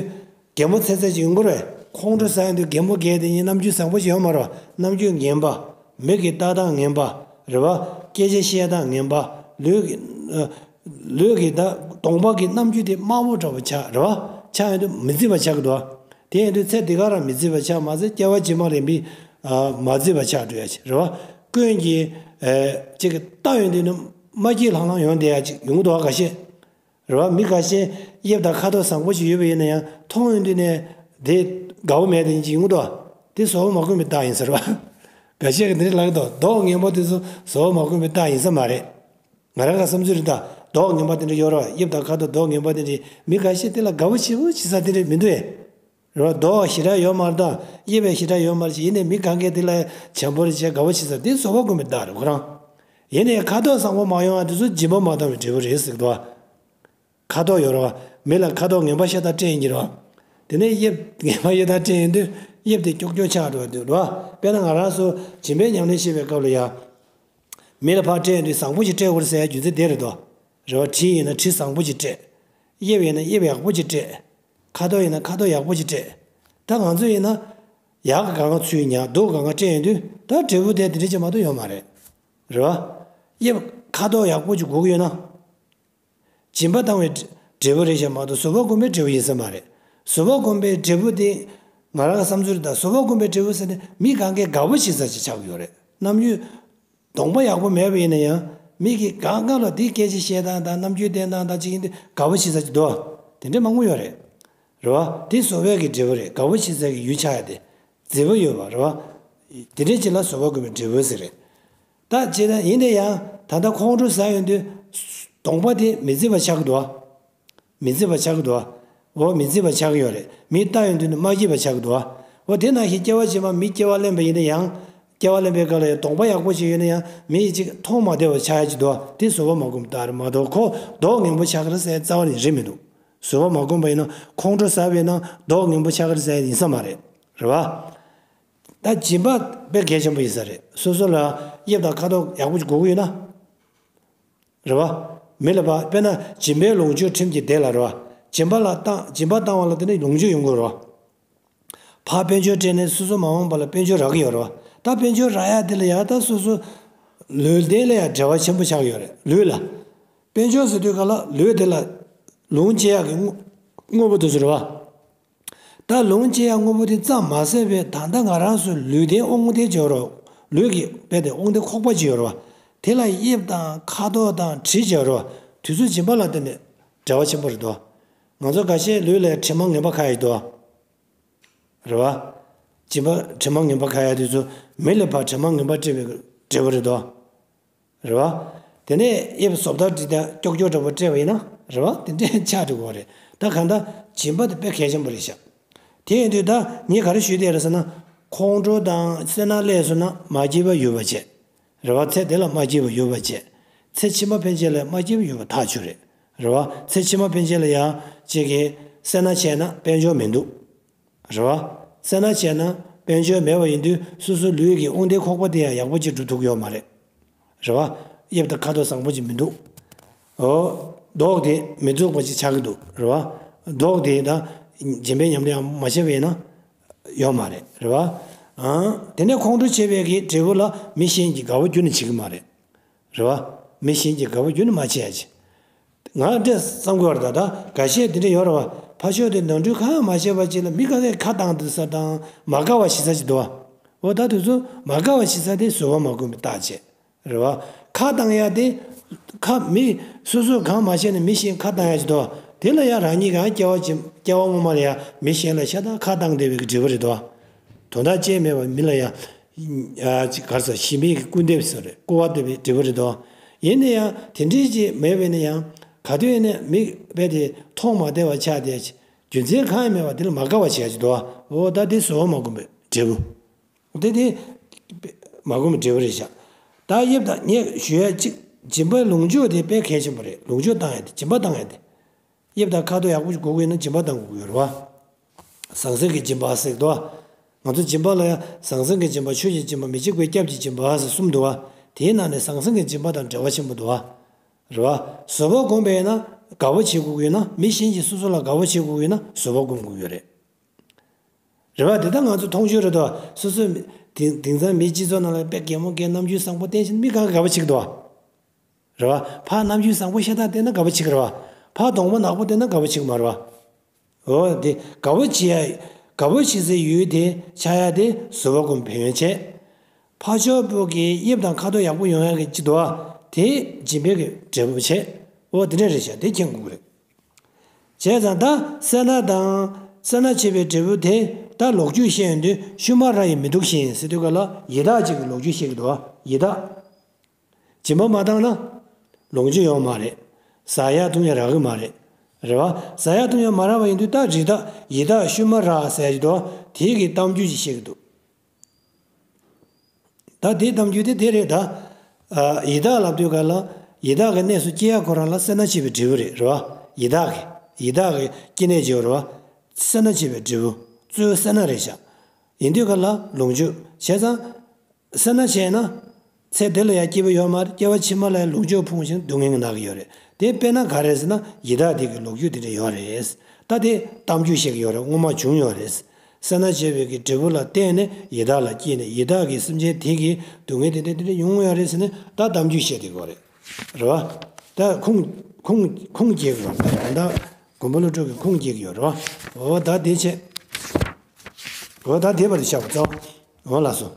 གད་མོ་ཚད་ཚད་ཅིག་ཡོང་གི་རེད། ཁོང་ཁྲོ་ཟ་ཡོང་དུས་གད་མོ་བགད་དེ་ཡིན་རྣམ་འགྱུར་བཟང་པོ་ཞིག་ཡོད་མ་རེད་བ། རྣམ་འགྱུར་ངན་པ། མིག་གི་ལྟ་སྟངས་ངན་པ། རེད་བ། སྐད་ཆ་བཤད་སྟངས་ངན་པ། ལུས་ཀྱི་ལུས་ཀྱི་ད་གདོང་པ་གི་རྣམ་འགྱུར་དེ་དམར་པོ་འདྲ་བོ་ཆགས་རེད་བ། ཆགས་ཡོང་དུས་མི་བརྩི་བ་ཆགས་ཀྱི་འདུག་བ། དེ་ཡིན་དུས་ཚེ་འདི་ག་རང་མི་བརྩི་བ་ཆགས་མ་ཟད་སྐྱེ་བ་རྗེས་མ་ལ་ཡིན་པའི་མ་བརྩི་བ་ཆགས་འགྲོ་ཡ་ཅིག་རེད་བ། ཀུན་གྱིས་ཅིག་གི་ལྟ་ཡོང་དུས་ནི་མ་སྐྱིད་ལྷང་ལྷང་ཡོང་བསྡད་ཡ་ཅིག་ཡོང་གི་འདུག་བ་ཁ་ཤས། རེད་བ། མི་ཁ་ཤས་དབྱིབས་དང་ཁ་དོག་བཟང་པོ་ཞིག་ཡོད་པ་ཡིན་ན་ཡང་མཐོང་ཡོང་དུས་ནས་དེ་དགའ་བོ་མེད་དེ་ཡིན་གྱི་ཡོང་གི་འདུག་དེ་བཟོ་བོ་མ་གོན་པའི་རྟགས་ཡིན་ཟེར་བ། འགའ་ཤས་ཀྱིས་འདི་འདྲ་ལབ་ཀྱི་འདུག་མདོག་ངན་པ་དེ་ཚོ་བཟོ་བོ་མ་གོན་པའི་རྟགས་ཡིན་ས་མ་རེད། ང་རང་གི་བསམ་ཚུལ་རེད་ད། མདོག་ངན་པ་དེ་འདྲ་ཡོད་རེད་བ། དབྱིབས་དང་ཁ་དོག་མདོག་ངན་པ་དེ་འདྲ་མི་འགའ་ཤས་དེ་ལ་དགའ་བོ་ཞེ་པོ་བྱེད་ས་དེ་འདྲ་མི་འདུག་ཨེ། རེད་བ། མདོག་ཞེ་དྲག་ཡོད་མ་རེད་ད། དབྱིབས་ཞེ་དྲག་ཡོད་མ་རེད་ཅེས་ཡིན་ནའི་མི་གང་གས་དེ་ལ་བྱམས་པོ་རེད་ཅེས་དགའ་བོ་བྱེད་ས་དེ་བཟོ་བོ་གོན་པའི་རྟགས་རེད་ཁོ་རང་། ཡིན་ནའི་ཁ་དོག་བཟང་པོ་མ་ཡོང་བ་དེ་ཚོ་སྦྱིན་པ་མ་བཏང་བའི་འབྲས་བུ་རེད་ཟེར་གི་འདུག་བ། ཁ་དོག་ཡོད་རེད་བ། མི་ལ་ཁ་དོག་ངན་པ་ཤ་སྟག་སྤྲད་ཡིན་གྱི་རེད་བ། དེ་ནས་དབྱིབས་ངན་པ་ཤ་སྟག་སྤྲད་ཡིན་དུས་དབྱིབས་དེ་ཀྱོག་ཀྱོག་ཆགས་འགྲོ་བ་འདུག་རེད་བ། དཔེར་ན་ང་རང་ཚོ་སྦྱིན་པའི་ཉམས་ལེན་བྱེད་པའི་སྐབས་ལ་ཡང་། མི་ལ་ཕར་སྤྲད་ཡོང་དུས་བཟང་པོ་ཞིག་སྤྲད་དགོས་རེད་ཟེར་ཡ་རྒྱུ་མཚན་དེ་རེད་དོ། རེད་བ། གྲི་ཡིན་ན་གྲི་བཟང་པོ་ཞིག་སྤྲད། དབྱིབས་ཡིན་ན་དབྱིབས་ཡག་པོ་ཞིག་སྤྲད། ཁ་དོག་ཡིན་ན་ཁ་དོག་ཡག་པོ་ཞིག་སྤྲད། ད་ང་ཚོ་ཡིན་ན། ཡག་ག་གང་ཚུར་ཉར་སྡུག་ག་གང་སྤྲད་ཡོང་དུས་ད་འབྲས་བུ་དེ་དེ་འདྲ་ཅིག་མ་གཏོགས་ཡོད་མ་རེད། རེད་བ། དབྱིབས་ཁ་དོག་ཡག་པོ་ཅིག་དགོས་ཀྱི་ཡོད་ན། སྦྱིན་པ་བཏང་བའི་འབྲས་བུ་རེད་ཤག་མ་གཏོགས་བཟོད་པ་སྒོམ་པའི་འབྲས་བུ་ཡིན་ས་མ་རེད། བཟོད་པ་སྒོམ་པའི་འབྲས་བུ་དེ་ང་རང་གི་བསམ་ཚུལ་རེད་ད། བཟོད་པ་སྒོམ་པའི་འབྲས་བུ་ཟེར་ནས་མི་གང་གས་དགའ་པོ་བྱེད་ས་ཅིག་ཆགས་ཀྱི་ཡོད་རེད། རྣམ་དཔྱོད་གདོང་པ་ཡག་པོ་མེད་པ་ཡིན་ན་ཡང་མི་གིས་གང་གང་ལ་དེའི་སྐད་ཆ་བཤད་སྟངས་དང་རྣམ་འགྱུར་བསྟན་སྟངས་དང་ཅིག་ཡིན་དུས་དགའ་པོ་བྱེད་ས་ཅིག་འདུག་དེ་འདྲ་མང་པོ་ཡོད་རེད། རེད་བ། དེ་བཟོད་པའི་གི་འབྲས་བུ་རེད། དགའ་པོ་བྱེད་ས་གི་ཡུལ་ཆགས་ཡ་དེ། མཛེས་པོ་ཡོད་པ་རེད་བ། དེ་འདྲའི་ཅིག་ལ་བཟོད་པ་སྒོམ་པའི་འབྲས་བུ་ཟེར་རེད། ད་བྱས་ན་ཡིན་ན་ཡང་ད་ལྟ་ཁོང་ཁྲོ་ཟ་ཡོང་དུས། གདོང་པ་དེ་མི་མཛེས་པ་ཆགས་ཀྱི་འདུག་བ། མི་མཛེས་པ་ཆགས་ཀྱི་འདུག་ འོ་མི་བརྫི་བ་ཆགས་ཀྱི་ཡོད་རེད། མི་ལྟ་ཡོང་དུས་ནི་མ་སྐྱིད་པ་ཆགས་ཀྱི་འདུག་བ། འོ་དེ་ནང་བཞིན་སྐྱེ་བ་ཕྱི་མ་མི་སྐྱེ་བ་ལེན་པ་ཡིན་ན་ཡང་། སྐྱེ་བ་ལེན་པའི་སྐབས་ལ་ཡང་གདོང་པ་ཡག་པོ་ཞིག་ཡོད་ན་ཡང་མི་ཡིས་ཅིག་མཐོང་མ་བདེ་བ་ཆགས་ཡ་ཅིག་འདུག་བ། དེ་གཟུ་བ་མ་གོམས་ལྟར་མ་གཏོགས་ཁོ་མདོག་ངན་པོ་ཆགས་ཀྱི་རེད་ཟེར་རྩ་བ་ནས་རེད་མི་འདུག་གཟུ་བ་མ་གོམས་པ་ཡིན་ན་ཁོང་ཁྲོ་ཟ་བས་ན་མདོག་ངན་པོ་ཆགས་ཀྱི་རེད་ཟེར་ཡ་ཡིན་ས་མ་རེད། རེད་བ། ད་སྦྱིན་པ་དཔེ་གལ་ཆེན་པོ་ཡིན་ས་རེད། སོ་སོ་ལ་དབྱིབས་དང་ཁ་དོག་ཡག་པོ་ཞིག་དགོས་ཀྱི་ཡོད་ན། རེད་བ། མི་ལ་བ་དཔེར་ན་སྦྱིན་པའི་ལོངས་སྤྱོད་ཁྲིམས་ཀྱི་སྡེ་ལ་རེད་བ། སྦྱིན་པ་ལ་བཏང་སྦྱིན་པ་བཏང་བ་ལ་དེ་ནས་ལོངས་སྤྱོད་ཡོང་དགོས་རེད་བ། ཕར་དཔལ་འབྱོར་སྤྲད་ནས་སོ་སོ་མ་འོངས་པ་ལ་དཔལ་འབྱོར་རག་གི་ཡོད་རེད་བ། ད་དཔལ་འབྱོར་རག་ཡ་དེ་ལ་ཡ་ད་སོ་སོ་ལུས་རྟེན་ལ་ཡ་འབྲེལ་བ་ཆེན་པོ་ཆགས་ཡོད་རེད་ལུས་ལ། དཔལ་འབྱོར་ཟེར་དུས་ག་ལ་ལུས་དེ་ལ་ལོངས་སྤྱད་ཡག་གི་དངོས་དངོས་པོ་དེ་ཚོ་རེད་བ། ད་ལོངས་སྤྱད་ཡག་དངོས་པོ་དེ་ཙམ་མ་ཟད་པའི་ད་ལྟ་ང་རང་ཚོའི་ལུས་རྟེན་དབང་པོ་དེ་སྦྱོར་རོགས། ལུས་ཀྱི་དཔེ་དེ་དབང་དེ་ཁོག་པ་ཅིག་ཡོད་རེད་བ། དེ་ལ་དབྱིབས་དང་ཁ་དོག་དང་དྲི་སྦྱོར་རོགས། དུས་ཚོད་སྦྱིན་པ་ལ་བརྟེན་ནས་འབྲེལ་བ་ཆེན་པོ་རེད་དོ། ང་ཚོ་འགའ་ཤས་ལུས་ལ་དྲི་མ་ངན་པ་ཁ་ཡ་ཞིག་འདུག་རེད་བ། སྦྱིན་པ་དྲི་མ་ངན་པ་ཁ་ཡ་དེ་ཚོ་མི་ལ་ཕར་དྲི་མ་ངན་པ་སྤྲད་པའི་འབྲས་བུ་རེད་དོ། རེད་བ། དེ་ནས་དབྱིབས་བཟོ་ལྟ་འདི་དང་ཀྱོག་ཀྱོག་འདྲ་པོ་སྤྲད་པ་ཡིན་ན་རེད་བ། དེ་འདྲའི་ཆགས་འགྲོ་གི་རེད། ད་གང་ལྟར་སྦྱིན་པ་དེ་དཔེ་གལ་ཆེན་པོ་རེད་ཤག་དེ་ཡིན་དུས་ད་ངས་ག་རེ་ཞུས་བསྡད་རེད་ཟེར་ན། ཁོང་ཁྲོ་དང་སེར་སྣ་སླེབས་སོང་ན་མ་སྐྱིད་པ་ཡོད་པ་བྱས། རེད་བ། ཚེ་འདི་ལ་མ་སྐྱིད་པ་ཡོད་པ་བྱས། ཚེ་ཕྱི་མ་ཕན་ཆད་ལ་མ་སྐྱིད་པ་ཡོད་པ་ཐག་ཆོད་རེད། རེད་བ། ཚེ་ཕྱི་མ་ཕན་ཆད་ལ་ཡང་ཅིག་གི་སེར་སྣ་བྱས་ན་དཔལ་འབྱོར་མི་འདུག་རེད་བ། སེར་སྣ་བྱས་ན་དཔལ་འབྱོར་མེད་པ་ཡིན་དུས་སོ་སོའི་ལུས་ཀྱི་དབང་ལྡན་ཁོག་པ་དེ་ཡང་ཡག་པོ་ཅིག་འགྲོ་ཐུབ་ཀྱི་ཡོད་མ་རེད། རེད་བ། དབྱིབས་དང་ཁ་དོག་བཟང་པོ་ཅིག་མི་འདུག་འོ། མདོག་དེ་མི་འཛུགས་པ་ཅིག་ཆགས་ཀྱི་འདུག་རེད་བ། མདོག་དེ་ད་སྦྱིན་པའི་ཉམས་ལེན་ཡང་མ་བྱས་པ་ཡིན་ན་ཡོད་མ་རེད། རེད་བ། ཨང་། དེ་ནས་ཁོང་ཁྲོ་བྱེད་པའི་གི་འབྲས་བུ་ལ་མི་གཞན་གྱིས་དགའ་བོ་ཁྱོན་ནས་བྱེད་ཀྱི་མ་རེད། རེད་བ། མི་གཞན་གྱིས་དགའ་བོ་ཁྱོན་ནས་མ་བྱེད་ཡ་ཅིག་ང་འདྲ་བསམ་གྱི་ཡོད་རེད། ད་ད་འགའ་ཤས་དེ་འདྲ་ཡོད་རེད་བ། ཕ་ཕྱོགས་དེ་ནོར་འཁྲུལ་གང་ཡང་མ་བྱས་པ་ཅིག་ལ་མི་ག་གས་ཁ་བཏང་འདུག་ས་དང་མ་དགའ་བ་བྱེད་ས་ཅིག་འདུག་བ། འོ་ད་དུས་ཚོད་མ་དགའ་བ་བྱེད་ས་དེ་གཟུ་བ་མ་གོམས་པའི་རྟགས་བྱས། རེད་བ། ཁ་བཏང་ཡ་དེ། ཁ་མི། སོ་སོས་གང་མ་བྱས་ནས་མི་གཞན་ཁ་བཏང་ཡ་ཅིག་འདུག་བ། དེ་ལ་ཡང་རང་ཉིད་ཀྱང་སྐྱེ་བ་ཅིག་སྐྱེ་བ་སྔོན་མ་ལ་ཡང་མི་གཞན་ལ་ཤ་སྟག་ཁ་བཏང་བསྡད་པའི་གི་འབྲས་བུ་རེད་དོ། དོན་དག་ཅི་མེད་པ་མི་ལ་ཡང་། ཡ་ཅིག་གར་ས་ཞི་མི་གི་སྐུར་འདེབས་སུ་རེད། སྐུར་བ་འདེབས་པའི་འབྲས་བུ་རེད་དོ། ཡིན་ན་ཡང་དེ་འདྲའི་ཅིག་མེད་པས་ན་ཡང་ག་དུས་ཡིན་ན་མི་དཔེ་དེ་མཐོང་མ་བདེ་བ་ཆགས་བསྡད་ཅིག་རྒྱུ་མཚན་གང་ཡང་མེད་པ་དེ་ལ་མ་དགའ་བ་བྱས་ཅིག་འདུག་བ། འོ་ད་དེ་གཟུ་བ་མ་གོམས་པའི་འབྲས་བུ། དེ་དེ་མ་གོམས་པའི་འབྲས་བུ་རེད་ཤག་ད་དབྱིབས་དང་ངས་ཞུ་ཡ་གཅིག་སྦྱིན་པའི་ལོངས་སྤྱོད་དེ་དཔེ་གལ་ཆེན་པོ་རེད། ལོངས་སྤྱོད་བཏང་ཡ་དེ་སྦྱིན་པ་བཏང་ཡ་དེ། དབྱིབས་དང་ཁ་དོག་ཡག་པོ་ཞིག་དགོས་ཀྱི་ཡོད་ན་སྦྱིན་པ་བཏང་དགོས་ཀྱི་ཡོད་རེད་བ། ཟང་ཟིང་གི་སྦྱིན་པ་ཟེར་གྱི་འདུག་བ། ང་ཚོ་སྦྱིན་པ་ལ་ཡང་ཟང་ཟིང་གི་སྦྱིན་པ། ཆོས་ཀྱི་སྦྱིན་པ། མི་འཇིགས་པའི་སྐྱབས་ཀྱི་སྦྱིན་པ་ཟེར་གསུམ་འདུག་བ། དེའི་ནང་ནས་ཟང་ཟིང་གི་སྦྱིན་པ་དང་འབྲེལ་བ་ཆེན་པོ་འདུག་བ། རེད་བ། གཟུ་བ་གོམས་པས་ན་དགའ་བོ་བྱེད་དགོས་ཀྱི་ཡོད་ན། མི་གཞན་གྱིས་སོ་སོ་ལ་དགའ་བོ་བྱེད་དགོས་ཀྱི་ཡོད་ན་གཟུ་བ་གོམས་དགོས་ཀྱི་ཡོད་རེད། རེད་བ། དེ་ལྟར་ང་ཚོ་མཐོང་ཆོས་རེད་དོ། སོ་སོའི་དེང་དེང་སང་མིའི་སྤྱི་ཚོགས་ནང་ལ་དཔེ་གད་མོ་གད་རྣམ་འགྱུར་བཟང་པོ་བསྟན་བཞིན་མི་གང་ག་དགའ་བོ་བྱེད་ཀྱི་འདུག་བ། རེད་བ། ཕར་རྣམ་འགྱུར་བཟང་པོ་ཤ་སྟག་བསྟན་ན་དགའ་བོ་བྱེད་ཀྱི་རེད་བ། ཕར་གདོང་པ་ནག་པོ་བསྟན་ན་དགའ་བོ་བྱེད་ཀྱི་མ་རེད་བ། འོ་དེ་དགའ་བོ་བྱེད་ཡ། དགའ་བོ་བྱེད་སའི་ཡུལ་དེ་ཆགས་ཡ་དེ་གཟུ་བ་གོམས་ཕན་ཡོན་བྱས། ཕར་ཕྱོགས་པོ་གི་དབྱིབས་དང་ཁ་དོག་ཡག་པོ་ཡོང་ཡ་གི་ཅི་འདུག་བ། དེ་སྦྱིན་པའི་གི་འབྲས་བུ་བྱས། འོ་དེ་འདྲ་རེད་ཤག་དེ་མཁྱེན་དགོས་ཀྱི་རེད། བྱས་ཙང་ད་སེར་སྣ་དང་། སེར་སྣ་བྱེད་པའི་འབྲས་བུ་དེ་ད་ལོ་རྒྱུས་བཤད་ཡོང་དུས་ཤུལ་མ་ར་ཡིས་མི་སྡུག་བཞིན་ཟེར་དུས་ག་ལ་ཡི་དྭགས་ཅིག་གི་ལོ་རྒྱུས་བཤད་ཀྱི་འདུག་བ། ཡི་དྭགས། སྦྱིན་པ་མ་བཏང་ན། ལོངས་སྤྱོད་ཡོང་མ་རེད། ཟ་ཡག་འཐུང་ཡག་རག་གི་མ་རེད། རེད་བ། ཟ་ཡག་འཐུང་ཡག་མ་རག་པ་ཡིན་དུས་ད་རི་དྭགས་ཡི་དྭགས་ཤུལ་མ་ར་ཟེར་ཡག་ཅིག་འདུག་བ། དེའི་གི་གཏམ་རྒྱུད་ཅིག་བཤད་ཀྱི་འདུག་ད་དེའི་གཏམ་རྒྱུད་དེ་དེ་རེད་ད། ཨ། ཡི་དྭགས་ལབ་དུས་ག་ལ། ཡི་དྭགས་ཀྱི་གནས་སུ་སྐྱེ་ཡག་ཁོ་རང་ལ་སེར་སྣ་བྱེད་པའི་འབྲས་བུ་རེད། རེད་བ། ཡི་དྭགས་ཀྱི། ཡི་དྭགས་ཀྱི་སྐྱེ་གནས་བྱེད་པ་རེད་བ། སེར་སྣ་བྱེད་པའི་འབྲས་བུ། གཙོ་བོ་སེར་སྣ་རེད་ཤག་ཡིན་དུས་ག་ལ་ལོངས་སྤྱོད་བྱས་ཙང་། སེར་སྣ་བྱས་ན། ཚེ་འདི་ལ་ཡང་སྐྱིད་པོ་ཡོད་མ་རེད། སྐྱེ་བ་ཕྱི་མ་ལ་ཡང་ལོངས་སྤྱོད་ཕོངས་ཤིང་སྡུག་བསྔལ་གྱིས་མནར་གྱི་ཡོད་རེད། དེ་དཔེར་ན་ག་རེ་ཟེར་ན་ཡི་དྭགས་དེ་གི་ལོ་རྒྱུས་དེ་འདྲ་ཡོད་རེད། ད་དེ་གཏམ་རྒྱུད་བཤད་ཀྱི་ཡོད་རེད། སྔོན་མ་བྱུང་ཡོད་རེད། སེར་སྣ་བྱས་པའི་གི་འབྲས་བུ་ལ་བརྟེན་ནས་ཡི་དྭགས་ལ་སྐྱེས་ནས་ཡི་དྭགས་ཀྱི་སེམས་ཅན་དེ་གི་སྡུག་བསྔལ་དེ་འདྲ་དེ་འདྲ་མྱོང་ཡོད་རེད་ཟེར་ནས་ད་གཏམ་རྒྱུད་བཤད་བསྡད་ཀྱི་ཡོད་རེད། རེད་བ། ད་ཁུངས་ཁུངས་ཁུངས་སྐྱེལ་གྱི་ཡོད་རེད། ད་དགོན་པ་བློ་གྲོས་ཀྱི་ཁུངས་སྐྱེལ་གྱི་ཡོད་རེད་བ། འོ་ད་དེ་བྱས། འོ་ད་དེ་བར་དུ་བཞག་པ་ཚོ། འོ་ལགས་སོ།